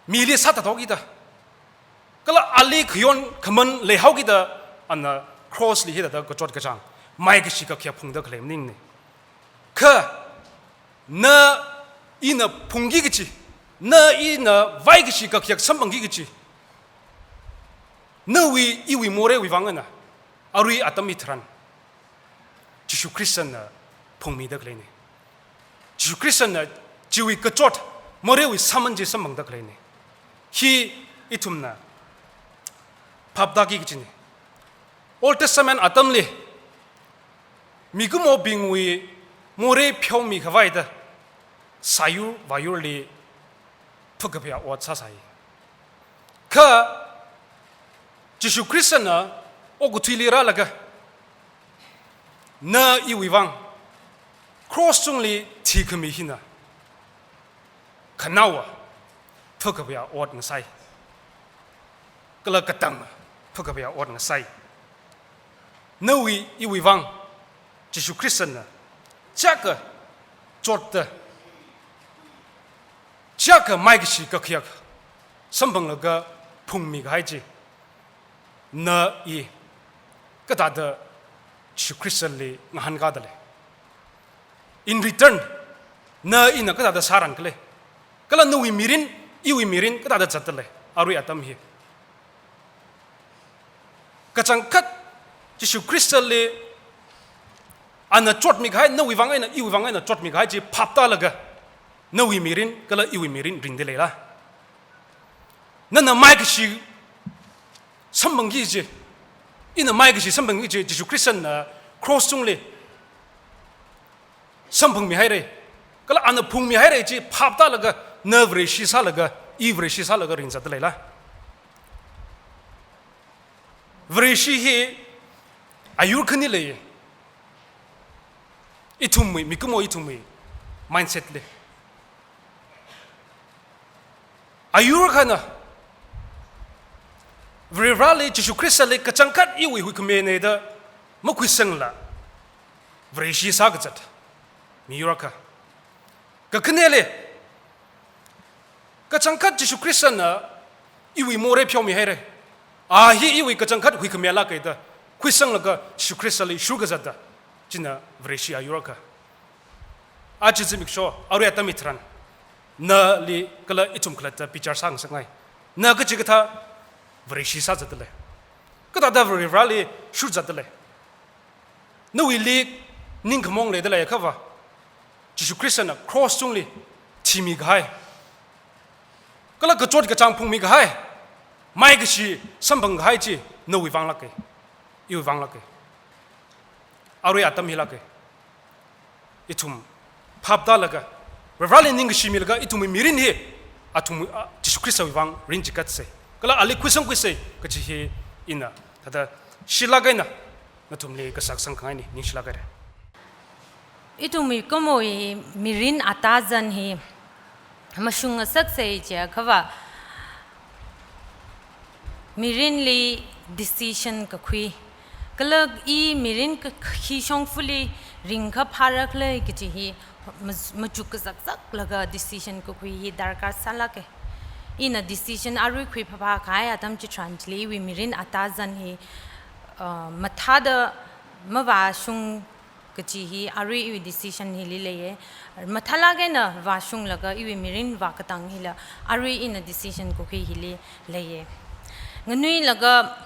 mili sāthathaokida, kala ali khayon khaman leihaokida, ana cross li hithāda kachot kachāng, maikashi kakhayak phungda khalei maningna. Kha na ina phungki kachi, na ina vaikashi kakhayak samphangki kachi, nawui iwui moreiwui vang eina arui atam hitharan Jishu Khristana phungmida khaleina. Jishu Khristana chiwui kachot moreiwui sāman chi samphangda khaleina. Hi ithumna phaptāki kachina. Old Testament atamli mikumobingwui morei pheomi khavaida sāyur vāyurli phakaphayā ot sāsai. Kha Jishu Khristana okathuili rālaga, na iwui vang cross tungli thikhami hina khanaowa phakaphayā ot ngasai, kala katang phakaphayā ot ngasai. Nawui iwui vang Jishu Khristana chiyākha chotta, chiyākha maikashi kakhayak samphanglaga phungmi kahai chi, na i kathāda Jishu Khristali ngahānkada lei? In return, na ina kathāda sāran khalei? Kala nawui mirin, iwui mirin kathāda zatda lei arui atam hi? Kachangkhat Jishu Khristali ana chotmi kahai, nawui vang eina, iwui vang eina chotmi kahai chi phaptālaga, nawui mirin kala iwui mirin ringda leila? Nana maikashi samphangki kachi, ina maikashi samphangki kachi, Jishu Khristana cross tungli samphangmi haira, kala ana phungmi haira chi phaptālaga, na Vareshi sālaga, i Vareshi sālaga ringzatda leila? Vareshi hi ayur khani lei, ithumwui, mikumo ithumwui mindset li. Ayur akhana Varivarali, Jishu Khristali kachangkhat iwui huikhamina da makhuisangla, Vareshi sākazat miyur akha. Kakhaneli, kachangkhat Jishu Khristana iwui morei pheomi haira, a hi iwui kachangkhat huikhamilāka da khuisanglaga Jishu Khristali shurkazatda, china Vareshi ayur akha. Aja zimiksho, arui atam hitharan, nali kala ithum khalatta bichar sāngasakngai. Na kachikathā Vareshi sāzatda lei? Kathāda Varivarali shurzatda lei? Nawuili ningkhamong leida leiakhava, Jishu Khristana cross tungli thimi kahai, kala kachot kachāng phungmi kahai, maikashi samphang kahai chi nawui vang lāka, iwui vang lāka. Arui atam hi lāka. Ithum phaptālaga, Varivarali ningkashi milaga, ithumwui mirin hi athum, a, Jishu Khristawui vang ringchikatsei, kala ali khuisangkhuisei kachi hi ina thāda shilāk eina nathumli kasā kasang khangaina, ningshilāk haira. Ithum mikumowui mirin atazan hi mashungngasaksei jiakhava, mirinli decision kakhui, kala i mirin ka-, khi shongfali ringkaphā rakhala kachi hi maz-, machuk kazakzaklaga decision kakhui hi darkar sālāka. Ina decision arui khuiphāphā kahai atam chitharan chili iwui mirin atazan hi, uh, mathāda mavāshung kachi hi arui iwui decision hili leiya. Mathālāk eina vāshunglaga iwui mirin vākatang hila arui ina decision kakhui hili leiya. Nganuilaga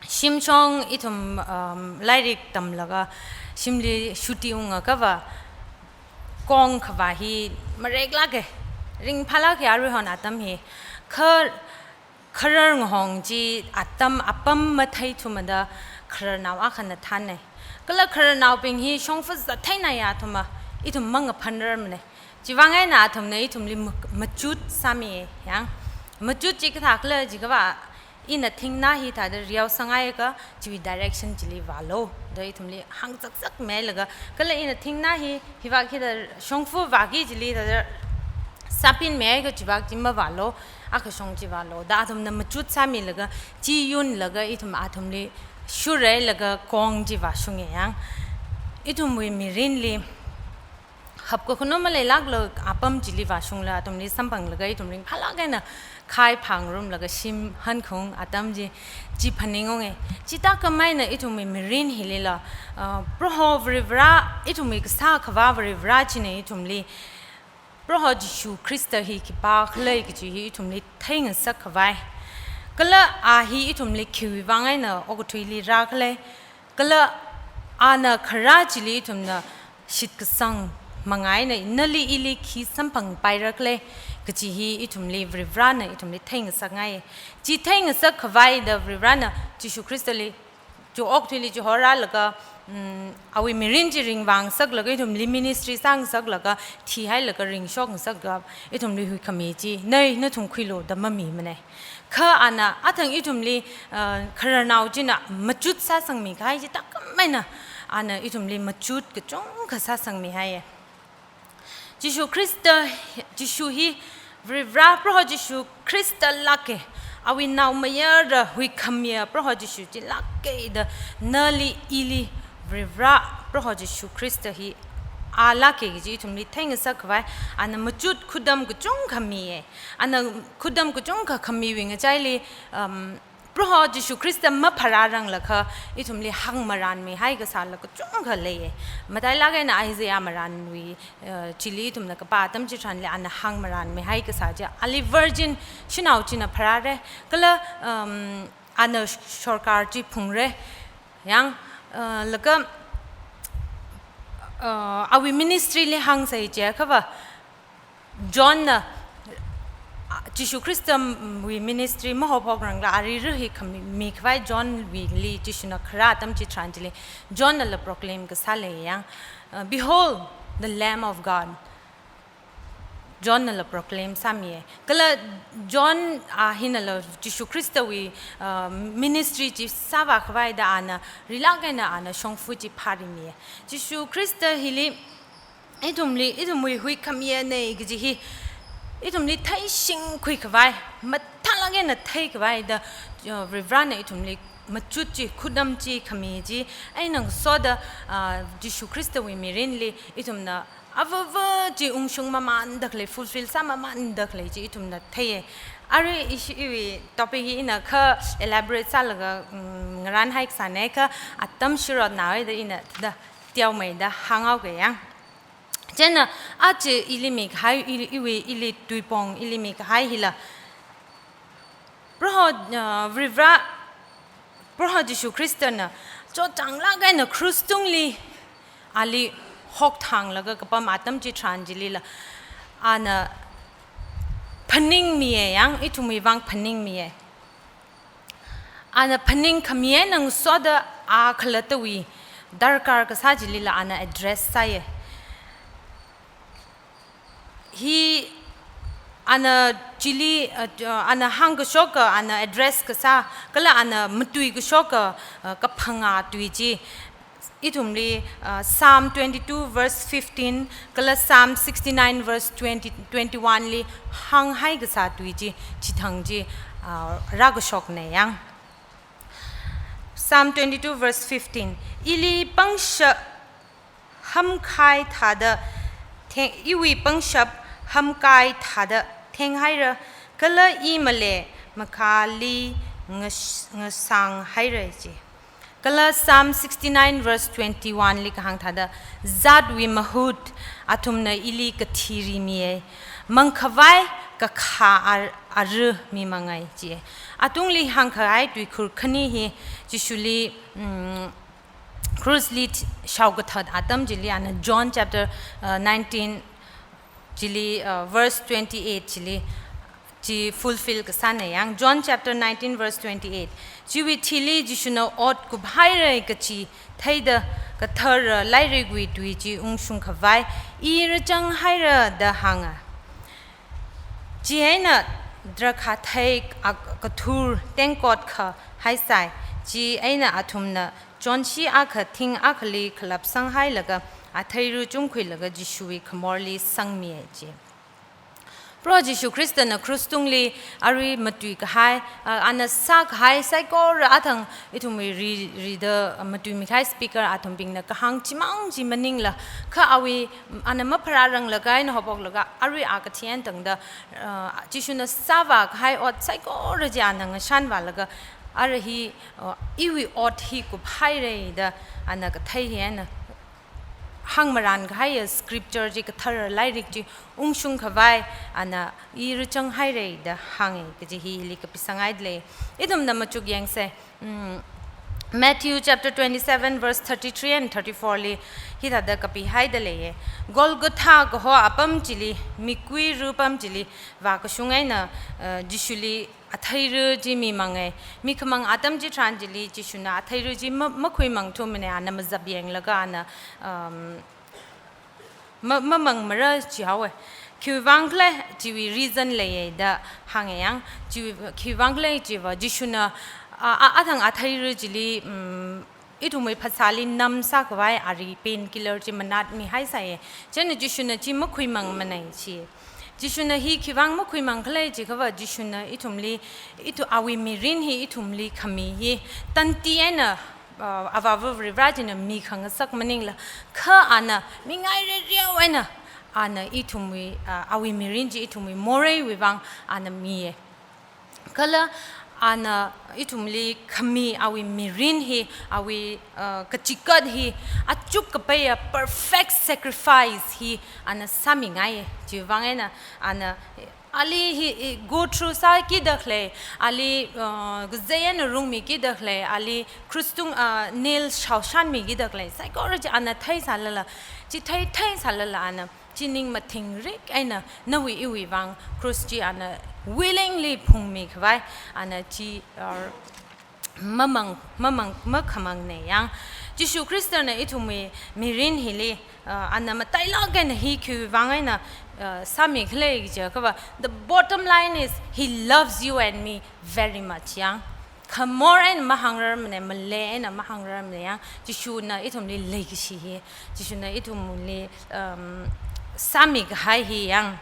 shimshong ithum, um, lairik tamlaga shimli shuti ungakhava, kong khavā hi mareklāka, ringphālāka aruihon atam hi. Kha kharar ngahong chi atam apam matheithumada, khararnao akhana thānne. Kala khararnaobing hi shongfa zatheinaya athumva, ithum mangaphanrarmane. Chiwuivang eina athumna ithumli ma-, machut sāmi yang. Machut chi kathā khala jiakha, ina thingnā hi thāda riao sāngaiakha, chiwui direction chili vālu da ithumli hāngzaksakmilaga, kala ina thingnā hi, hiva khi da shongfa vāki chili thāda sāpinmiakha chiva chi mavālu, akha shong chi vālu da athumna machut sāmilaga, chi yunlaga ithum athumli shurailaga kong chi vāshunge yang. Ithumwui mirinli hapkakhanao maleilākla apam chili vāshungla athumli samphanglaga ithum ringphālāk eina khai phangrumlaga shim hankhaung atam chi, chi phaningunge. Chithākhameina ithumwui mirin hilila, ah, Proho Varivara, ithumwui kasā Akhava Varivara china ithumli Proho Jishu Khrista hi khipākhala kaji hi ithumli theingasakkhavai. Kala a hi ithumli khiwuivang eina okathuili rākhala. Kala ana kharā chili ithumna shitkasang manga eina nali ili khi samphangpaira khala kaji hi ithumli Varivarana ithumli theingasakngai. Chi theingasakkhavai da Varivarana Jishu Khristali chi okathuili chihorālaga, mm, awui mirin chi ringvāngasaklaga ithumli ministry sāngasaklaga, thihailaga ringshokngasaklaga, ithumli huikhami chi, nei, nathum khuilu da mamimane. Kha ana athang ithumli, uh, khararnao china machut sāsangmi kahai chithākhameina, ana ithumli machut kachungkha sāsangmihaiye. Jishu Khrista, Jishu hi Varivara Proho Jishu Khrista lāke, awui naomayara huikhamiya Proho Jishu chi lāke da nali ili Varivara Proho Jishu Khrista hi a lāke kaji ithumli theingasakkhavai, ana machut khudam kachungkha miye. Ana khudam kachungkha khamiwui ngachaili, um, Proho Jishu Khrista mapharāranglakha ithumli hāngmaranmihai kasāla kachungkha leiye. Matailāk eina Isaiah marānwui, eh, chili ithumna kapā atam chitharanli ana hāngmaranmihai kasā chi, ali virgin shanao china pharāre, kala, um, ana sorkar chi phungre. Yang, eh, laga, eh, awui ministry li hāngsai chiakhava, Johnna, ah, Jishu Khristawui ministry mahaophokrangla ariri hi khami, mikhavai Johnwuili Jishuna kharā atam chitharan chili, Johnnala proclaim kasā lei yang, uh, "Behold the Lamb of God." Johnnala proclaim sāmiye. Kala John a hinala Jishu Khristawui, uh, ministry chi sāvākhavai da ana rilāk eina ana shongfa chi phārimiye. Jishu Khrista hili ithumli, ithumwui huikhamiyane kaji hi ithumli theishingkhuikhavai, mathālāk eina theikhavai da, uh, Varivarana ithumli machut chi, khudam chi, khami chi eina ngasoda, uh, Jishu Khristawui mirinli ithumna avava chi ungshung mamānda khalei, fulfill sāmamānda khalei chi ithumna theiye. Arui ishi iwui topic hi ina kha elaborate sālaga, mm, ngarānhai kasāne, kha atam shirotnāhaida ina da teomeida hānghaoke yang. Chieina aja ili mikahai, ili, iwui, ili tuipong ili mikahai hila, Proho, uh, Varivara, Proho Jishu Khristana chotchanglāk eina krus tungli ali hokthanglaga kapam atam chitharan chilila ana phaningmiye yang, ithumwui vang phaningmiye. Ana phaningkhami eina ngasoda a khalattawui darkar kasā chilila ana address sāye. Hi ana chili, uh, ana hāngkashoka, ana address kasā, kala ana matuikashoka, uh, kaphangā tui chi ithumli, uh, Psalm twenty-two verse fifteen, kala Psalm sixty-nine verse twenty, twenty-one li hānghai kasā tui chi, chithang chi, uh, rākashokne yang. Psalm twenty-two verse fifteen. Ili pangshap hamkahai thāda theng, iwui pangshap hamkahai thāda thenghaira, kala i male makhali ngas-, ngasanghaira chi. Kala Psalm sixty-nine verse twenty-one li kahāng thāda, zatwui mahut athumna ili kathi rimiye, mangkhavai kakha ar-, ara mimangai chi. Atungli hāngkahai tuikhur khani hi, Jishuli, mm, krusli t-, shaokathat atam chili ana John chapter, uh, nineteen chili, uh, verse twenty-eight chili, chi fulfill kasāna yang. John chapter nineteen verse twenty-eight. Chiwui thili Jishuna ot kuphaira kachi theida kathara lairikwui tui chi ungshung khavai, I rachang haira da hānga. Chieina drakhāthei ak-, kathur tengkot kha haisai. Chieina athumna chonshi akha thing akhali khalapsang hailaga atheiru chungkhuilaga Jishuwui khamorli sangmi chi. Proho Jishu Khristana krus tungli arui matui kahai, a, ana sākahai saikora athang ithumwui ri, rida, a, matuimi kahai speaker athumbingna kahāng chimang chi maningla, kha awui, ana mapharāranglaga eina haophoklaga arui a kathi eina tangda, a, Jishuna sāvākahai ot saikora chi ana ngashanvālaga, ara hi, a, iwui ot hi kuphaira da ana kathei hi eina hāngmarān kahaiya scripture chi, kathara lairik chi ungshung khavai ana I rachang haira da hānga kaji hili kapisang haida lei. Ithumna machuk yangsa. Mm, Matthew chapter twenty-seven verse thirty-three and thirty-four li hithāda kapihaida leiya. Golgotha kaho apam chili, mikuiru pam chili vākashung eina, uh, Jishuli atheiru chi mimanga. Mikhamang atam chitharan chili Jishuna atheiru chi ma, makhuimangthumana, ana mazapyanglaga ana, um, ma, mamangmara chihaowa. Khiwuivang khala chiwui reason leiya da hānga yang. Chiwui, khiwuivang khala chiva Jishuna, a, a, athang atheiru chili, um, ithumwui phasāli numb sākhavai ari painkiller chi manatmihaisai. Chieina Jishuna chi makhuimangmana chi. Jishuna hi khiwuivang makhuimang khala chikhava Jishuna ithumli, ithu-, awui mirin hi ithumli khami hi tanti eina, uh, Avāva Varivarā china mikhangasak maningla, kha ana mingai rereo eina ana ithumwui, uh, awui mirin chi ithumwui moreiwui vang ana miya. Kala ana ithumli khami awui mirin hi, awui, uh, kachikat hi, achuk kapaiya perfect sacrifice hi ana sāmingaiya. Chiwuivang eina ana ali hi, i, go through sākida khalei, ali, uh, kazei eina rungmikida khalei, ali krus tung, uh, nail shaoshanmikida khalei saikora chi ana theisālala, chi thei, theisālala ana chi ning mathingrik eina nawui iwui vang krus chi ana willingly phungmi khavai ana chi, uh, mamang, mamang, makhamangna yang. Jishu Khristana ithumwui mirin hili, uh, ana matailāk eina hi khiwuivang eina, uh, sāmi khala chiakhava, the bottom line is, he loves you and me very much yang. Khamor eina mahāngrarmana, male eina mahāngrarmana yang. Jishuna ithumli leikashi hi, Jishuna ithumli, um, sāmikahai hi yang.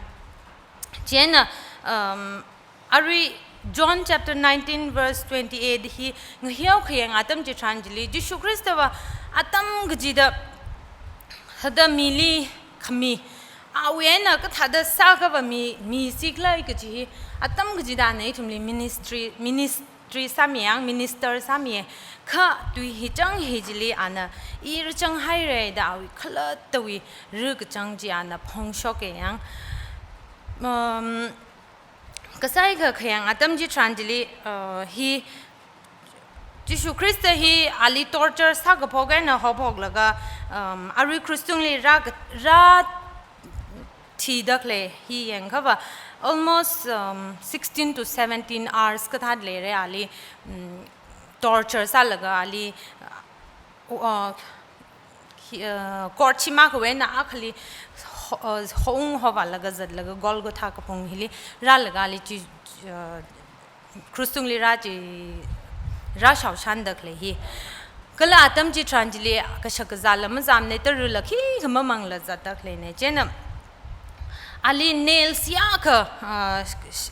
Chieina, um, arui John chapter nineteen verse twenty-eight hi ngahiao khayang atam chitharan chili, Jishu Khristava atam kachida hada mili khami, awui eina kathāda sākhava mi, misi khala kaji hi atam kachida ana ithumli ministry, ministry sāmi yang, minister sāmi. Kha tui hi chang hi chili ana I rachang haira da awui khalattawui rikachang chi ana phongshoka yang. Um, kasai kha khayang atam chitharan chili, uh, hi Jishu Khrista hi ali torture sākaphok eina haophoklaga, um, arui krus tungli rā ka-, rāthida khalei hi yangkhava almost, um, sixteen to seventeen hours kathā leira ali, um, torture sālaga ali, uh, hi, uh, court shim akhawui eina akhali ho-, uh, houng hovālaga zatlaga Golgotha kaphung hili rālaga ali chi, uh, krus tungli rā chi, rāshaoshanda khalei hi. Kala atam chitharan chili kashak kazāla mazamna, tarula khikha mamangla zatda khaleina. Chieina ali nails yākha, ah, sh-,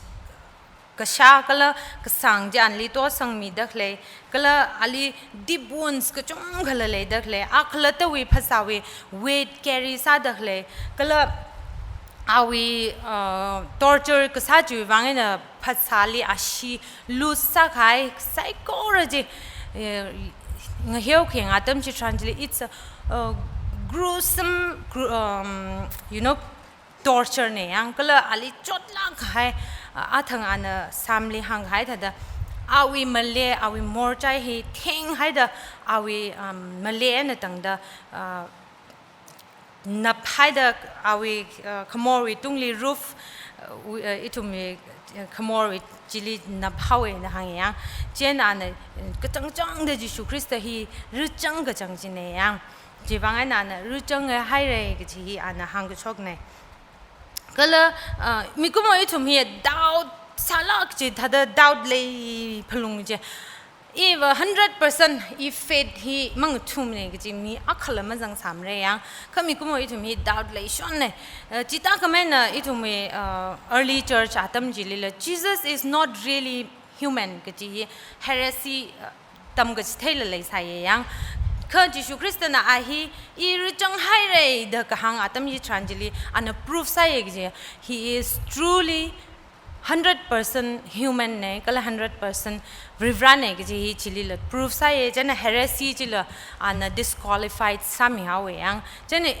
kashā kala kasāng chi anali tosangmida khalei, kala ali deep wounds kachungkhala leida khalei, a khalattawui phasāwui weight carry sāda khalei, kala awui, uh, torture kasā chiwui vang eina phasāli ashee lose sākahai saikora chi, eh, ngahiao khayang atam chitharan chili, it's a, uh, gruesome, gru-, um, you know, torture na yang, kala ali chotlāk kahai, uh, athang ana Psalm li hāngkahai thāda, awui male, awui morchai hi thenghaida, awui, um, male eina tangda, uh, naphaida awui, uh, khamorwui tungli roof, uh, wui, uh, ithumwui, uh, khamorwui chili naphaowe da hāngyang. Chieina ana, uh, kachangchangda Jishu Khrista hi rāchang kachang chine yang. Chivang eina ana rāchang haire kaji hi ana hāngkashokne. Kala, uh, mikumo ithum hi doubt sālāk chi, thāda doubt lei phalung chi. Iva hundred percent i faith hi mangathumne kaji mi akhala mazangsāmare yang. Kha mikumo ithum hi doubt leishonne. Uh, chithākhameina ithumwui, uh, early church atam chilila, Jesus is not really human kaji hi heresy, uh, tamkachitheila leisāye yang. Kha Jishu Khristana a hi i rāchang haire da kahāng atam hitharan chili ana proof sāye kaji, he is truly hundred percent human ne, kala hundred percent Varivarane kaji hi chilila proof sāye, chieina heresy chila ana disqualified sāmihaowe yang. Chieina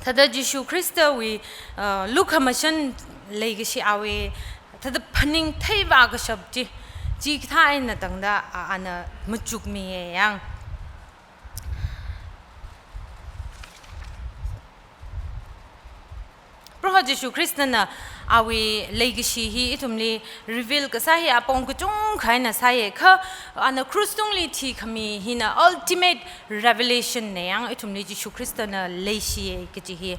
thāda Jishu Khristawui, uh, lukhamashan leikashi awui, thāda phaningtheiva kashap chi, chikathā eina tangda, uh, ana machukmiye yang. Proho Jishu Khristana awui leikashi hi ithumli reveal kasā hi apong kachungkha eina sāye, kha ana krus tungli thikhami hina ultimate revelation ne yang, ithumli Jishu Khristana leishiye kaji hi.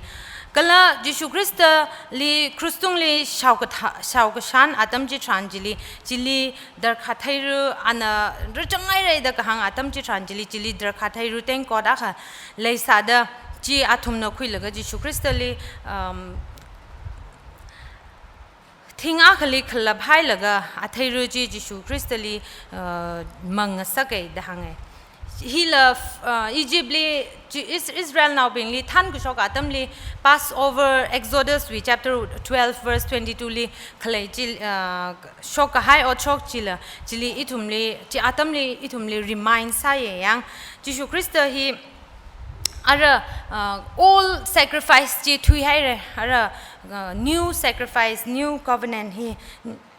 Kala Jishu Khristali krus tungli shaokatha-, shaokashan atam chitharan chili, chili darkha theiru, ana rāchang haire da kahāng atam chitharan chili, chili darkha theiru tengkot akha leisāda, chi athumna khuilaga Jishu Khristali, um, thing akhali khalap hailaga atheiru chi Jishu Khristali, uh, mangngasake da hānge. Hila, uh, Egyptli, chi-, Is-, Israelnaobingli thankashok atamli, Passover, Exodus wui chapter twelve verse twenty-two li khalei chi, uh, shokkahai otshok chila, chili ithumli, chi atamli ithumli remind sāye yang. Jishu Khrista hi ara, uh, old sacrifice chi thuihaire, ara, uh, new sacrifice, new covenant hi,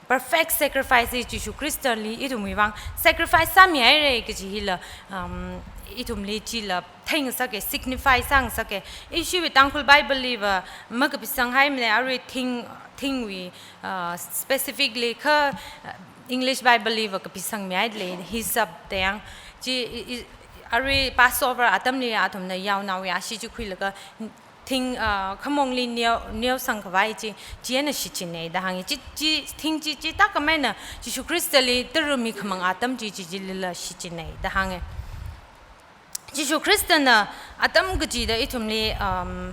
perfect sacrifice hi Jishu Khristali ithumwui vang sacrifice sāmihaire kaji hila, um, ithumli chila theingasake, signify sāngasake. Ishiwui Tangkhul Bible liva makapisang haimane, arui thing, thingwui, uh, specifically kha, uh, English Bible liva kapisangmihaile, hyssop da yang. Chi, i, i, arui Passover atamli athumna yaonaowui ashee chi khuilaga thing, uh, khamongli neo, neosang khavai chi, chi eina shichinne da hānge. Chi, chi, thing chi, chithākhameina Jishu Khristali tara mikhamang atam chi, chi, chilila shichinne da hānge. Jishu Khristana atam kachida ithumli, um,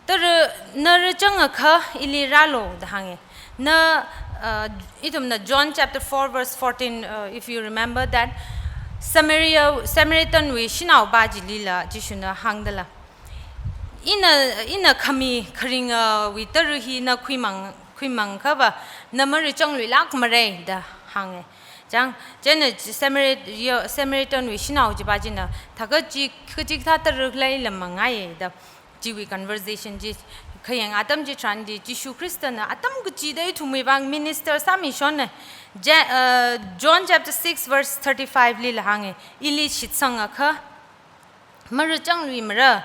tara, na rāchangakha ili rālu da hānge. Na, uh, ithumna John chapter four verse fourteen, uh, if you remember that, Samaria, Samaritan wui shanaopa chilila Jishuna hāngdala, ina, ina khami kharinga wui tara hi na khuimang, khuimangkhava, na marāchangluilākmare da hānge. Chang, chieina chi Samari-, yo, Samaritan wui shanao chipa china, thākha chi, kachikathā tara leila mangaiye da, chiwui conversation chi khayang atam chitharan chi, Jishu Khristana atam kachida ithumwui vang minister sāmishonne. Ja-, uh, John chapter six verse thirty-five lila hānge, ili shitsangakha marāchangluimara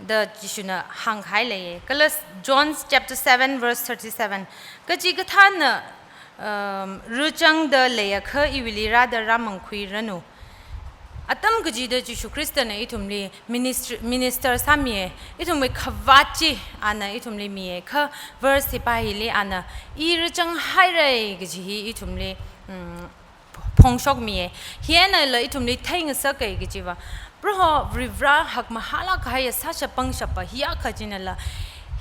da Jishuna hāngkahai leiye. Kala John chapter seven verse thirty-seven, kachikathāna, um, rāchangda leiakha iwuili rāda rāmangkhuiranu. Atam kachida Jishu Khristana ithumli ministry, minister sāmiye, ithumwui khavāt chi ana ithumli miye, kha verse hipa hili ana i rāchang haire kaji hi ithumli, um, phongshokmiye. Hi einala ithumli theingasake kajiva, Proho Varivara hakmahālāk kahaiya sāshap pangshapa hi akha chinala,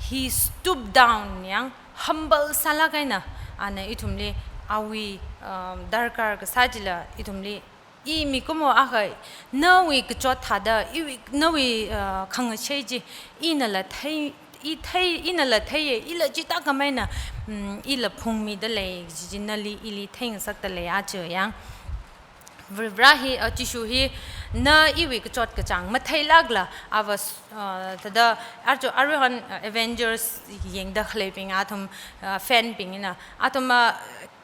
he stooped down yang, humble sālāk eina, ana ithumli awui, um, darkar kasā chila ithumli, i mikumo akha, nawui kachot thāda, iwui, nawui, uh, khangachei chi, inala thei, i thei, inala theiye, ila chithākhameina, mm, ila phungmida lei, chi, chi nali ili theingasakda lei aja yang. Varivara hi, uh, Jishu hi, na iwui kachot kachāng matheilākla, ava, uh, thāda, arjo, aruihon, uh, Avengers yangda khaleibing athum, uh, fan bingna, athum, uh,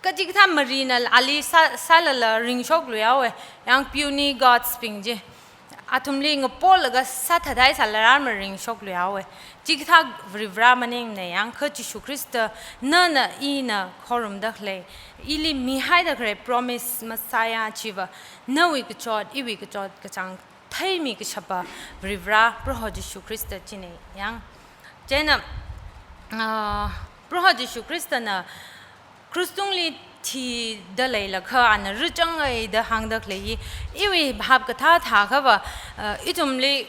kachikathā marina ali sā, sālala ringshokluihaowe, yang puny gods bing chi. athumli ngapolaga sāthathai sālarar maringshok luihaowe. Chikathā Varivarā maningne yang, kha Jishu Khrista nana ina khorumda khalei, ili mihaida khalei promise Messiah chiva, nawui kachot, iwui kachot kachāng theimi kashapa Varivarā Proho Jishu Khrista chine yang. Chieina, ah, Proho Jishu Khristana krus tungli thida leilakha ana rāzangai da hāngda khalei hi, iwui hapkathā thākhava, ah, ithumli,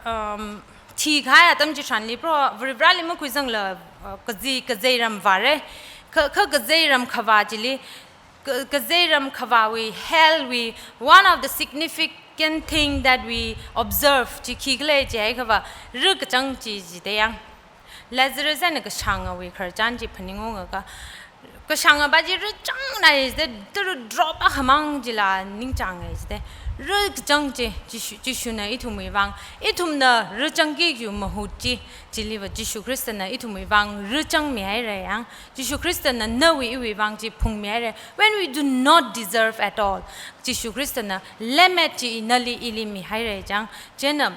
um, thikahai atam chitharanli Proho Varivarāli makhuizangla, ah, kazei, kazeiram vāre, kha, kha kazeiram khavā chili, ka-, kazeiram khavāwui, hell wui, one of the significant thing that we observe chi khikhala jihaikhava, rākachang chi jida yang. Lazarus eina kashāngawui khararchan chi phaningungakha, kashāngava chi rāzangngai jida, tara drop akhamang chila ningchāngai jida, rākachang chi, Jishu, Jishuna ithumwui vang, ithumna rāzangki kaji mahut chi, chiliva Jishu Khristana ithumwui vang rāzangmihaira yang. Jishu Khristana nawui iwui vang chi phungmihaira. When we do not deserve at all, Jishu Khristana lemmet chi nali ili mihaira chang. Chieina,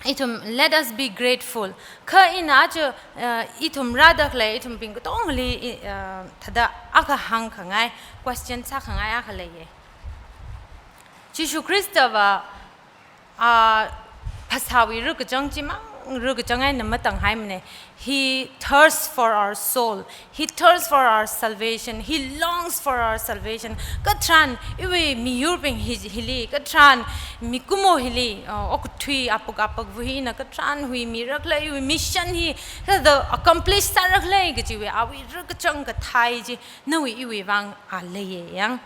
ithum, let us be grateful. Kha ina aja, uh, ithum rāda khalei, ithumbing katongli, uh, thāda akha hāngkhangai, question sākhangai akha leiye. Jishu Khristava, ah, phasāwui rākachang chimang, rākachang eina matanghaimane. He thirsts for our soul. He thirsts for our salvation. He longs for our salvation. Katharan iwui miyurbing hi, hili, katharan mikumo hili, ah, okathui apuk apuk vu hina katharan huimirakhala, iwui mission hi, the accomplish sārakhala kajiwui awui rākachang kathei chi, nawui iwui vang a leiye yang.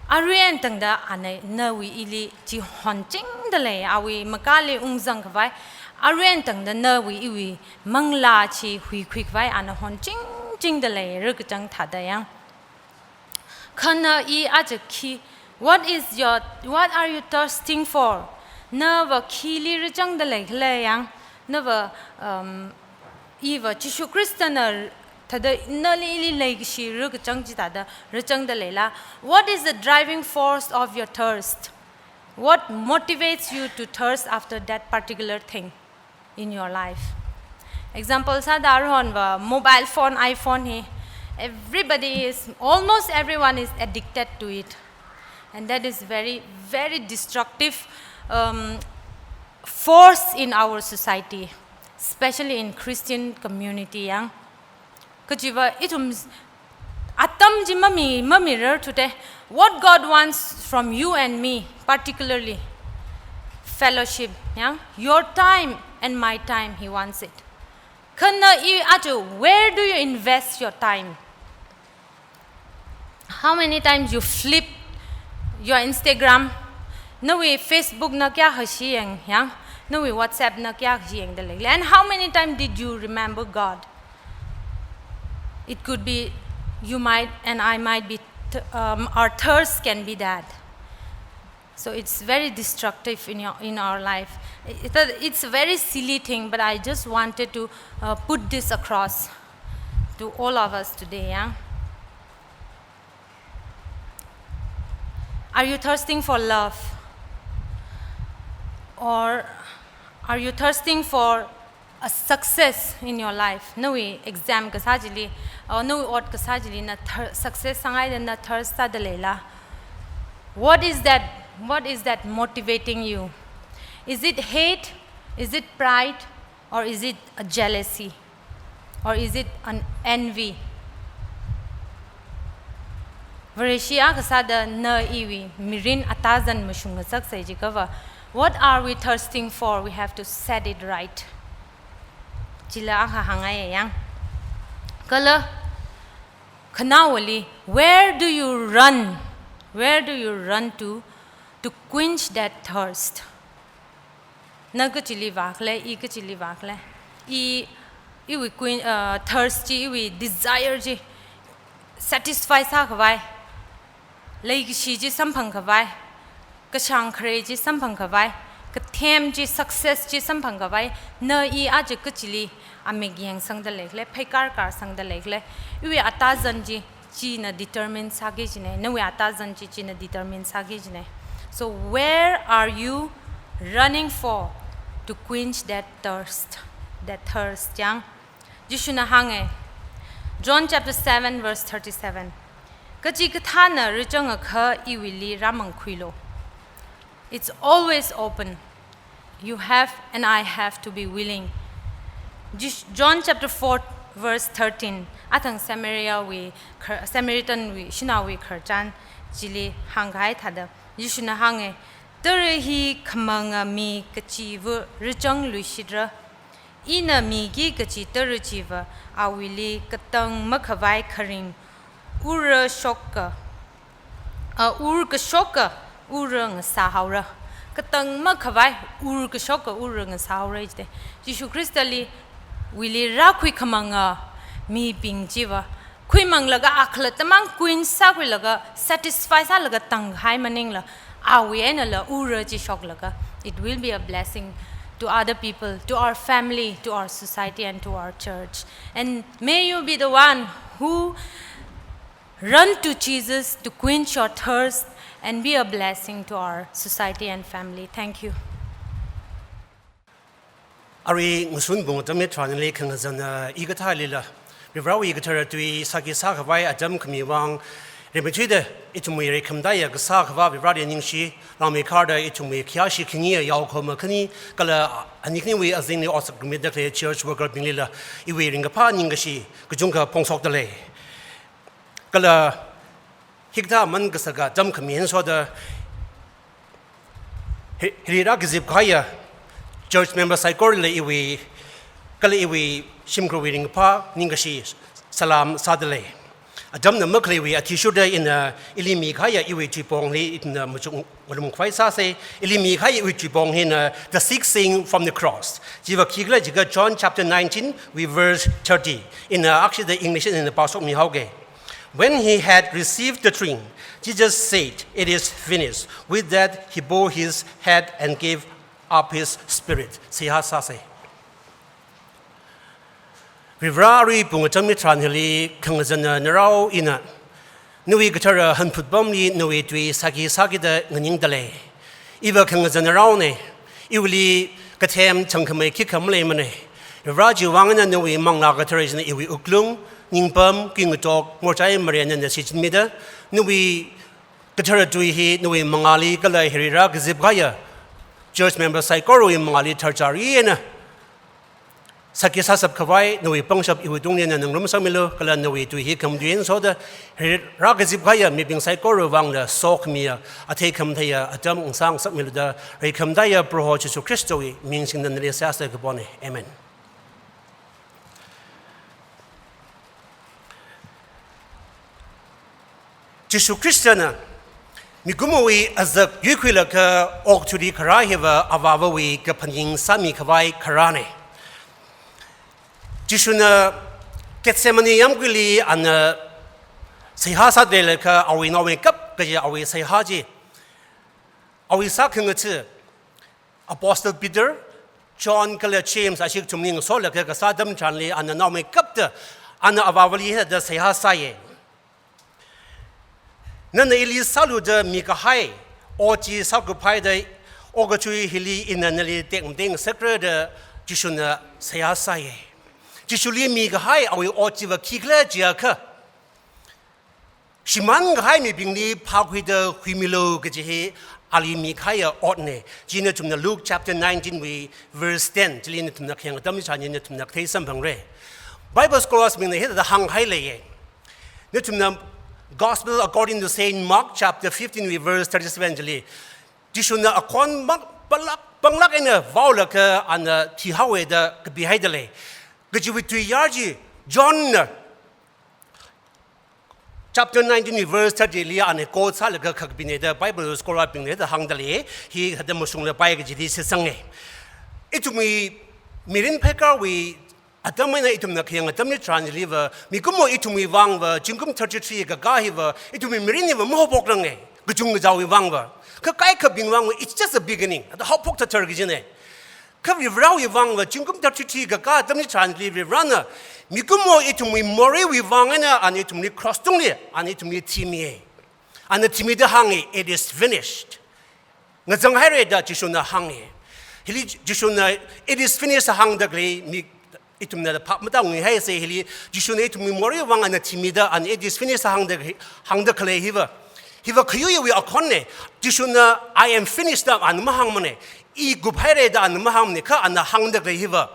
Arui eina tangda ana nawui ili chi honchingda lei, awui makali ungzangkhavai. Arui eina tangda nawui iwui manglā chi huikhuikhavai ana honchingchingda lei, rākachang thāda yang. Kha na i aja khi, what is your, what are you thirsting for? Nava khili rāzangda leikhala yang, nava, um, iva Jishu Khristana thāda nali ili leikashi rākachang chi thāda rāzangda leila. What is the driving force of your thirst? What motivates you to thirst after that particular thing in your life? Example sāda aruihonva mobile phone, iPhone hi, everybody is, almost everyone is addicted to it. And that is very, very destructive, um, force in our society, especially in Christian community yang. Kajiva ithum atam chi mami, mamirar thuda. What God wants from you and me, particularly fellowship, yang, your time and my time, He wants it. Kha na i aja, where do you invest your time? How many times you flip your Instagram? Nawui Facebook na kayākha shiyang, yang? Nawui WhatsApp na kayākha shiyangda leila? And how many times did you remember God? It could be, you might, and I might be, th-, um, our thirst can be that. So it's very destructive in your, in our life. It, it's a very silly thing, but I just wanted to, uh, put this across to all of us today, yeah? Are you thirsting for love? Or are you thirsting for a success in your life? Nawui exam kasā chili, or nawui ot kasā chili na thir-, success sāngaida na thirst sāda leila? What is that, what is that motivating you? Is it hate? Is it pride? Or is it a jealousy? Or is it an envy? Vareshi akha sāda na iwui mirin atazan mashungngasaksei jiakhava, what are we thirsting for? We have to set it right. Chila akha hāngngaiya yang. Kala khanaowali, where do you run? Where do you run to, to quench that thirst? Na kachili vākhala, i kachili vākhala. I, iwui kuin, uh, thirst chi, iwui desire chi satisfy sākhavai, leikashi chi samphangkhavai, kashāng khare chi samphangkhavai, kathem chi, success chi samphangkhavai, na i aja kachili amik yangsangda leikhala, pheikar karsangda leikhala. Iwui atazan chi, china determine sāki kajina, nawui atazan chi, china determine sāki kajina. So where are you running for to quench that thirst, that thirst, yang? Jishuna hānga, John chapter seven, verse thirty-seven. Kachikathāna rāchangakha iwuili rāmangkhuilu. It's always open. You have and I have to be willing. Jish-, John chapter four, verse thirteen. Athang Samaria wui khar-, Samaritan wui, shanaowui khararchan chili hāngkahai thāda, Jishuna hānga, "Tara hi khamanga mi kachiva rāchangluishitra. Ina miki kachi tara chiva awuili katang makhavai kharing urashoka, a, urkashoka urangasāhaora." Katang makhavai urkashoka urangasāhaora jite. Jishu Khristali wuili rākhui khamanga mibing chiva khuimanglaga akhalatta mang quench sākhuilaga, satisfy sālaga tangkahai maningla, awui einala ura chi shoklaga, it will be a blessing to other people, to our family, to our society, and to our church. And may you be the one who run to Jesus to quench your thirst and be a blessing to our society and family. Thank you. Arui ngasun pung atam hitharanli khangazana ikathālila, Varivarāwui kathara tui sāki sākhavai atam khami vang, rimeithuida ithumwui reikhamdaiya kasā Akhava Varivarāli ningshi, langmeikharda ithumwui khayāshi khangayi yaokahoma khani, kala ani khaniwui azingli otsak khamida khalei church worker binglila, iwui ringkaphā ningkashi kachungkha phongshokdalei. Kala hikathā aman kasaka atam khami eina soda, hi-, hili rākazip kahaiya church member saikorali iwui, kala iwui shimkhurwui ringkaphā ningkashi salam sādalei. Atamna makhaleiwui athishurda ina ili mikahaiya iwui tuipongli ina machuk ngalum khavai sāsa. Ili mikahaiya iwui tuipong hina The Sixth Saying from the Cross. Chiva khikhala jiakha John chapter nineteen wui verse thirty. Ina akshida English eina pāshokmihaoga. When he had received the drink, Jesus said, "It is finished." With that, he bowed his head and gave up his spirit. Seihā sāsa. Varivarā, arui pung atam hitharan hili khangazana narao ina, nawui kathara hanphut pamli nawui tui sāki sākida nganingdalei. Iva khangazana raona, iwuili kathem changkhamei khikha maleimana. Varivarā, chiwui vang eina nawui Manglā Kathara china iwui wuklung, ningpam, kuingatok, morchai mare nana shichinmida, nawui kathara tui hi nawui mangāli kala hili rākazip kahaiya church member saikorawui mangāli tharchari eina sāki sāshap khavai nawui pangshap iwui tungli nana ngarumsangmilu, kala nawui tui hi khamatui eina soda hili rākazip kahaiya mibing saikorawui vangla sokhamiya, athei khamatheiya atam ngasāngasakmilu da, reikhamdaiya Proho Jishu Khristawui ming singda nali seihā sākapona. Amen. Jishu Khristana mikumowui azak yuikhuilaga okathuili kharā hiva Avāvawui kaphaning sāmi khavai kharāna. Jishuna Gethsemane yāmguili ana seihā sāda leilakha awui naomeikap kaji awui seihā chi, awui sākhangatha Apostle Peter, John kala James ashi kathumli ngasolaga kasā atam tharanli ana naomeikapta ana Avāvali hithāda seihā sāya. Nana ili sālu da mikahai ot chi sākuphaida okathui hili ina nali tekmatei ngasakra da Jishuna seihā sāya. Jishuli mikahai awui ot chiva khikhala jiakha, shimānkahai mibingli phākhuida huimilu kaji hi ali mikahaiya otna. Chi nathumna Luke chapter nineteen wui verse ten chili nathumna khayang atam chitharan nathumna kathei samphangra. Bible scholars bingna hithāda hāngkahai leiya. Nathumna Gospel according to Saint Mark chapter fifteen wui verse thirty-seven chili, Jishuna akhon mak panglāk, panglāk eina vaolaga ana thihaowa da kapihaida lei. Kajiwui tuiyār chi Johnna chapter nineteen verse thirty li ana quote sālaga kakapina da Bible scholar bingna da hāngda lei. Hithāda mashunglapai kajili shitsanga. Ithumwui mirin phaikarwui atam eina ithumna khayang atam chitharanliva, mikumo ithumwui vangva zingkum thirty-three kakā hiva ithumwui mirin hiva mahaophokrang. Kachungkha kachāwui vangva. Kha kaikhabing vangva, it's just a beginning. Ada haophok thāthar kajina. Kha Varivarāwui vangva zingkum thirty-three kakā atam chitharanli Varivarāna mikumo ithumwui moreiwui vang eina ana ithumli cross tungli ana ithumli thimiya. Ana thimida hānga, "It is finished." ngazang haira da Jishuna hānga. Hili Jishuna, "It is finished," hāngda khalei mi ithumna phap matāunghaisa, hili Jishuna ithumwui morei vang ana thimida, ana "It is finished" hāngda, hāngda khalei hiva, hiva khayuiwui akhonna. Jishuna, "I am finished" da ana mahāngmana. "I kuphaira" da ana mahāngmana, kha ana hāngda khalei hiva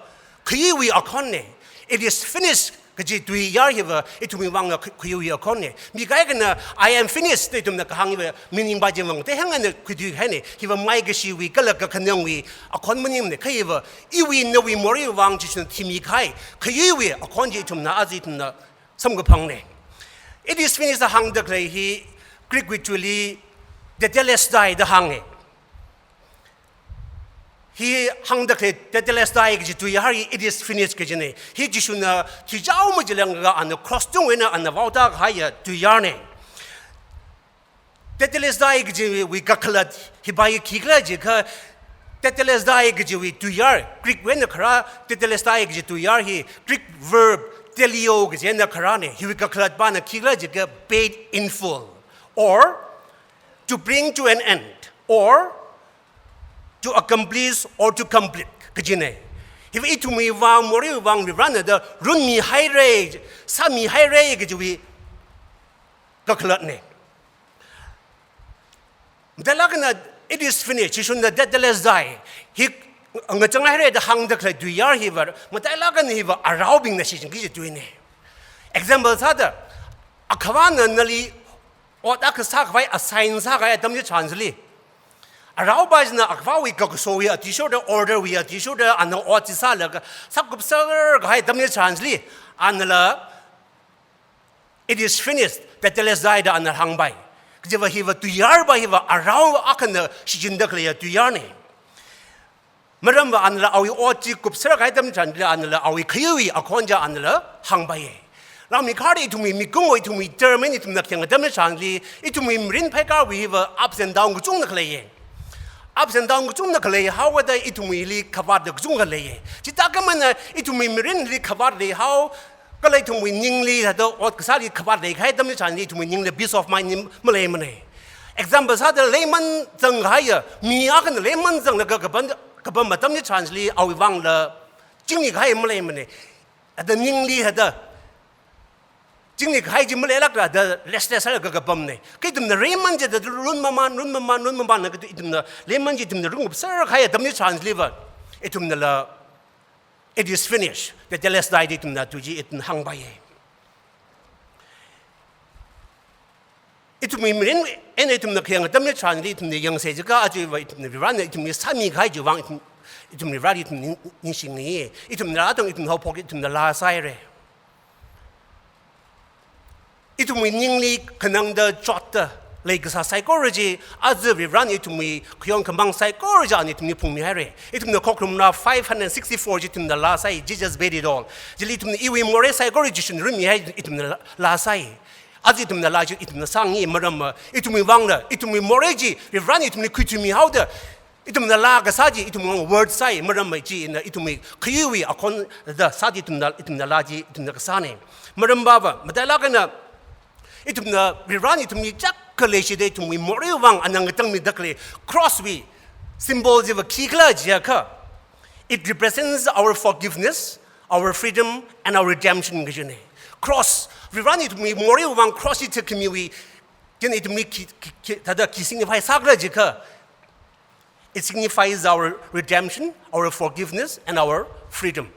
khayuiwui akhonna. "It is finished" kaji tuiyār hiva ithumwui vangla kha-, khayuiwui akhonna. Mi kaikhana, "I am finished" da ithumna kahāng hiva meaning pa chi vang te hang ana khuithuihaina. Hiva maikashiwui kala kakhanangwui akhon maningmana. Kha hiva iwui nawui morei vang Jishuna thimi kahai khayuiwui akhon chi ithumna aja ithumna samkaphangna. "It is finished" hāngda khalei hi Greek wui tuili tetelestai da hānga. Hi hāngda khalei tetelestai kaji tuiyār hi "It is finished" kajina. Hi Jishuna thichao majilanglaga ana cross tungwui eina ana vaoda kahaiya tuiyārna. Tetelestai kajiwui kakhalat hipa hi khikhala jiakha, tetelestai kajiwui tuiyār, Greek wui eina kharā, tetelestai kaji tuiyār hi Greek verb teleo kaji eina kharāna. Hiwui kakhalat pana khikhala jiakha paid in full, or to bring to an end, or to accomplish or to complete kajina. Hiva ithumwui vang, moreiwui vang Varivarana da runmihaira, sāmihaira kajiwui kakhalatna. Matailāk eina "It is finished," Jishuna tetelestai hi ngazang haira da hāngda khalei tuiyār hiva, matailāk eina hiva araobingna shichinki kaji tuina. Example sāda, akhavana nali ot akha sākhavai assign sākahai atam chitharanli, araopa china akhavawui kakasowui athishurda, order wui athishurda ana ot chi sālaga, sākupser kahai atam chitharanli, anala "It is finished," tetelestai da ana hāngpai. Kajiva hiva tuiyār pa hiva arao akhana shichinda khaleiya tuiyārna. Maramva anala awui ot chi kupser kahai atam chitharanli anala awui khayuiwui akhon chi anala hāngpaiya. Rāmikharda ithumwui mikumo, ithumwui term eina ithumna khayang atam chitharanli, ithumwui mirin phaikarwui hiva ups and down kachungna khaleiya. Ups and down kachungna khalei haoda ithumwuili khavātda kachungkha leiya. Chithākhamana ithumwui mirinli khavāt leihao, kala ithumwui ningli hithāda ot kasāli khavāt leikahai atam chitharanli ithumwui ningli peace of mind hi maleimana. Example sāda, leiman zangkahaiya mi akhana leiman zanglaga kapam, kapam atam chitharanli awui vangla chingri kahai maleimana. Hithāda ningli hithāda chingri kahai chi maleilākla da restless sālaga kapamna. Kha ithumna leiman chi da runmaman, runmaman, runmamanna, kha ithumna leiman chi ithumna rungkupser kahai atam chitharanliva, ithumnala "It is finished," tetelestai da ithumna tui chi ithumna hāngpaiya. Ithumwui mirin eina ithumna khayang atam chitharanli ithumna yangsa jiakha, ajava ithumna Varivarana ithumli sāmi kahai chiwui vang ithum, ithum Varivarali ithum ning-, ningshingi. Ithumna rātang ithum haophok ithumna laa sāhaira. Ithumwui ningli khanangda chotda leikasā saikora chi, aja Varivarana ithumwui khayon khamāng saikora chi ana ithumli phungmihaira. Ithumna Khokharum laa five hundred sixty-four chi ithumna laa sāi, "Jesus paid it all." Chili ithumna iwui morei saikora Jishuna runmihai ithumna laa, laa sāi. Aja ithumna laa chi ithumna sāngi, maramva ithumwui vangla, ithumwui morei chi Varivarana ithumli khuithuimi haoda, ithumna laa kasā chi ithumwui worth sāi, maramva chieina ithumwui khayuiwui akhon da sāda ithumna, ithumna laa chi ithumna kasāna. Maram pava, matailāk eina ithumna Varivarana ithumli chāk khalei shida ithumwui morei vang ana ngatangmida khalei cross wui symbol chiva khikhala jiakha, it represents our forgiveness, our freedom, and our redemption kajina. Cross, Varivarana ithumwui morei vang cross chi theikhuimiwui, chieina ithumli khi, khi, khi, hithāda khi signify sākhala jiakha, it signifies our redemption, our forgiveness, and our freedom.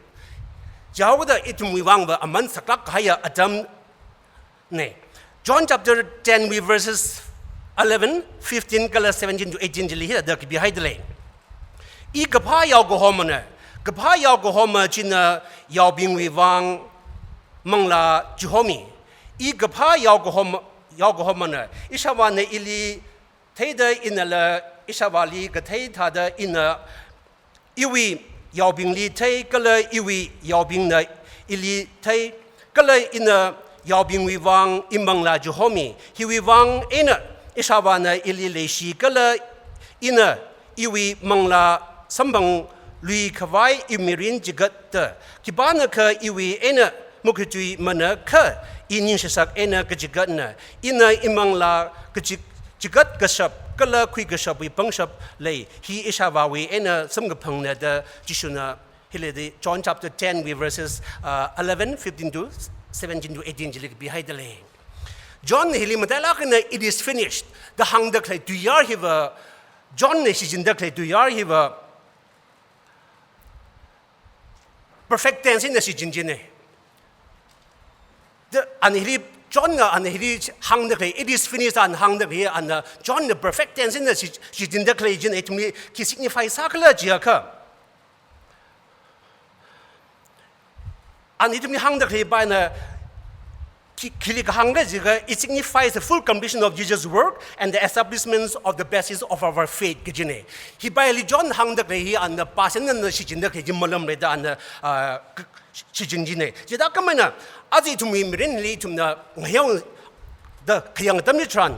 Chihaoda ithumwui vangva aman saklāk kahaiya atamna. John chapter ten wui verses eleven, fifteen kala seventeen to eighteen chili hithāda kapihaida lei. "I kaphā yaokahomana, kaphā yaokahoma china yaobingwui vang manglā chihomi. I kaphā yaokahom-, yaokahomana, ishāvāna ili theida inala ishāvāli kathei thāda ina iwui yaobingli thei, kala iwui yaobingna ili thei, kala ina yaobingwui vang I manglā chihomi. Hiwui vang eina ishāvāna ili leishi, kala ina iwui manglā samphangluikhavai I mirin chigatta. Khipānakha iwui eina makhuithuimana kha I ningshisak eina kachigatna. Ina I manglā kachi-, chigat kashap kala khuikashapwui pangshap lei, hi ishāvāwui eina samkaphangna da Jishuna hili di John chapter ten wui verses, uh, eleven, fifteen to seventeen to eighteen chili kapihaida lei. John hili matailāk eina "It is finished" da hāngda khalei tuiyār hiva, John na shichinda khalei tuiyār hiva perfect tense eina shichin jine. Da ana hili, John na ana hili hāngda khalei, "It is finished" ana hāngda khalei, ana John na perfect tense eina shi-, shichinda khalei china ithumli khi signify sākhala jiakha, ana ithumli hāngda khalei paina khi, khili kahāng khala jiakha, "It signifies the full completion of Jesus' work and the establishment of the basis of our faith," kajine. Hi paili John hāngda khalei hi ana past tense eina shichinda khalei chi malamlei da ana, ah, k-, shichin jine. Chithākhameina, aja ithumwui mirinli ithumna ngayao da khayang atamli tharan,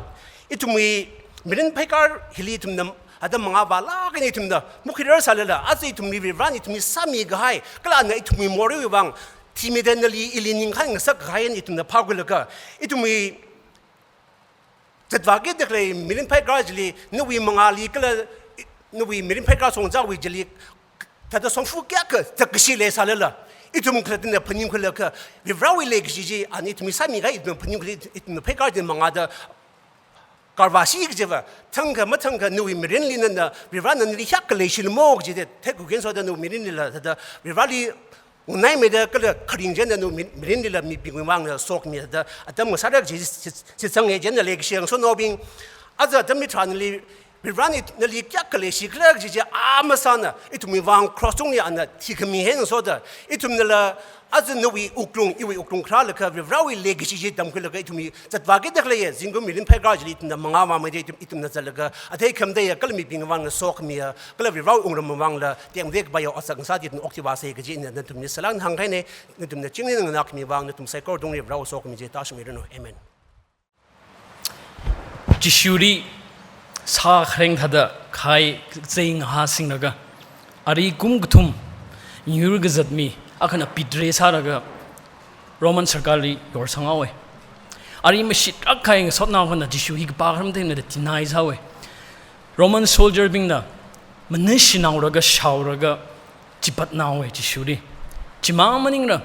ithumwui mirin pheikar hili ithumna hithāda mangā vālāk eina ithumna mukhirar sālala, aja ithumli Varivarana ithumli sāmi kahai, kala ana ithumwui moreiwui vang thimida nali ili ningkhān ngasak kahai eina ithumna phākhuilaga, ithumwui zatvāki da khalei mirin pheikar chili, nawui mangāli kala nawui mirin pheikar shongzawui chili, thāda shongfa kayākha zakkashi leisālala, ithum khalattana phaningkhuilaga, Varivarawui leikashi chi, ana ithumli sāmi kahai ithumna phaningkhuili, ithumna pheikar chi mangāda karvāshi kajiva, thangkha mathangkha nawui mirinli nana, Varivarana nali hiyākha leishilmo kaji da, theiku kenso da nawui mirinlila, thāda Varivarali nganaimeida kala kharing china nawui mi-, mirinlila mibingwui vangna sokhami da atam ngasāra kaji shi-, shi-, shitsange china leikashi yangsonaobing. Aja atamli tharanli Varivarana nali kayākha leishikhala kaji chi amasāna, ithumwui vang cross tungli ana thikhami eina ngasoda, ithumnala aja nawui wuklung, iwui wuklung kharālaga Varivarawui leikashi chi tamkhuilaga ithumwui zatvāki da khalei zingkum mirin pheikar chili ithumna mangā vāmeida ithum, ithumna zatlaga, athei khamataiya kala mibingwui vangna sokhamiya, kala Varivarawui wungram vangla tengda kapaiya otsak ngasāda ithum okthuivāsa kaji ina nathumli salāng hāngkahaine. Nathumna chingri nganākhami vang, nathum saikora tungli Varivarana sokhami chi tāshungmiranu. Amen. Jishuli sākhareng thāda khai zai ngahā singlaga, ari kum kathum yur kazat mi akhana betray sālaga Roman sarkarli yorsanghaowe. Ari mashitrak kahai ngasotnao akhana Jishu hi kapā kharam theinada deny sāhaowe. Roman soldier bingna manashinaolaga shaolaga chipatnaowe Jishuli. Chimang maningla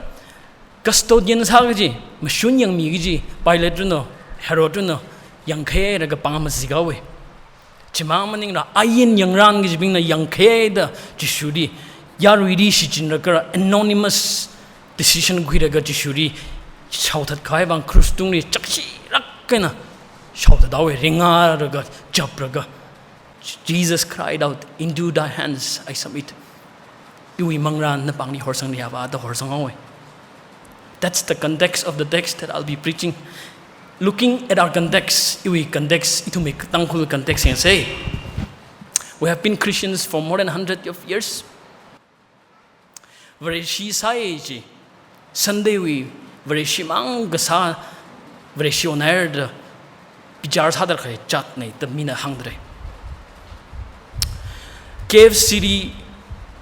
custodian sā kaji, mashun yangmi kaji Pilate rino, Herod rino yangkhailaga pāng mazikhaowe. Chimang maningla ain yangran kajibingna yangkhaida Jishuli, yaruili shichinlaga anonymous decision khuilaga Jishuli shaothat kahai vang cross tungli chakshirak eina shaothathaowe, ringālaga, chaplaga. Jesus cried out, "Into thy hands I submit." Iwui manglā napāngli horsangli Avā da horsanghaowe. That's the context of the text that I'll be preaching. Looking at our context, iwui context, ithumwui Tangkhul context yangsa. We have been Christians for more than hundred of years. Vareshi sāi chi, Sunday wui Vareshi mang kasā, Vareshi onairda bichar sāda khalei jatnei da mina hāngdalei. K F C li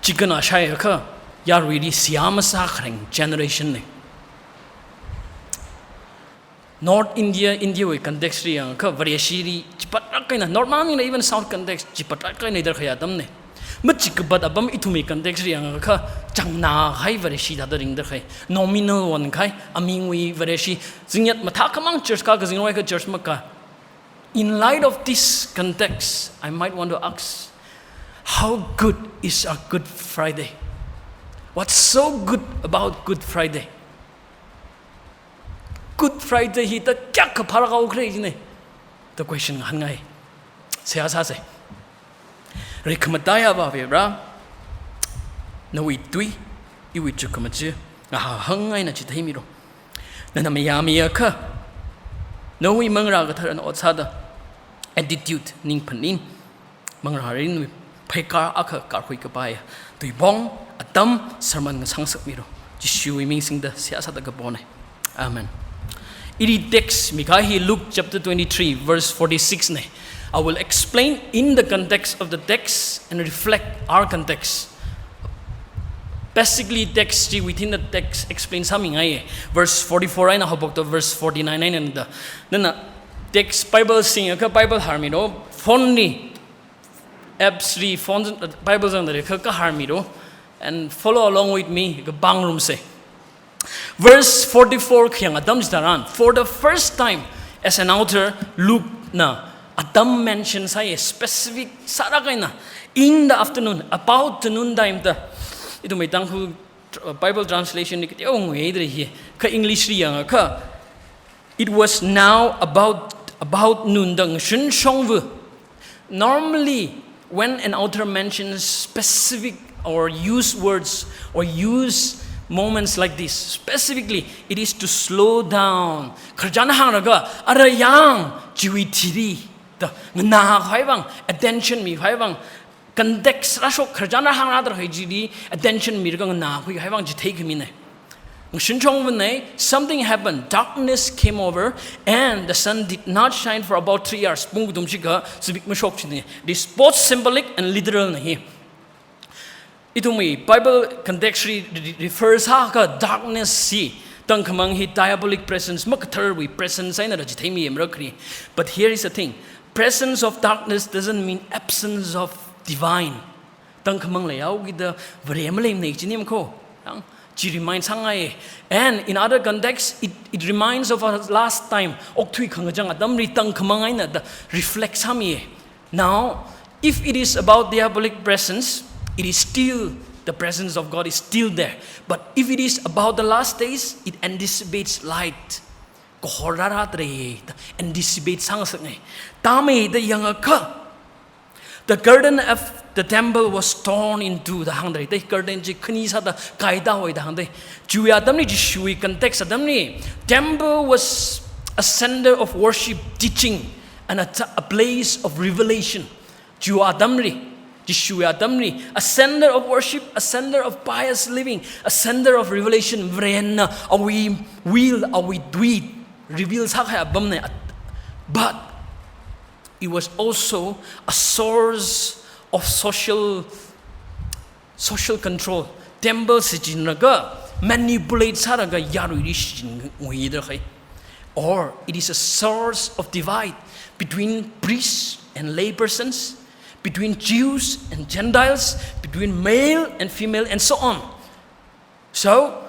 chicken a shaiakha, yaruili seihā masākhareng generation nei. North India, India wui context li yangakha, Vareshili chipatrak eina, North mang eina even South context chipatrak eina leida khalei atamnei. Machikapat apam ithumwui context li yangakha, changnā kahai Vareshi thāda ringda khalei, nominal one kahai, amingwui Vareshi, zingyat mathākhamang church kā, kazingrok akha church makā. In light of this context, I might want to ask, how good is our Good Friday? What's so good about Good Friday? Good Friday hi ta kayākha pharākhaokhala jinei? The question ngahānngai. Seihā sāsa. Rikhamatai Avā Vare, nawui tui, iwui chukkhamachee, ngahānghāng eina chitheimilu. Nana mayāmiakha, nawui manglā katharana ot sāda, attitude, ningphaning, manglā mirinwui pheikar akha karhui kapai, tuipong, atam, sermon ngasangsakmilu. Jishuwui ming singda seihā sāda kaponei. Amen. Ili text mikahai hi Luke chapter twenty-three, verse forty-six nei. I will explain in the context of the text and reflect our context. Basically, text chi within the text explain sāmingai. Verse forty-four eina haophokta verse forty-nine eina da. Nana text Bible singakha Bible harmilu, Phone li, apps li, phone, Bible zangda leiakha kahār milu, and follow along with me, kapāngrumsa. Verse forty-four khayang atam chitharan, for the first time, as an author, Luke na atam mention sāya, specific sālāk eina, in the afternoon, about the noon time da. Ithumwui Tangkhul tr-, Bible translation li kateonga da hi. Kha English li yangakha, it was now about, about noon da, shunshongva. Normally, when an author mentions specific or use words or use moments like this, specifically, it is to slow down. Khararchan hānglaga, ara yang, chiwui thili da, nganākhavai vang, attention mikhavai vang, context rāshok, khararchan hāngra da haichili attention milaga nganākhuikhavai vang chitheikhamina. Shunshongvana, something happened. Darkness came over, and the sun did not shine for about three hours. Pung kathum shikha, zimik mashok china. This both symbolic and literal na hi. Ithumwui Bible context li re-, refers sāakha darkness hi, tangkhamang hi diabolic presence, makatharwui presence eina da chitheimi yamra khri. But here is the thing. Presence of darkness doesn't mean absence of divine. Tangkhamang leihaokida Vare maleimana chini makho. Yang, chi remind sāngai. And in other contexts, it, it reminds of our last time. Okathui khangachang atamli tangkhamang eina da reflect sāmi. Now, if it is about diabolic presence, it is still, the presence of God is still there. But if it is about the last days, it anticipates light. Kahor rārada lei, anticipate sāngasakngai. Tamei da yangakha, the curtain of the temple was torn in two da hāngda lei. Da curtain chi khani sāda kaida hoi da hāngda lei. Chiwui atamli, Jishuwui context atamli, temple was a center of worship, teaching, and a t-, a place of revelation. Chiwui atamli, Jishuwui atamli, a center of worship, a center of pious living, a center of revelation, Varena awui will, awui tui reveal sākahai apamna. But it was also a source of social, social control. Temple shichinlaga, manipulate sālaga yaruili shichinngui da lei. Or it is a source of divide between priests and lay persons, between Jews and Gentiles, between male and female, and so on. So,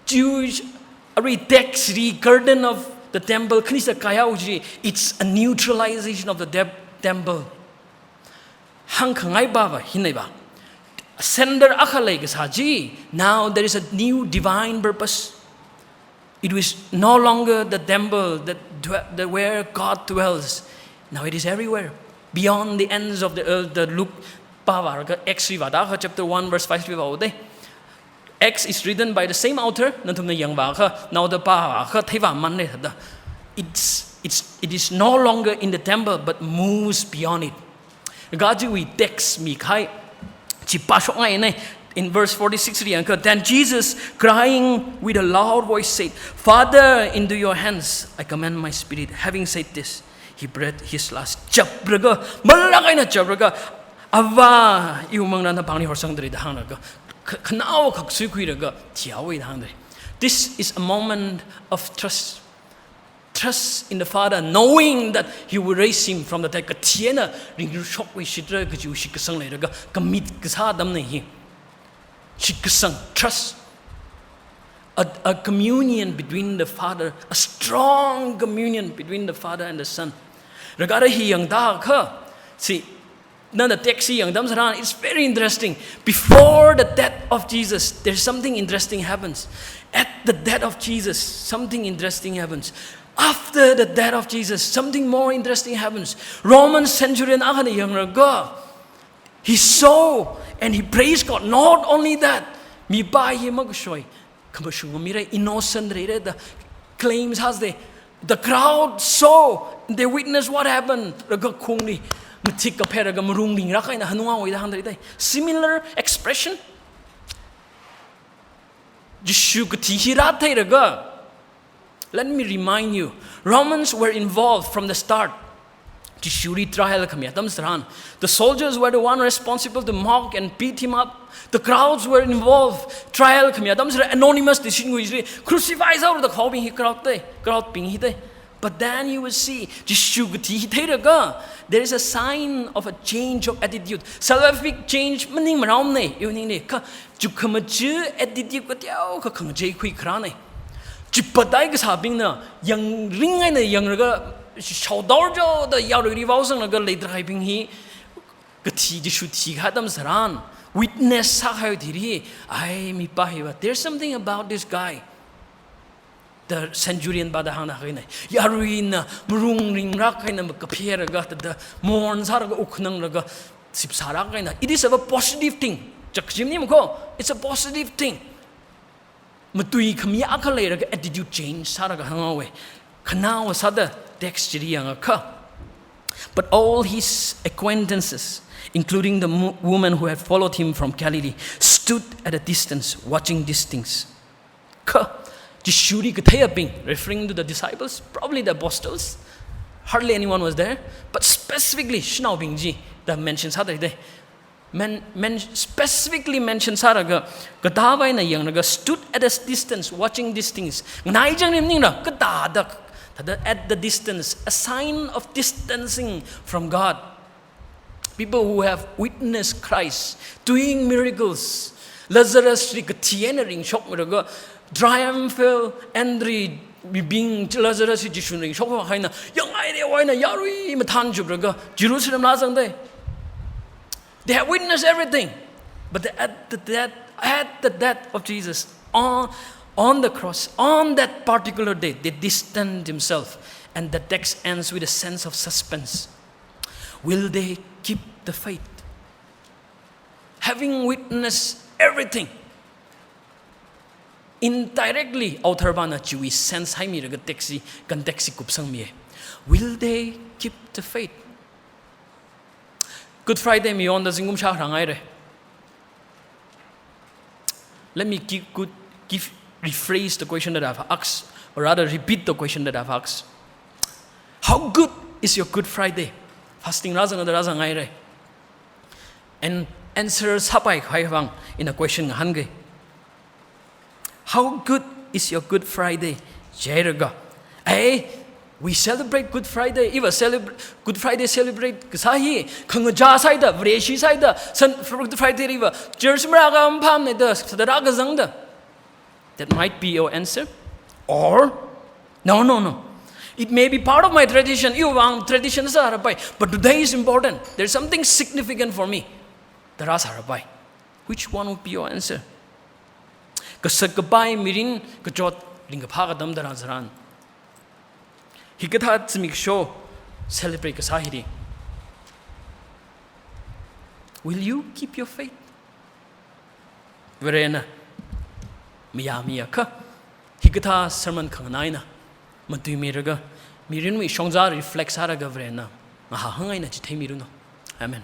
Jewish, arui text li curtain of the temple, khani sāda kayao chi, it's a neutralization of the dep-, temple. Hāngkhangai pava, hinai va. Center akha leikasā chi, now there is a new divine purpose. It is no longer the temple that dwe-, that where God dwells. Now it is everywhere. Beyond the ends of the earth, the Luke pava, Acts li vāda kha chapter one verse five li vāhaoda lei. Acts is written by the same author, nathumna yangvākha, naoda pāvākha theiva manle thāda. It's, it's, it is no longer in the temple, but moves beyond it. Kajiwui text mikahai chi pāshokngaina. In verse forty-six li yangakha, then Jesus, crying with a loud voice, said, "Father, into your hands I commend my spirit." Having said this, he breathed his last. Chaplaga, malak eina chaplaga, "Avā, iwui manglā naphangli horsangda lei," da hānglaga, kh-, khanao khaksui khuilaga thihaowa da hāngda lei. This is a moment of trust. Trust in the Father, knowing that He will raise him from the dead. Kathi eina ringshokluishitra kajiwui shitkasang leilaga commit kasā atamna hi. Shitkasang, trust. A, a communion between the Father, a strong communion between the Father and the Son. Laga ara hi yangda kha, chi, nana text hi yangda tharan, it's very interesting. Before the death of Jesus, there's something interesting happens. At the death of Jesus, something interesting happens. After the death of Jesus, something more interesting happens. Roman centurion akhana yanglaga, he saw and he praised God. Not only that, mipā hi makashoi, khamashung mira, innocent leira da claims has the, the crowd saw, they witnessed what happened. Laga khongli mathik kapheraga marung lingra kaina hanunga oida hāngda lei. Similar expression. Jishu kathi hi rātheilaga, let me remind you, Romans were involved from the start. Jishuli trial khami atam tharan, the soldiers were the one responsible to mock and beat him up. The crowds were involved. Trial khami atam tharan anonymous decision ngui jiri, "Crucify sāhaora," da khaobing hi crowd te, crowd bing hi te. But then you will see, Jishu kathi hi theilaga, there is a sign of a change of attitude. Salvific change maningmaraomana, iwui ningne, kha chukkhamaja attitude kateokha khangachei khuikharāna. Chipatdai kasābingna, yangring eina yanglaga, shaodaor joda yaruili vaosanglaga leidalei bing hi, kathi Jishu thikahai atam tharan, witness sākahai thili, ai, mipā hiva, there's something about this guy. The centurion pāda hāngda hāngna, yaruina marung ringlāk eina makaphelaga, thāda mourn sālaga, wukkhananglaga, sipsālāk eina. It is a positive thing. Chakchimni mako, it's a positive thing. Matui khami akha leilaga attitude change sālaga hānghaowa. Khanaowa sāda text chili yangakha. But all his acquaintances, including the mo-, woman who had followed him from Galilee, stood at a distance watching these things. Kha, Jishuli katheiyabing, referring to the disciples, probably the apostles, hardly anyone was there, but specifically shanaobing chida mention sāda lei. Men-, men-, specifically mention sālaga, kathāva eina yanglaga, stood at a distance, watching these things. Nganaichāng rim ningla, kathāda, thāda at the distance, a sign of distancing from God. People who have witnessed Christ doing miracles. Lazarus li kathi eina ringshokmilaga, triumphal entry, mibing Lazarus li Jishun ringshok haina, yangngaida eina yarui mathānchuplaga, Jerusalem la zangda. They have witnessed everything. But the, at the death, at the death of Jesus, on, on the cross, on that particular day, they distanced themselves. And the text ends with a sense of suspense. Will they keep the faith? Having witnessed everything, indirectly, author pāna chiwui sense haimilaga text hi, context hi kupsangmiya. Will they keep the faith? Good Friday mayonda zingkum shākharā ngaira. Let me give, good, give, rephrase the question that I've asked, or rather repeat the question that I've asked. How good is your Good Friday? Fasting rāzangda rāzang ngaira. And answer sāpai khavai vang ina question ngahānga. How good is your Good Friday? Jilaga, ai, we celebrate Good Friday. Iva celebra-, Good Friday celebrate kasā hi khangachā sāida, Vareshi sāida, Sun-, Good Friday li iva church marākha maphāmana da, thāda rākazangda. That might be your answer. Or, no, no, no. It may be part of my tradition. Iwui vang tradition sārapai. But today is important. There's something significant for me. Da rāsārapai. Which one would be your answer? Kasak kapai mirin kachot ringkaphā katam tharan tharan, hikathā zimiksho celebrate kasā hili, will you keep your faith? Varena mayāmiakha, hikathā sermon khanganā eina matuimilaga, mirinwui shongza reflect sālaga Varena ngahānhāng eina chitheimilu no. Amen.